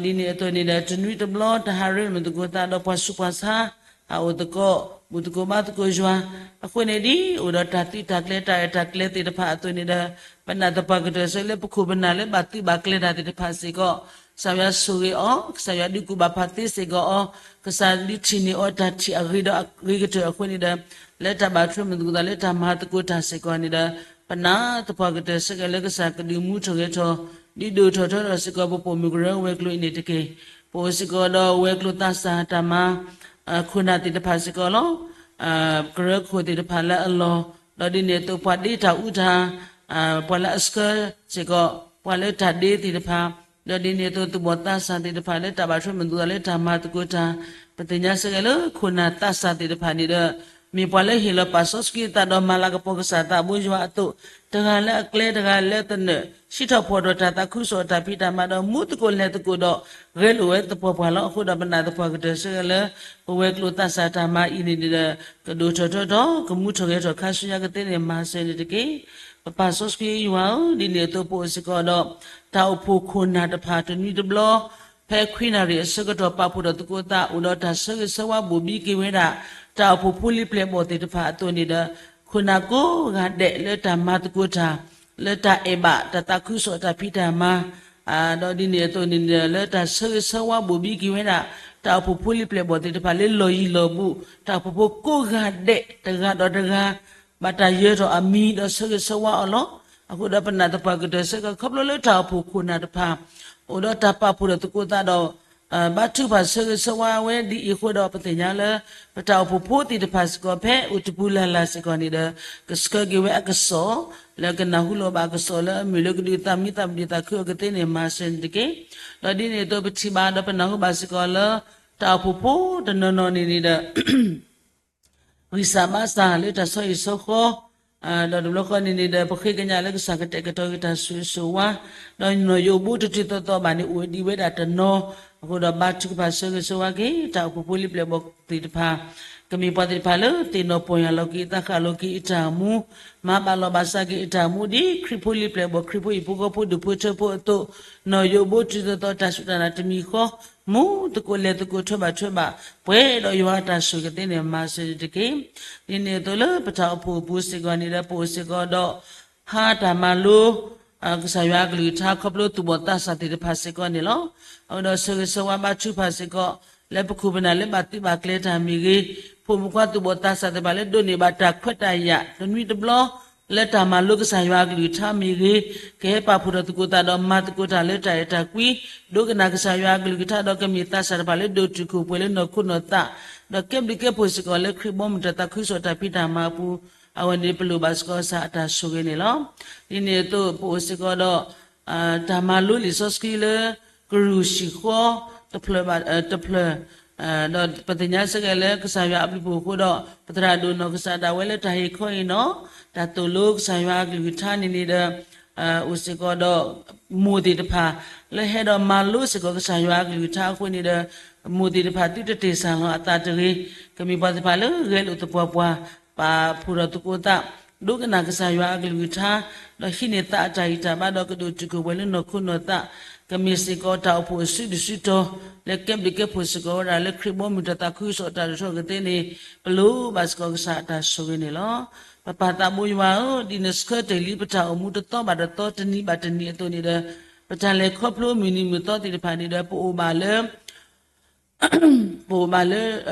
ဒီးဒ်န့ၣ်အသိးန့ၣ်ဒီး တနွံတဘျီ တၢ်ဟးရ့မုာ်သကိးသးဒီးပှၤဆူးပှၤဆါ ဟးအိၣ်သကိး ဘူၣ်သကိးဘါသကိးယွၤ, အဃိန့ၣ်ဒ်အိၣ်ဒီးတၢ်သုးတၢ်ကျဲၤတၢ်ရဲၣ်တၢ်ကျဲၤသ့ၣ်တဖၣ်အသိးန့ၣ်ဒီး ပနာ်သပှၢ်ကတၢၢ်စ့ၢ်လၢပခိၣ်ပနၢ်လၢဘၣ်သုးဘၣ်ကျဲၤတၢ်သ့ၣ်တဖၣ်စ့ၢ်ကီး ကစၢ်ယွၤဆိၣ်ဂ့ၤအီၤ, ကစၢ်ယွၤဒုးကူၣ်ဘၣ်ဖးသ့စ့ၢ်ကီးအီၤ, ကစၢ်ဒုးထံၣ်န့ၢ်အီၤတၢ်ထံၣ်အဂ့ၤဒီးအဂ့ၤကတၢၢ်အဃိန့ၣ်ဒီး လၢတၢ်ဘၣ်ထွဲမုာ်သကိးသးလၢတၢ်မၤသကိးတၢ်စ့ၢ်ကီးန့ၣ်ဒီး ပနာ်သပှၢ်ကတၢၢ်စ့ၢ်ကီးလၢကစၢ်ကဒုးမူထီၣ်ဂဲၤထီၣ် ဒုးဒိၣ်ထီၣ်ထီထီၣ်စ့ၢ်ကီးပပိာ်မုၣ်ကရၢဝဲၤကျိၤအံၤန့ၣ်တက့ၢ်. ပအိၣ်စ့ၢ်ကီးဒီးဝဲၤကျိၤသးစၢ်တၢ်မၤ ခိၣ်နၢ်သ့ၣ်တဖၣ်စ့ၢ်ကီးလီၤ. ကရၢခိၣ်သ့ၣ်တဖၣ်လၢအလီၢ်, ဒီးဒ်န့ၣ်အသိးပှၤဒ့တၢ်အူတၢ် ပှၤလၢအဆှၢစ့ၢ်ကီး ပှၤလၢတၢ်ဒ့သ့ၣ်တဖၣ်, ဒီးဒ်န့ၣ်အသိးသူၣ်ဘီၣ်သးစၢ်သ့ၣ်တဖၣ်လၢတၢ်ဘၣ်ထွဲမုာ်သကိးသးလၢတၢ်မၤသကိးတၢ်, ပသ့ၣ်ညါစ့ၢ်ကီးလၢခိၣ်နၢ်သးစၢ်သ့ၣ်တဖၣ်န့ၣ်ဒီး မ့ၢ်ပှၤလၢဟ့ၣ်လီၤပာ်စီဆှံအသးဒီးမၤလၤကပီၤကစၢ်သးဘိယွၤအသိး, တဂၤလၢအကျဲတဂၤလၢသနၢၣ် စံးထီၣ်ဖီၣ်ထီၣ်တၢ်သးခုကစီၣ်တၢ်ဖံးတၢ်မၤဒီးမူသကိးလဲၤသကိးဒီး ဂဲၤလိာ်ဝဲသပှၢ်ပှၢ်လီၤ. အဃိဒီးပနာ်သပှၢ်ကတၢၢ်စ့ၢ်ကီးလၢ ပဝဲၤကျိၤသးစၢ်တၢ်မၤအံၤန့ၣ်ဒီး ကဒိၣ်ထီၣ်ထီထီၣ် ကမူထီၣ်ဂဲၤထီၣ်ခါဆူညါကသ့န့ၣ် မၤစၢၤန့ၣ်တက့ၢ်. ပပၢ်စီဆှံယွၤဧၢ, ဒ်န့ၣ်အသိးပအိၣ်စ့ၢ်ကီးဒီး တၢ်အိၣ်ဖှိၣ်ခိၣ်နၢ်တဖၣ်တနွံတဘျီ ဖဲခွံနၣ်ရံၣ်အဆၢကတီၢ်ပာ်ဖှိၣ်ထီၣ်သကိးသး အိၣ်ဒီးတၢ်ဆၢဂ့ၤဆၢဝါဘိၣ်ဘံက့ၤဝဲဒၣ် တၢ်အိၣ်ဖှိၣ်ဖိလံၤပျဲၢ်ဘီၣ်သ့ၣ်တဖၣ်အသိးန့ၣ်ဒီး ခိၣ်နၢ်ကိးဂၤဒဲးလၢတၢ်မၤသကိးတၢ် လၢတၢ်အဲၣ်ဘၣ်တၢ်သးခုကစီၣ်တၢ်ဖံးတၢ်မၤ ဒီးဒ်န့ၣ်အသိးန့ၣ်ဒီး လၢတၢ်ဆၢဂ့ၤဆၢဝါဘိၣ်ဘံက့ၤဝဲဒၣ် တၢ်အိၣ်ဖှိၣ်ဖိလံၤပျဲၢ်ဘီၣ်သ့ၣ်တဖၣ်လၢလီၢ်ယံၤလီၢ်ဘူး တၢ်အိၣ်ဖှိၣ်ဖိကိးဂၤဒဲးတဂၤဒီးတဂၤ ဘၣ်တၢ်ယၢၤထီၣ်အမံၤဒီးဆၢဂ့ၤဆၢဝါအီၤလီၤ. အဃိဒီးပနာ်သပှၢ်ကတၢၢ်စ့ၢ်ကီးခီဖျိလၢတၢ်အိၣ်ဖှိၣ်ခိၣ်နၢ်တဖၣ် အိၣ်ဒီးတၢ်ပာ်ဖှိၣ်ထီၣ်သကိးသးဒီး ဘါထုကဖၣ်ဆၢဂ့ၤဆၢဝါဝဲဒ်အံၤအဃိဒီး ပသ့ၣ်ညါလၢ ပတၢ်အိၣ်ဖှိၣ်ဖိသ့ၣ်တဖၣ်စ့ၢ်ကီး ဖဲအိၣ်တပူၤလၢ်လၢ်စ့ၢ်ကီးန့ၣ်ဒီး ကဆှၢက့ၤဝဲအကစီၣ် လၢကနၢ်ဟူလီၤဘၣ်အကစီၣ်လၢအမုာ်လၢကဒုးသးမံသးမုာ်ဒံးသးခုအကသ့န့ၣ် မၤစၢၤန့ၣ်တက့ၢ်. ဒီးဒ်န့ၣ်အသိးပထံၣ်ဘၣ်ဒီးပနၢ်ဟူဘၣ်စ့ၢ်ကီးလၢ တၢ်အိၣ်ဖှိၣ်ဖိတနီၤနီၤန့ၣ်န့ၣ်ဒီး ဂံၢ်စၢ်ဘါစၢ်လၢတၢ်ဆီဟံၣ်ဆီဃီ, ဒီးတဘျီဃီန့ၣ်န့ၣ်ဒီး ပဃ့ကညးလၢကစၢ်ကတဲာ်ကတီၤက့ၤတၢ်ဆိၣ်ဂ့ၤဆိၣ်ဝါ, ဒီးနီၢ်ယိးဘိတတုၤသီသီဘၣ်န့ၣ် အိၣ်ဒံးဝဲဒၣ်တနီၤ, အဃိဒီးဘါထုကဖၣ်ဆိၣ်ဂ့ၤဆိၣ်ဝါက့ၤ တၢ်အိၣ်ဖှိၣ်ဖိလံပျဲၢ်ဘီၣ်သ့ၣ်တဖၣ်, ကမ့ၢ်ပှၤသ့ၣ်တဖၣ်လၢသ့ၣ်နီၣ်ပီၢ်ယၢ်လီၤက့ၤ သးဃၣ်လီၤက့ၤအတၢ်အိၣ်မူ, မၤဘၣ်လီၤဘၣ်စးက့ၤအတၢ်အိၣ်မူ ဒ်ခရံာ်ဖိလံပျဲၢ်ဘီၣ် ခရံာ်ဖိဟံၣ်ဖိဃီဖိဒူၣ်ဖိထၢဖိအသိး, နီၢ်ယိးဘိတုၤသီသီ တၢ်စူၢ်တၢ်နာ်တမံၤဃီ, မူသကိးလဲၤသကိး ထွဲဘၣ်ထွဲဘၣ်, ပှဲၤဒီးယွၤအတၢ်ဆိၣ်ဂ့ၤကသ့န့ၣ် မၤစၢၤန့ၣ်တက့ၢ်. ဒ်န့ၣ်အသိးလၢပတၢ်အိၣ်ဖှိၣ်အပူၤစ့ၢ်ကီးန့ၣ်ဒီး ပအိၣ်စ့ၢ်ကီးဒီး ဟါတၢ်မၤလိ ကစၢ်ယွၤအကလုၢ်ကထါ ခီဖျိသူၣ်ဘီၣ်သးစၢ်သ့ၣ်တဖၣ်စ့ၢ်ကီးန့ၣ်လီၤ. အဃိဒီးဆိၣ်ဂ့ၤဆိၣ်ဝါဘါထုကဖၣ်စ့ၢ်ကီး လၢပခိၣ်ပနၢ်လၢဘၣ်သုးဘၣ်ကျဲၤတၢ်မ့ၢ်ဂ့ၤ, ဖိမုၣ်ခွါသူၣ်ဘီၣ်သးစၢ်သ့ၣ်တဖၣ်လၢဒိးန့ၢ်ဘၣ်တၢ်ခွဲးတၢ်ယာ် တနွံတဘျီ လၢတၢ်မၤလိကစၢ်ယွၤအကလုၢ်ကထါမ့ၢ်ဂ့ၤ, ကဟဲပာ်ဖှိၣ်ထီၣ်သကိးသးဒီးမၤသကိးတၢ်လၢတၢ်အဲၣ်တၢ်ကွံ, ဒိကနၣ်ကစၢ်ယွၤအကလုၢ်ကထါ ဒီးကမ့ၢ်သးစၢ်တဖၣ်လၢဒိးတုာ်ခိၣ်ပှဲၤလၢနီၢ်ခိနီၢ်သး, ဒီးကဲဘျုးကဲဖှိၣ်စ့ၢ်ကီးလၢခရံာ်ဘီမုၢ်တၢ်သးခုကစီၣ်တၢ်ဖံးတၢ်မၤအပူၤ, အဝဲန့ၣ်ပလိၣ်ဘၣ်စ့ၢ်ကီးကစၢ်အတၢ်ဆိၣ်ဂ့ၤန့ၣ်လီၤ. ဒ်န့ၣ်အသိး ပအိၣ်စ့ၢ်ကီးဒီး တၢ်မၤလိလံာ်စီဆှံလၢ ကရူၢ်ဟံၣ်ဃီ တဖျၢၣ်ဘၣ်တဖျၢၣ်, ဒီးပသ့ၣ်ညါစ့ၢ်ကီးလၢကစၢ်ယွၤအဘျုးအဖှိၣ်အဃိဒီး ပသရၣ်ဒိၣ်နီၢ်ကစၢ်ဒၣ်ဝဲလၢတၢ်ဟ့ၣ်ခီအံၤနီၤ, တၢ်သိၣ်လိကစၢ်ယွၤအကလုၢ်ကထါန့ၣ်န့ၣ်ဒီး အိၣ်စ့ၢ်ကီးဒီး မိၢ်သ့ၣ်တဖၣ် လၢဟဲဒီးမၤလိစ့ၢ်ကီးကစၢ်ယွၤအကလုၢ်ကထါအဃိန့ၣ်ဒီး မိၢ်သ့ၣ်တဖၣ်သုတတ့ၢ်စၢ်လီၤအသးတဂ့ၤ, ကမ့ၢ်ပှၤသ့ၣ်တဖၣ်လၢဂဲၤလိာ်သပှၢ်ပှၢ် ပာ်ဖှိၣ်ထီၣ်သကိးသး, ဒိကနၣ်ကစၢ်ယွၤအကလုၢ်ကထါ, ဒီးဟံးန့ၢ်သးအတၢ်ဂံၢ်တၢ်ဘါဒီးကဒိၣ်တုာ်ခိၣ်ပှဲၤလၢနီၢ်ခိနီၢ်သး, ကမ့ၢ်စ့ၢ်ကီးတၢ်အိၣ်ဖှိၣ်အစုဒုၣ်စုတီၤ လၢကဲဘျုးကဲဖှိၣ်စ့ၢ်ကီးဝဲဒၣ်လၢခရံာ်ဘီမုၢ်တၢ်သးခုကစီၣ်တၢ်ဒိၣ်ထီၣ်ကသ့န့ၣ် ပလိၣ်ဘၣ်စ့ၢ်ကီးကစၢ်အတၢ်ဆိၣ်ဂ့ၤန့ၣ်လီၤ. ပပၢ်သးဘိယွၤဧၢ, ဒ်နဆှၢတ့ၢ်လံပတၢ်အိၣ်မူတသီဘၣ်တသီ တနံၤဘၣ်တနံၤအသိးန့ၣ်ဒီး ပတၢ်လဲၤခီဖျိမုၢ်နံၤမုၢ်သီသ့ၣ်တဖၣ်န့ၣ်ဒီး ပအိၣ်ဘၣ်လၢ ပအိၣ်ဘၣ်လၢ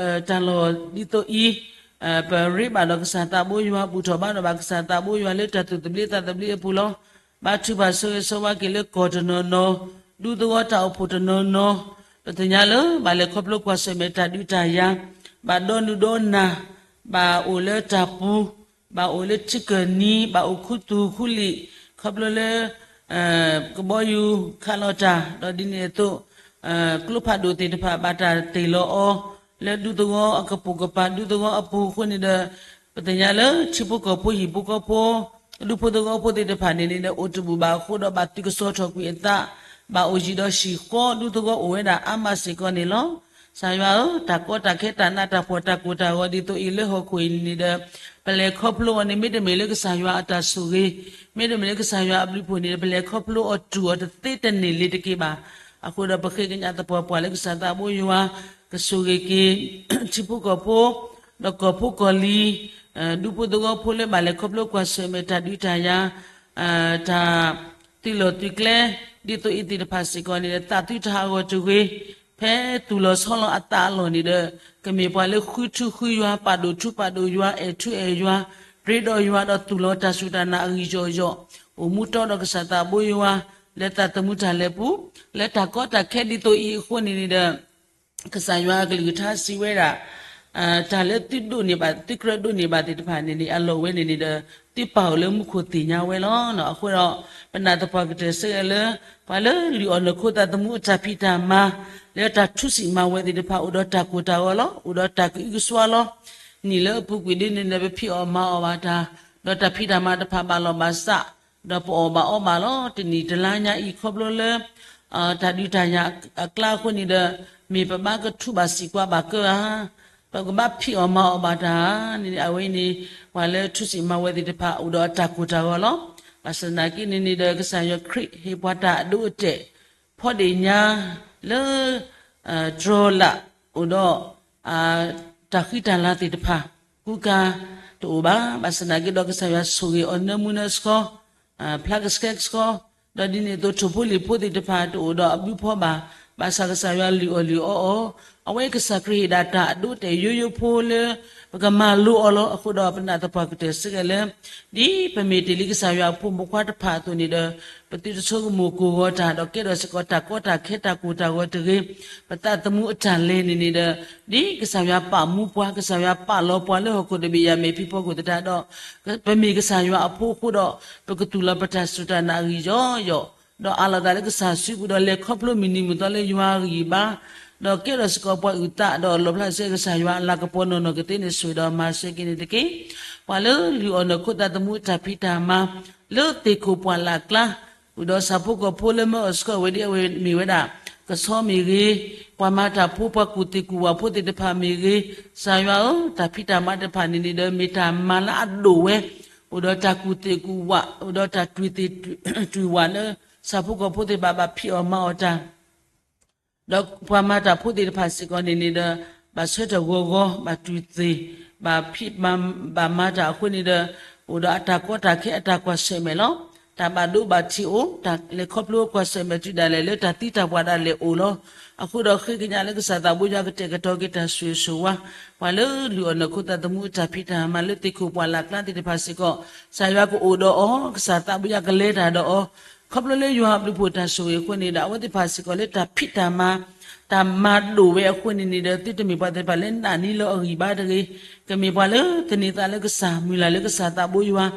တၢ်လီၢ်ဒ်သိးအံၤ, ပရ့ဘၣ်ဒီးကစၢ်သးဘိယွၤ ဘူၣ်ထီၣ်ဘါထီၣ်ဘၣ်ကစၢ်သးဘိယွၤလၢတၢ်သူၣ်သဘျ့သးသဘျ့အပူၤလီၤ. ဘါထုကဖၣ်ဆိၣ်ဂ့ၤဆိၣ်ဝါက့ၤလၢကီၢ်တနီၤနီၤ, ဒူသဝီတၢ်အိၣ်ဖှိၣ်တနီၤနီၤ, ပသ့ၣ်ညါလၢ ဘၣ်လဲၤခီဖျိကွၢ်ဆၢၣ်မဲာ်တၢ်ဒုးတၢ်ယၤ, ဘၣ်ဒီနုာ်ဒီနၢ်, ဘၣ်အိၣ်လၢတၢ်ပူၤ, ဘၣ်အိၣ်လၢထံကၢၢ်နံၤ, ဘၣ်အိၣ်ခူသူၣ်ခူလံာ်, ခီဖျိလၢ ကဘီယူၤခးလီၤတၢ်, ဒီးဒ်န့ၣ်အသိး ကျိဖးဒိၣ်သ့ၣ်တဖၣ် ဘၣ်တၢ်တ့ၢ်လီၤအီၤ လၢဒူသဝီအကပိာ်ကပၤ ဒူသဝီအပူၤအဃိန့ၣ်ဒီး ပသ့ၣ်ညါလၢထံဖိကီၢ်ဖိဟံၣ်ဖိဃီဖိ ဒူဖိသဝီဖိသ့ၣ်တဖၣ်န့ၣ်န့ၣ်ဒီး အိၣ်တဘူၣ်ဘၣ်အဃိဒီး ဘၣ်သုးကစီၤထီၣ်ကွံာ်အသး, ဘၣ်အိၣ်ယံၤဒီးဟံၣ်ဃီ ဒူသဝီအိၣ်ဝဲဒၣ်အါမးစ့ၢ်ကီးန့ၣ်လီၤ. ကစၢ်ယွၤဧၢ, တၢ်ကီတၢ်ခဲတၢ်နးတၢ်ဖှီၣ်တၢ်ကိၢ်တၢ်ဂီၤဒ်သိးအံၤလၢဟီၣ်ခိၣ်အံၤန့ၣ်န့ၣ်ဒီး ပလဲၤခီဖျိအီၤန့ၣ် မ့တမ့ၢ်လၢကစၢ်ယွၤအတၢ်ဆိၣ်ဂ့ၤ, မ့တမ့ၢ်လၢကစၢ်ယွၤအဘျုးအဖှိၣ်န့ၣ် ပလဲၤခီဖျိအီၤတူၢ်အီၤတသ့တန့ၢ်လ့ၤတက့ၢ်ဘၣ်. အဃိဒီးပဃ့ကညးသပှၢ်ပှၢ်လၢကစၢ်သးဘိယွၤ ကဆိၣ်ဂ့ၤက့ၤ ထံဖိကီၢ်ဖိ ဒီးကီၢ်ဖိကီၢ်လံၤ ဒူဖိသဝီဖိလၢဘၣ်လဲၤခီဖျိကွၢ်ဆၢၣ်မဲာ်တၢ်ဒုးတၢ်ယၤ တၢ်သုးလီၢ်သုးကျဲ ဒ်သိးအံၤသ့ၣ်တဖၣ်စ့ၢ်ကီးန့ၣ်ဒီး သးသုတဟးဂီၤတဂ့ၤ, ဖဲသူၣ်လီၤဆီလီၤအသးအလီၢ်န့ၣ်ဒီး ကမ့ၢ်ပှၤလၢဃုထူဃုယွၤ ပာ်ဒိၣ်ထူပာ်ဒိၣ်ယွၤ အဲၣ်ထူအဲၣ်ယွၤ ရ့ဒီးယွၤဒီးသူၣ်လီၤတၢ်စူၢ်တၢ်နာ်အဂံၢ်ယီၢ်ယီၢ် အိၣ်မူတီဒီးကစၢ်သးဘိယွၤ လၢသးသမူတၢ်လဲၤပူၤ လၢတၢ်ကီတၢ်ခဲဒ်သိးအံၤအဃိန့ၣ်န့ၣ်ဒီး ကစၢ်ယွၤအကလုၢ်ကထါစံးဝဲဒၣ် တၢ်လၢသုဒိးန့ၢ်ဘၣ် သုကြၢးဒိးန့ၢ်ဘၣ်သ့ၣ်တဖၣ်န့ၣ်န့ၣ် အလီၢ်ဝဲန့ၣ်န့ၣ်ဒီး သုပာ်အီၤလၢမူခိၣ်သ့ၣ်ညါဝဲလီၤ. အဃိဒီး ပနာ်သပှၢ်ကတၢၢ်စ့ၢ်ကီးလၢ ပှၤလၢလုၢ်အီၣ်လၢခိသးသမူအတၢ်ဖံးတၢ်မၤ လၢတၢ်ထူစံးမၤဝဲသ့ၣ်တဖၣ် အိၣ်ဒီးတၢ်ကိၢ်တၢ်ဂီၤလီၤ. အိၣ်ဒီးတၢ်ကအုကစွါလီၤ. နံၣ်လၢအပူၤကွံာ်ဒ်န့ၣ်ဒီး ပဖံးအီၣ်မၤအီၣ်ဘၣ်တၢ် ဒီးတၢ်ဖံးတၢ်မၤတဖၣ်ဘၣ်လီၢ်ဘၣ်စး ဒီးပအီၣ်ဘၣ်အီဘၣ်လီၤ. တနံၣ်တလါညါအံၤခီဖျိလၢ တၢ်ဒုးတၢ်ယၤအကျါအဃိန့ၣ်ဒီး မ့ၢ်ပဘၣ်ကထူးဘၣ်စံးကွၢ်ဘၣ်ကၢဧါ, ပကဘၣ်ဖံးအီၣ်မၤအီၣ်ဘၣ်တၢ်ဧါန့ၣ် အဝဲအံၤန့ၣ် ပှၤလၢထူစံးမၤဝဲသ့ၣ်တဖၣ် အိၣ်ဒီးအတၢ်ကိၢ်တၢ်ဂီၤလီၤ. ဘၣ်ဆၣ်သနာ်က့န့ၣ်န့ၣ်ဒီး ကစၢ်ယွၤခရံာ်ဟ့ၣ်ပှၤတၢ်အဒိအတဲာ် ဖီဒ့ၣ်ညါလၢ တြီလၢ်အိၣ်ဒီး တၢ်ဃံတၢ်လၤသ့ၣ်တဖၣ် ကူကၤတအိၣ်ဘၣ်. ဘၣ်ဆၣ်သနာ်က့ဒီး ကစၢ်ယွၤဆိၣ်ဂ့ၤအီၤနၢမူနၢဆှီ ဖျါကဆှဲကဆှီ, ဒီးဒ်န့ၣ်အသိး ထိၣ်ဖိလံၣ်ဖိသ့ၣ်တဖၣ်တအိၣ်ဒီးအဘုဖီဘၣ်. ဘၣ်ဆၣ်ကစၢ်ယွၤလုၢ်အီၣ်လုၢ်အီအီၤ, အဝဲကစၢ်ခရံာ်ဟ့ၣ်ဒၣ်တၢ်အဒိအတဲာ်ယိယိဖိလၢ ပကမၤလိအီၤလီၤ. အဃိဒီးပနာ်သပှၢ်ကတၢၢ်စ့ၢ်ကီးလၢ ဒ်ပမ့ၢ်တ့ၢ်လံကစၢ်ယွၤအဖိမုၣ်ဖိခွါတဖၣ်အသိးန့ၣ်ဒီး ပသုတဆိကမိၣ်ကိၢ်ဂီၤတၢ် ဒီးကဲထီၣ်စ့ၢ်ကီးတၢ်ကီတၢ်ခဲတၢ်ကိၢ်တၢ်ဂီၤတဂ့ၤ. ပသးသမူအတၢ်လဲၤန့ၣ်န့ၣ်ဒီး ဒ်ကစၢ်ယွၤပာ်မူပှၤ ကစၢ်ယွၤပာ်လီၤပှၤလၢဟီၣ်ခိၣ်တဘ့ၣ်ယၤမဲာ်ဖံးဖီခိၣ်သတးဒီး ပမ့ၢ်ကစၢ်ယွၤအဖိအဃိဒီး ပကသူၣ်လီၤပတၢ်စူၢ်တၢ်နာ်အဂံၢ်ယီၢ်ယီၢ်, ဒီးအးလီၤသးလၢကစၢ်စုပူၤဒီး လဲၤခီဖျိမုၢ်နံၤမုၢ်သီလၢယွၤအဂံၢ်ဘါ ဒီးကဲထီၣ်စ့ၢ်ကီးပှၤအုၣ်သး ဒီးလီၣ်ဖျါစ့ၢ်ကီးကစၢ်ယွၤအလၤကပီၤနီၢ်နီၢ်ကသ့န့ၣ် ဆိၣ်ဂ့ၤဒီးမၤစၢၤက့ၤန့ၣ်တက့ၢ်. ပှၤလၢလုၢ်အီၣ်နီၢ်ခိသးသမူတၢ်ဖံးတၢ်မၤ လၢသ့ၣ်ခိၣ်ပှၢ်လၢ်ကျါ ဃုာ်ဒီးဆၣ်ဖိကီၢ်ဖိလၢမၢအီၣ်ဆှီဝဲဒ်အဝဲမ့ၢ်ဝဲဒၣ် ကဆီမ့ၢ်ဂ့ၤ, ပှၤမၤတၢ်ဖိ ပှၤကူၣ်သ့ၣ်ကူၣ်ဝၣ်ဖိသ့ၣ်တဖၣ်မ့ၢ်ဂ့ၤ, ကစၢ်ယွၤဧၢ, တၢ်ဖံးတၢ်မၤတဖၣ်န့ၣ်န့ၣ်ဒီး မ့ၢ်တၢ်မၤလၢအဒိၣ်ဝဲ, အိၣ်ဒီးတၢ်ကူၣ်သ့ၣ်ကူၣ်ဝၣ်, အိၣ်ဒီးတၢ်တူၢ်သ့ၣ်တူၢ်ဝၣ်လၢ ဆၣ်ဖိကီၢ်ဖိသ့ၣ်တဖၣ်ဘၣ်ဖံးအီၣ်မၤအီၣ်တၢ် ဒီးပှၤမၤတၢ်ဖိသ့ၣ်တဖၣ်စ့ၢ်ကီးန့ၣ်န့ၣ်ဒီး ဘၣ်ဆၢထၢၣ်ဂီၤဂီၤ ဘၣ်တူၢ်သ့ၣ် ဘၣ်ဖံး ဘၣ်မၤတၢ်အဃိန့ၣ်ဒီး အိၣ်ဒီးအတၢ်ကီတၢ်ခဲအတၢ်ကွၢ်ဆၢၣ်မဲာ်လီၤ. တၢ်ဘၣ်ဒိဘၣ်ထံးအိၣ်, တၢ်လဲၤခီဖျိကွၢ်ဆၢၣ်မဲာ်တုၤဒၣ်လဲာ်လၢတၢ်သံတၢ်ပှၢ်ဒၣ်လဲာ်အိၣ်လီၤ. အဃိဒီးဃ့ကညးလၢကစၢ်သးဘိယွၤကတဲာ်ကတီၤက့ၤတၢ်ဆိၣ်ဂ့ၤဆိၣ်ဝါ ပှၤလၢလုၢ်အီၣ်နီၢ်ခိသးသမူတၢ်ဖံးတၢ်မၤလၢသ့ၣ်ခိၣ်ပှၢ်လၢ်ကျါသ့ၣ်တဖၣ်စ့ၢ်ကီး ကစၢ်ယွၤကအိၣ်ဒီးအီၤ, ကစၢ်သးဘိယွၤကလဲၤတၢ်ဒီးအီၤ ခီဖျိလၢယွၤအဘျုးအဖှိၣ်တၢ်ဆိၣ်ဂ့ၤအဃိန့ၣ်ဒီး အဝဲသ့ၣ်တဖၣ်စ့ၢ်ကီးလၢတၢ်ဖံးတၢ်မၤ တၢ်မၤဒိၣ်ဝဲအဃိန့ၣ်န့ၣ်ဒီး သုတမ့ၢ်ပှၤသ့ၣ်တဖၣ်လၢနာ်န့ၢ်လၢအဂံၢ်ဘါတဂ့ၤ, ကမ့ၢ်ပှၤလၢသန့ၤသးလၢကစၢ် မုၢ်လၢ်လၢကစၢ်သးဘိယွၤ,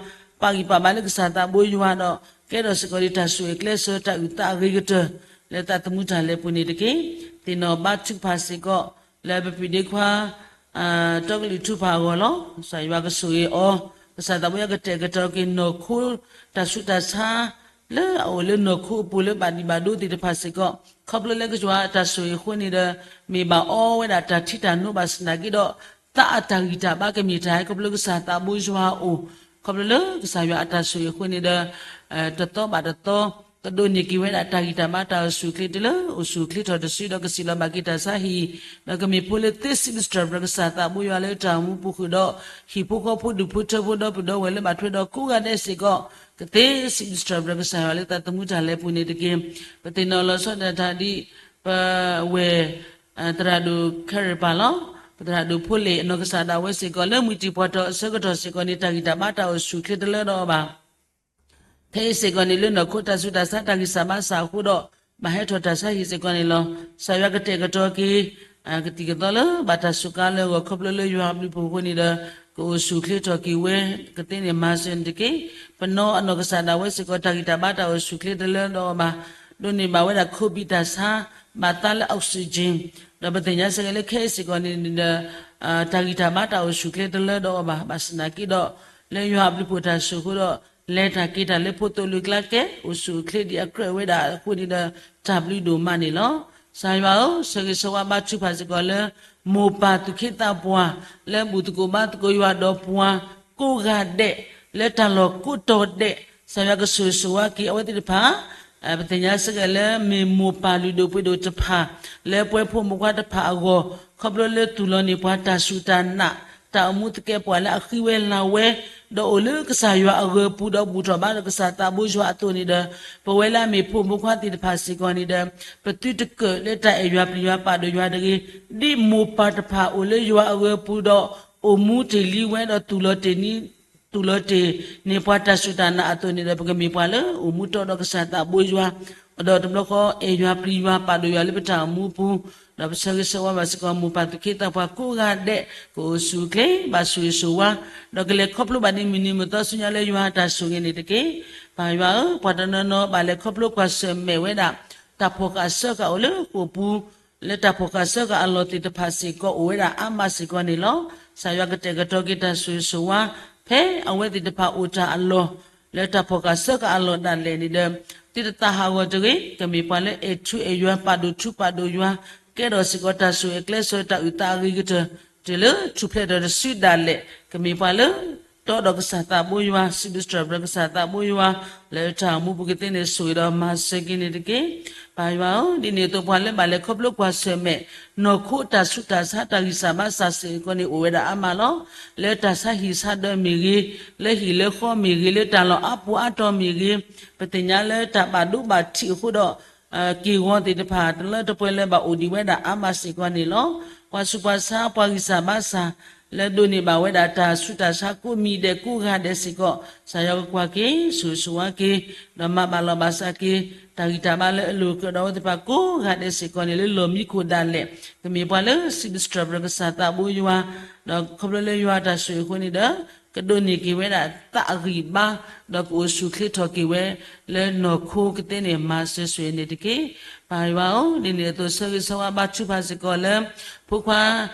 ပာ်ဂံၢ်ပာ်ဘါလၢကစၢ်သးဘိယွၤဒီး ကဲထီၣ်စ့ၢ်ကီးဒံးတၢ်ဆိၣ်ဂ့ၤကျဲးစၢးတၢ်အုၣ်သးအဂ့ၤကတၢၢ် လၢသးသမူတၢ်လဲၤပူၤန့ၣ်တက့ၢ်. သ့ၣ်နီၣ်ဘါထုကဖၣ်စ့ၢ်ကီး လၢပပံၤဒ့ခွါ တီကလုာ်ထူဖးအဂီၢ်လီၤ. ကစၢ်ယွၤကဆိၣ်ဂ့ၤအီၤ, ကစၢ်သးဘိယွၤကတဲာ်ကတီၤက့ၤနီၢ်ခိ တၢ်ဆူးတၢ်ဆါ လၢအအိၣ်လၢနီၢ်ခိအပူၤလၢဘၣ်ဒံးဘၣ်ဒိသ့ၣ်တဖၣ်စ့ၢ်ကီး ခီဖျိလၢကစၢ်ယွၤအတၢ်ဆိၣ်ဂ့ၤအဃိန့ၣ်ဒီး မ့ၢ်ဘၣ်အီဝဲဒၣ်တၢ်ထံတၢ်နိဘၣ်ဆၣ်သနာ်က့ဒီး သးအတၢ်ဂံၢ်တၢ်ဘါကမ့ၢ်တၢ်ဟဲခီဖျိလၢကစၢ်သးဘိယွၤအအိၣ်, ခီဖျိလၢကစၢ်ယွၤအတၢ်ဆိၣ်ဂ့ၤအဃိန့ၣ်ဒီး တသီဘၣ်တသီ ကဒိးန့ၢ်က့ၤဝဲဒၣ်တၢ်ဂံၢ်တၢ်ဘါတၢ်အိၣ်ဆူၣ်အိၣ်ချ့တလၢ အိၣ်ဆူၣ်အိၣ်ချ့ထီၣ်တစုဒီးကစံၣ်လီၤဘၣ်က့ၤတၢ်ဆါဟံၣ်, ဒီးကမ့ၢ်ဖိလၢသ့စံးဘျုးစံးထီၣ်ပတြၢၤကစၢ်သးဘိယွၤလၢတၢ်အိၣ်မူပူၤဃုာ်ဒီး ဟံၣ်ဖိဃီဖိဒူၣ်ဖိထၢဖိဒီပုၢ်ဒီဝဲၢ်လၢဘၣ်ထွဲဒီးကိးဂၤဒဲးစ့ၢ်ကီး ကသ့စံးဘျုးစံးထီၣ်ပတြၢၤကစၢ်ယွၤလၢသးသမူတၢ်လဲၤပူၤန့ၣ်တက့ၢ်. ပသ့ၣ်နီၣ်လီၤဆီဒၣ်တၢ်ဒ် ပဝဲၢ် သရၣ်ဒိၣ်ခဲရ့ပၤလီၤ. ပသရၣ်ဒိၣ်ဖိလ့ၣ်အနီၢ်ကစၢ်ဒၣ်ဝဲစ့ၢ်ကီးလၢမုၢ်တံၢ်ပှၢ်ထီၣ်အဆၢကတီၢ်စ့ၢ်ကီးန့ၣ် တၢ်ဂံၢ်တၢ်ဘါတၢ်အိၣ်ဆူၣ်အိၣ်ချ့တလၢဒီးအီၤဘၣ်. ခဲအံၤစ့ၢ်ကီးန့ၣ်လၢနီၢ်ခိတၢ်ဆူးတၢ်ဆါတၢ်ဂံၢ်စၢ်ဘါစၢ်အဃိဒီး ဘၣ်ဟဲထီၣ်တၢ်ဆါဟံၣ်စ့ၢ်ကီးန့ၣ်လီၤ. ကစၢ်ယွၤကတဲာ်ကတီၤက့ၤ ကသံၣ်ကသီလၢဘၣ်တၢ်စူးကါလၢအဂီၢ်ခီဖျိလၢယွၤအဘျုးအဖှိၣ်အဃိန့ၣ်ဒီး ကအိၣ်ဆူၣ်အိၣ်ချ့ထီၣ်က့ၤဝဲ ကသ့န့ၣ်မၤစၢၤန့ၣ်တက့ၢ်. ပနီၢ်အနီၢ်ကစၢ်ဒၣ်ဝဲစ့ၢ်ကီး တၢ်ဂံၢ်တၢ်ဘါတၢ်အိၣ်ဆူၣ်အိၣ်ချ့တလၢဒီးအီၤဘၣ်. ဒိးန့ၢ်ဘၣ်ဝဲဒၣ် COVID တၢ်ဆါ ဘၣ်သးလၢ oxygen ဒီးပသ့ၣ်ညါစ့ၢ်ကီးလၢခဲအံၤစ့ၢ်ကီးန့ၣ်ဒီး တၢ်ဂံၢ်တၢ်ဘါတၢ်အိၣ်ဆူၣ်အိၣ်ချ့တလၢဒီးအီၤဘၣ်. ဘၣ်ဆၣ်သနာ်က့ဒီး လၢယွၤအဘျုးအဖှိၣ်တၢ်ဆိၣ်အဃိဒီး လဲၤတၢ်က့ၤတၢ်လၢဖိသိၣ်လိၤကျါကဲ အိၣ်ဆူၣ်အိၣ်ချ့ဒံးအကြၢးဝဲဒၣ်အဃိန့ၣ်ဒီး တၢ်ဘျုးဒိၣ်မးန့ၣ်လီၤ. ကစၢ်ယွၤဧၢ, ဆၢဂ့ၤဆၢဝါဘါထုကဖၣ်စ့ၢ်ကီးလၢ မိၢ်ပၢ်သူၣ်က့သးပှၢ် လၢဘူၣ်သကိးဘါသကိးယွၤဒီးပှၤကိးဂၤဒဲး လၢတၢ်လီၢ်ကိးတီၤဒဲး ကစၢ်ယွၤကဆိၣ်ဂ့ၤဆိၣ်ဝါက့ၤအဝဲသ့ၣ်တဖၣ် ပသ့ၣ်ညါစ့ၢ်ကီးလၢမ့ၢ်မိၢ်ပၢ်လုၢ်ဒိၣ်ပှ့ၤဒိၣ်တဖၣ် လၢပှဲၤဖိမုၣ်ခွါတဖၣ်အဂီၢ် ခီဖျိလၢသူၣ်လီၤန့ၢ်ပှၤတၢ်စူၢ်တၢ်နာ် တၢ်အိၣ်မူသကဲးပဝးလၢအဃံဝဲလၤဝဲ ဒီးအိၣ်လၢကစၢ်ယွၤအဂၢၤပူၤဒီးဘူၣ်ထီၣ်ဘါထီၣ်ကစၢ်သးဘိယွၤအသိးန့ၣ်ဒီး ပဝဲလၢအမ့ၢ်ဖိမုၣ်ခွါသ့ၣ်တဖၣ်စ့ၢ်ကီးန့ၣ်ဒီး ပသုတကၢၣ်လၢတၢ်အဲၣ်ယွၤပျံၤယွၤပာ်ဒိၣ်ယွၤတဂ့ၤ, ဒ်မိၢ်ပၢ်တဖၣ်အိၣ်လၢယွၤအဂၢၤပူၤဒီး အိၣ်မူတ့ၢ်လံဝဲဒီး သူၣ်လီၤတ့ၢ်န့ၢ်ပှၤတၢ်စူၢ်တၢ်နာ်အသိးန့ၣ်ဒီး ပကမ့ၢ်ပှၤလၢအိၣ်မူတီဒီးကစၢ်သးဘိယွၤ ဒီးတဘျီဃီအဲၣ်ယွၤပျံၤယွၤပာ်ဒိၣ်ယွၤလၢပတၢ်အိၣ်မူပူၤ ဒီးပဆၢဂ့ၤဆၢဝါဘၣ်စ့ၢ်ကီးမိၢ်ပၢ်သူၣ်က့သးပှၢ်ကိးဂၤဒဲး ကအိၣ်ဆူၣ်အိၣ်ချ့ ဘၣ်ဆိၣ်ဂ့ၤဆိၣ်ဝါ ဒီးကလဲၤခီဖျိဘၣ်ဒ်မုၢ်နံၤမုၢ်သီဆူညါလၢယွၤအတၢ်ဆိၣ်ဂ့ၤန့ၣ်တက့ၢ်. ပၢ်ယွၤဧၢ, ပှၤတနီၤနီၤဘၣ်လဲၤခီဖျိကွၢ်ဆၢၣ်မဲာ်ဝဲဒၣ် တၢ်ဖီၣ်ဃာ်စၢဃာ်အိၣ်လၢဃိာ်ပူၤ လၢတၢ်ဖီၣ်ဃာ်စၢဃာ်အလီၢ်သ့ၣ်တဖၣ်စ့ၢ်ကီးအိၣ်ဝဲဒၣ်အါမးစ့ၢ်ကီးန့ၣ်လီၤ. ကစၢ်ယွၤကတဲာ်ကတီၤက့ၤတၢ်ဆိၣ်ဂ့ၤဆိၣ်ဝါ ဖဲအဝဲသ့ၣ်တဖၣ်အိၣ်တၢ်အလီၢ် လၢတၢ်ဖီၣ်ဃာ်စၢဃာ်အလီၢ်ဒၣ်လဲာ်န့ၣ်ဒီး သုတသးဟးဂီၤတဂ့ၤ, ကမ့ၢ်ပှၤလၢအဲၣ်ထူအဲၣ်ယွၤ ပာ်ဒိၣ်ထူပာ်ဒိၣ်ယွၤ ကဲထီၣ်စ့ၢ်ကီးတၢ်ဆိၣ်ဂ့ၤကျဲးစၢးတၢ်အုၣ်သးအဂ့ၤကတၢၢ် တုၤလၢထူၣ်ဖျဲးထီၣ်တစုဒၣ်လဲာ်, ကမ့ၢ်ပှၤလၢ တီဒီးကစၢ်သးဘိယွၤ စံးဘျုးစံးထီၣ်ပတြၢၤကစၢ်သးဘိယွၤ လၢတၢ်အိၣ်မူပူၤကသ့န့ၣ်ဆိၣ်ဂ့ၤဒီးမၤစၢၤက့ၤန့ၣ်တက့ၢ်. ပၢ်ယွၤဧၢ, ဒ်န့ၣ်အသိးပှၤလၢဘၣ်လဲၤခီဖျိကွၢ်ဆၢၣ်မဲာ် နီၢ်ခိတၢ်ဆူးတၢ်ဆါတၢ်ဂံၢ်စၢ်ဘါစၢ်စ့ၢ်ကီးန့ၣ်အိၣ်ဝဲဒၣ်အါမးလီၤ. လၢတၢ်ဆါဟံၣ်ဆါဒၢမ့ၢ်ဂ့ၤ, လၢဟံၣ်လၢဃီမ့ၢ်ဂ့ၤ, လၢတၢ်လီၢ်အါပူၤအါတီၤမ့ၢ်ဂ့ၤ, ပသ့ၣ်ညါလၢတၢ်ဘၣ်ဒိဘၣ်ထံးအဃိဒီး က့ၢ်ဂီၤသ့ၣ်တဖၣ်တလၢတပှဲၤလၢဘၣ်အိၣ်ဒံးဝဲဒၣ်အါမးစ့ၢ်ကီးန့ၣ်လီၤ. ပှၤဆူးပှၤဆါ ပှၤဂံၢ်စၢ်ဘါစၢ် လၢဒိးန့ၢ်ဘၣ်ဝဲဒၣ်တၢ်ဆူးတၢ်ဆါကိးမံၤဒဲးကိးဂၤဒဲးစ့ၢ်ကီး ကစၢ်ယွၤကကွၢ်က့ၤ ဆိၣ်ဂ့ၤဆိၣ်ဝါက့ၤ ဒီးမၤဘၣ်လီၤဘၣ်စးက့ၤ တၢ်ဂံၢ်တၢ်ဘါလၢအလိၤကြၢးဒီးအဝဲသ့ၣ်တဖၣ်ကိးဂၤဒဲးစ့ၢ်ကီးန့ၣ် လၢလီၢ်မံခိၣ်ဒၣ်လဲာ် ကမ့ၢ်ပှၤလၢစံးဘျုးစံးထီၣ်ပတြၢၤကစၢ်သးဘိယွၤ ဒီးခီဖျိလၢယွၤအတၢ်ဆိၣ်ဂ့ၤအဃိန့ၣ်ဒီး ကဒိးန့ၢ်က့ၤဝဲဒၣ်သးအဂံၢ်ဘါ, ဒီးကအိၣ်ဆူၣ်ချ့ထီၣ်က့ၤဝဲ လၢနီၢ်ခိကသ့န့ၣ် မၤစၢၤဆိၣ်ဂ့ၤန့ၣ်တက့ၢ်. ပၢ်ယွၤဧၢ, ဒ်န့ၣ်အသိး ဆၢဂ့ၤဆၢဝါဘါထုကဖၣ်စ့ၢ်ကီးလၢ ဖိခွါ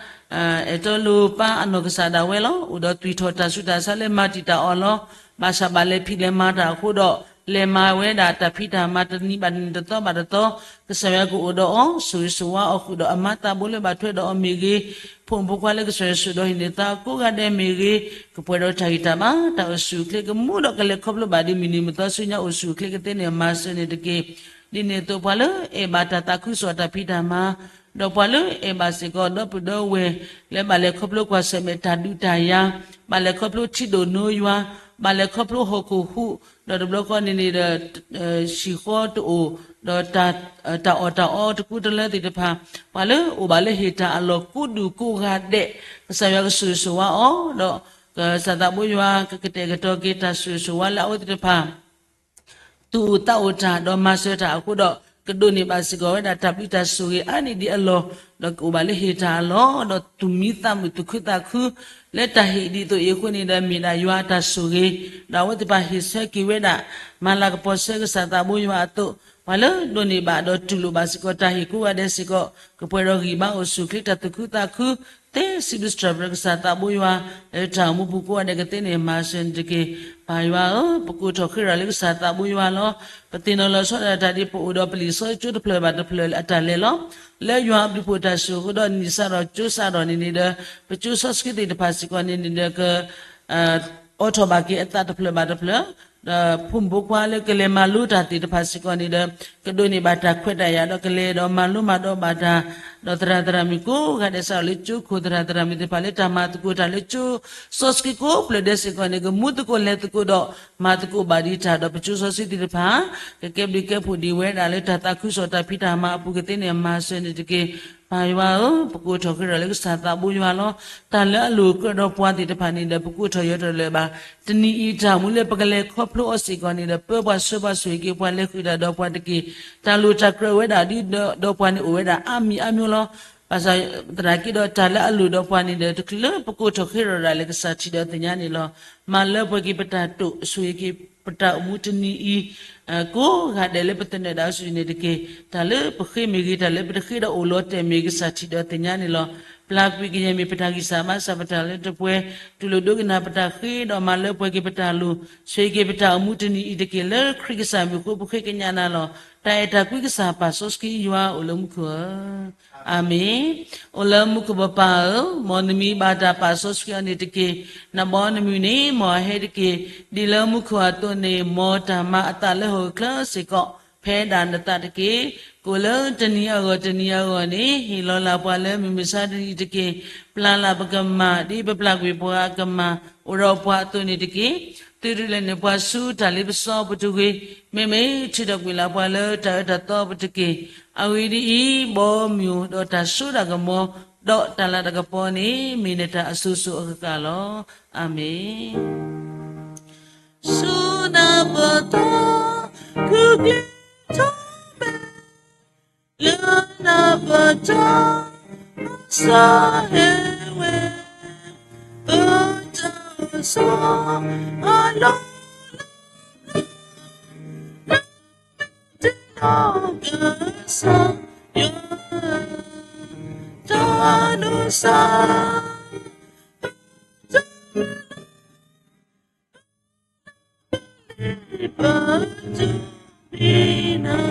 အဲၣ်တီလိၤပၢ်အနီၢ်ကစၢ်ဒၣ်ဝဲလီၤ. အိၣ်ဒီးသွံၣ်ထီၣ်တၢ်ဆူးတၢ်ဆါလၢမၤတံာ်တာ်အီၤလီၤ. ဘၣ်ဆၣ်ဘၣ်လဲၤဖံးလဲၤမၤတၢ်အဃိဒီး လဲၤမၤဝဲဒၣ်တၢ်ဖံးတၢ်မၤတနံၤဘၣ်တနံၤတသီဘၣ်တသီ, ကစၢ်ယွၤကအိၣ်ဒီးအီၤ, ဆိၣ်ဂ့ၤဆိၣ်ဝါအီၤဃုာ်ဒီးအမါသးဘိလၢဘၣ်ထွဲဒီးအီၤမ့ၢ်ဂ့ၤ, ဖိမုၣ်ဖိခွါလၢကစၢ်ယွၤဆိၣ်ဒီးဟံးန့ၢ်သါကိးဂၤဒဲးမ့ၢ်ဂ့ၤ, ကပှဲၤဒီးတၢ်ဂံၢ်တၢ်ဘါ တၢ်အိၣ်ဆူၣ်အိၣ်ချ့ကမူဒီးကလဲၤခီဖျိဘၣ်ဒ်မုၢ်နံၤမုၢ်သီဆူညါအိၣ်ဆူၣ်အိၣ်ချ့ကသ့န့ၣ် မၤစၢၤန့ၣ်တက့ၢ်. ဒ်န့ၣ်အသိးပှၤလၢအဲၣ်ဘၣ်တၢ်သးခုကစီၣ်တၢ်ဖံးတၢ်မၤ ဒီးပှၤလၢအဲၣ်ဘၣ်စ့ၢ်ကီးဒီပုၢ်ဒီဝဲၢ် လၢဘၣ်လဲၤခီဖျိကွၢ်ဆၢၣ်မဲာ်တၢ်ဒုးတၢ်ယၤ, ဘၣ်လဲၤခီဖျိထံဒိၣ်နိယွၤ, ဘၣ်လဲၤခီဖျိဟီၣ်ခိၣ်ဟူး, ဒီးတဘျီဃီန့ၣ်န့ၣ်ဒီး ဟံၣ်ဃီတအိၣ်, ဒီးတၢ်အီၣ်တၢ်အီတကူတလၢသ့ၣ်တဖၣ်, ပှၤလၢအိၣ်ဘၣ်လၢဟ့ၣ်တၢ်အလီၢ်ကိးဒူၣ်ကိးဂၤဒဲး, ကစၢ်ယွၤကဆိၣ်ဂ့ၤဆိၣ်ဝါအီၤ, ဒီးကစၢ်သးဘိယွၤကကတဲာ်ကတီၤက့ၤတၢ်ဆိၣ်ဂ့ၤဆိၣ်ဝါလၢအဝဲသ့ၣ်တဖၣ် သူၣ်အိၣ်သးအိၣ်တၢ် ဒီးမၤစၢၤတၢ်အဃိဒီး ကဒိးန့ၢ်ဘၣ်စ့ၢ်ကီးဝဲဒၣ်တၢ်ဘျုးတၢ်ဆိၣ်ဂ့ၤအါန့ၢ်ဒံးအလီၢ်, ဒီးကအိၣ်ဘၣ်လၢဟ့ၣ်တၢ်အလီၢ်, ဒီးသူၣ်မံသးမုာ်သူၣ်ခုသးခု လၢတၢ်ဟ့ၣ်ဒ်သိးအံၤအဃိန့ၣ်ဒီး မ့ၢ်ဒၣ်ယွၤအတၢ်ဆိၣ်ဂ့ၤ, ဒီးအဝဲသ့ၣ်တဖၣ်ဟ့ၣ်ဆၢက့ၤဝဲဒၣ် မၤလၤကပီၤဆၢကစၢ်သးဘိယွၤအသိး, ပှၤလၢဒိးန့ၢ်ဘၣ်ဒီးတူၢ်လိာ်ဘၣ်စ့ၢ်ကီးတၢ်ဟ့ၣ်ကိးဂၤဒဲးစ့ၢ်ကီး ကပှဲၤဒီးဂံၢ်ဘါအိၣ်ဆူၣ်အိၣ်ချ့တၢ်သူၣ်ခုသးခု သ့စံးဘျုးစံးထီၣ်ပတြၢၤကစၢ်သးဘိယွၤ လၢတၢ်အိၣ်မူပူၤကိးဂၤဒဲးကသ့န့ၣ် မၤစၢၤန့ၣ်တက့ၢ်. ပၢ်ယွၤဧၢ, ပကိးထီၣ်ဃ့ရၤလၢကစၢ်သးဘိယွၤလီၤ. ပသ့ၣ်နီၣ်လီၤဆီဒၣ်တၢ်ဒ်ပအိၣ်ဒီးပလံာ်စီဆှံကၠိတဖျၢၣ်ဘၣ်တဖျၢၣ်အတၢ်လဲၤလီၤ. လၢယွၤအဘျုးဖှိၣ်တၢ်ဆိၣ်အဃိဒီးနံၣ်စးထီၣ်ကၠိစးထီၣ်န့ၣ်န့ၣ်ဒီး ပကၠိစီဆှံသ့ၣ်တဖၣ်စ့ၢ်ကီးန့ၣ်န့ၣ်ဒီး က အိးထီၣ်ဘၣ်က့ၤအသးတဖျၢၣ်ဘၣ်တဖျၢၣ်, ဒီးဖိမုၣ်ဖိခွါလၢကလဲၤမၤလိတၢ်သ့ၣ်တဖၣ်စ့ၢ်ကီးန့ၣ်ဒီး ကဒိးန့ၢ်ဘၣ်တၢ်ခွဲးတၢ်ယာ်ဒီးကလဲၤဒီးမၤလိမၤဒိးဘၣ်တၢ်, ဒီးသရၣ်သရၣ်မုၣ်ကိးဂၤဒဲးစးထီၣ်လၢကၠိခိၣ်သရၣ်သရၣ်မုၣ်သ့ၣ်တဖၣ်လၢတၢ်မၤသကိးတၢ်လၢကၠိ စီဆှံကိးဖျၢၣ်ဒဲးစ့ၢ်ကီးန့ၣ် ကမူသကိးလဲၤသကိးဒီး မၤသကိးဘၣ်ဒံးတၢ်ဒီးပကၠိစီဆှံသ့ၣ်တဖၣ် ကကဲဘျုးကဲဖှိၣ်ဒံးဝဲဒၣ်လၢတၢ်သးခုကစီၣ်တၢ်ဖံးတၢ်မၤအပူၤကသ့န့ၣ် မၤစၢၤန့ၣ်တက့ၢ်. ပၢ်ယွၤဧၢ, ပကိးထီၣ်ဃ့ရၤလၢကစၢ်သးဘိယွၤလီၤ. တၢ်လၢအလိၣ်ကြၢးဒီးပှၤသ့ၣ်တဖၣ်န့ၣ်ဒီး ပကိးထီၣ်ယၢၤထီၣ်လၢၤဘၣ်. တနံၤအံၤတၢ်မူလၢပကလဲၤခီဖျိအီၤစ့ၢ်ကီးန့ၣ်ဒီး ပၢပှၤဆှၢပှၤဆိၣ်ဂ့ၤက့ၤ ပှၤလဲၤဃုာ်တၢ်ဒီးပှၤတက့ၢ်. တၢ်လိၣ်တၢ်ကြၢးဝဲဒၣ်ဒ်ဒီးပှၤန့ၣ်အိၣ်ဝဲဒၣ်အါမံၤအါမံၤလီၤ. ဘၣ်ဆၣ်သနာ်က့ဒီးတၢ်လၢအလိၣ်ဒီးပှၤန့ၣ်ဒီး တချုးလၢပကိးထီၣ်ဃ့ရၤဒၣ်လၢကစၢ်ထံးဒီးသ့ၣ်ညါန့ၣ်လီၤ. မၤလၢပှဲၤက့ၤပတၢ်တိာ် ဆိၣ်ဂ့ၤက့ၤပတၢ်အိၣ်မူတနံၤအံၤ ကိးဂၤဒဲးလၢပသနၢၣ်ဒၣ်အစုန့ၣ်တက့ၢ်. တၢ်လၢပဃ့မ့ၢ်ဂ့ၤ, တၢ်လၢပတဃ့ဒီးအိၣ်လီၤတဲာ်မ့ၢ်ဂ့ၤ, ကစၢ်ထံးဒီးသ့ၣ်ညါန့ၣ်လီၤ. ပျၢ်ကွံာ်ကယဲၢ်မ့ၢ်ပတၢ်ဂံၢ်စၢ်ဘါစၢ် ပတၢ်လၢတပှဲၤ, တူၢ်လိာ်ဒိကနၣ်ပတၢ်ဃ့ဒီးမၤလၢပှဲၤက့ၤပတၢ်လိၣ်, ဆိၣ်ဂ့ၤက့ၤပတၢ်အိၣ်မူတနံၤအံၤတက့ၢ်. လၢခရံာ်ကစၢ်မံၤအဃိ ပဃ့ကညးနၤလီၤ. တၢ်အဲၣ်တၢ်ကွံကစၢ်ပာ်စီဆှံယွၤအိၣ်လၢမူခိၣ်ဧၢ အၤမ့ၣ်. အိၣ်လၢမူခိၣ်ပပၢ်ဧၢ, မ်နမံၤဘၣ်တၢ်ပာ်စီဆှံအီၤန့ၣ်တက့ၢ်. နဘီနမုၢ်န့ၣ် မ်အဟဲတက့ၢ်. ဒ်လၢမူခိၣ်အသိးန့ၣ် မ်တၢ်မၤအသးလၢဟီၣ်ခိၣ်ချၢစ့ၢ်ကီး ဖဲဒၣ်နသးတက့ၢ်. ကိၣ်လၢတနံၤအဂီၢ်တနံၤအဂီၢ်န့ၣ် ဟ့ၣ်လီၤလၢ်ပှၤလၢမုၢ်မဆါတနံၤတက့ၢ်. ပျၢ်လၢ်ပကမၢ် ဒ်ပပျၢ်ကွံာ်ပှၤအကမၢ် အိၣ်ဒီးပှၤအသိးန့ၣ်တက့ၢ်. သုးဒုးလဲန့ၢ်ပှၤဆူတၢ်လ့ပစီပူၤတဂ့ၤ. မ့မ့ၢ်ထုးထီၣ်ကွံာ်လၢ်ပှၤလၢတၢ်အၢတၢ်သီပူၤတက့ၢ်. အဂ့ၢ်ဒ်အံၤ, ဘီမုၢ်ဒီးတၢ်စိတၢ်ကမီၤ ဒီးတၢ်လၤတၢ်ကပီၤန့ၣ် မ့ၢ်နတၢ်အစိၤစိၤအဃၣ်ဃၣ်လီၤ. အၤမ့ၣ်. ဆူနၢ်ပၢၢ်သီ ကူၣ်ကျဲၤထီၣ်မဲာ် လၢနၢ်ပၢၢ်သီ စးဟဲဝဲ ပတၢ်အိၣ်ဆီ အလီၢ် တနီၤကစၢ်ယွၤ တၢ်ဒိးစၢ် ပတုၤ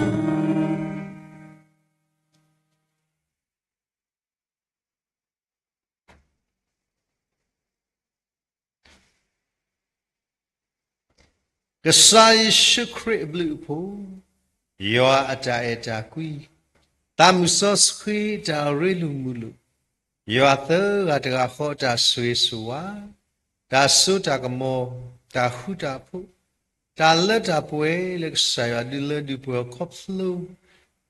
မံၤနၤ ကစၢ်ယ့ၣ်ၡူးခရံာ်အဘျုးအဖှိၣ်, ယွၤအတၢ်အဲၣ်တၢ်ကွံ, သးမုၢ်စီဆှံအတၢ်ရ့လိာ်မုာ်လိာ်, ယွၤသၢဂၤတဂၤဃီအတၢ်ဆိၣ်ဂ့ၤဆိၣ်ဝါ, တၢ်စိတၢ်ကမီၤ, တၢ်ဃူတၢ်ဖိး, တၢ်လၢတၢ်ပှဲၤလၢကစၢ်ယွၤဒုးလၢဒုးပှဲၤခီဖျိ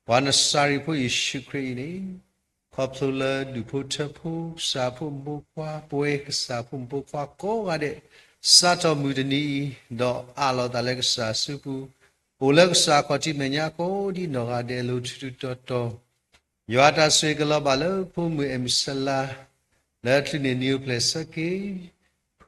ပှၤနစၤရ့းဖိယ့ၣ်ၡူးခရံာ်အံၤန့ၣ်, ခီဖျိလၢဒူၣ်ဖိထၢဖိ ကစၢ်ဖိမုၣ်ဖိခွါ ပဝဲကစၢ်ဖိမုၣ်ဖိခွါကိးဂၤဒဲး စးထီၣ်မုၢ်တနံၤအံၤ ဒီးအးလီၤသးလၢကစၢ်အစုပူၤ, အိၣ်လၢကစၢ်အခီၣ်ထံးမဲာ်ညါကိးဒ်နီၢ်ဂၤဒဲးအလိၤ ထူးထူးတီၤတီၤ, ယွၤအတၢ်ဆိၣ်ဂ့ၤကလီၤဘၣ်လၢဖိမုၣ်အဲၣ်မုၢ်စလါ, လၢချုးန့ၣ်နံၤအိၣ်ဖျဲၣ်ဆၢက့ၤ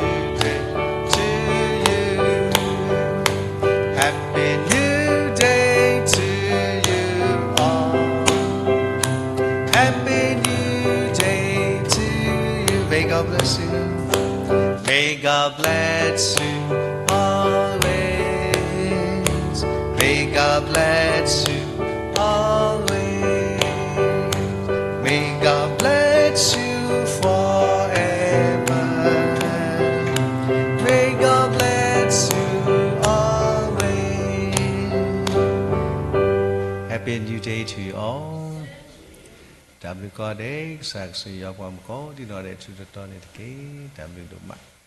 New Day to you. Happy New Day to you all. Happy New Day to you. May God bless you. May God bless you always. May God bless you always. May God bless you forever. May God bless you always. Happy New Day to you all. တၢ်ဘျုးကိးဂၤဒဲး, ကစၢ်ကစၢ်ယွၤပှၤမူကိးဒံနီၢ်ဒဲး ထူးတီၤတီၤန့ၣ်တက့ၢ်. တၢ်ဘျုးဒိၣ်မး.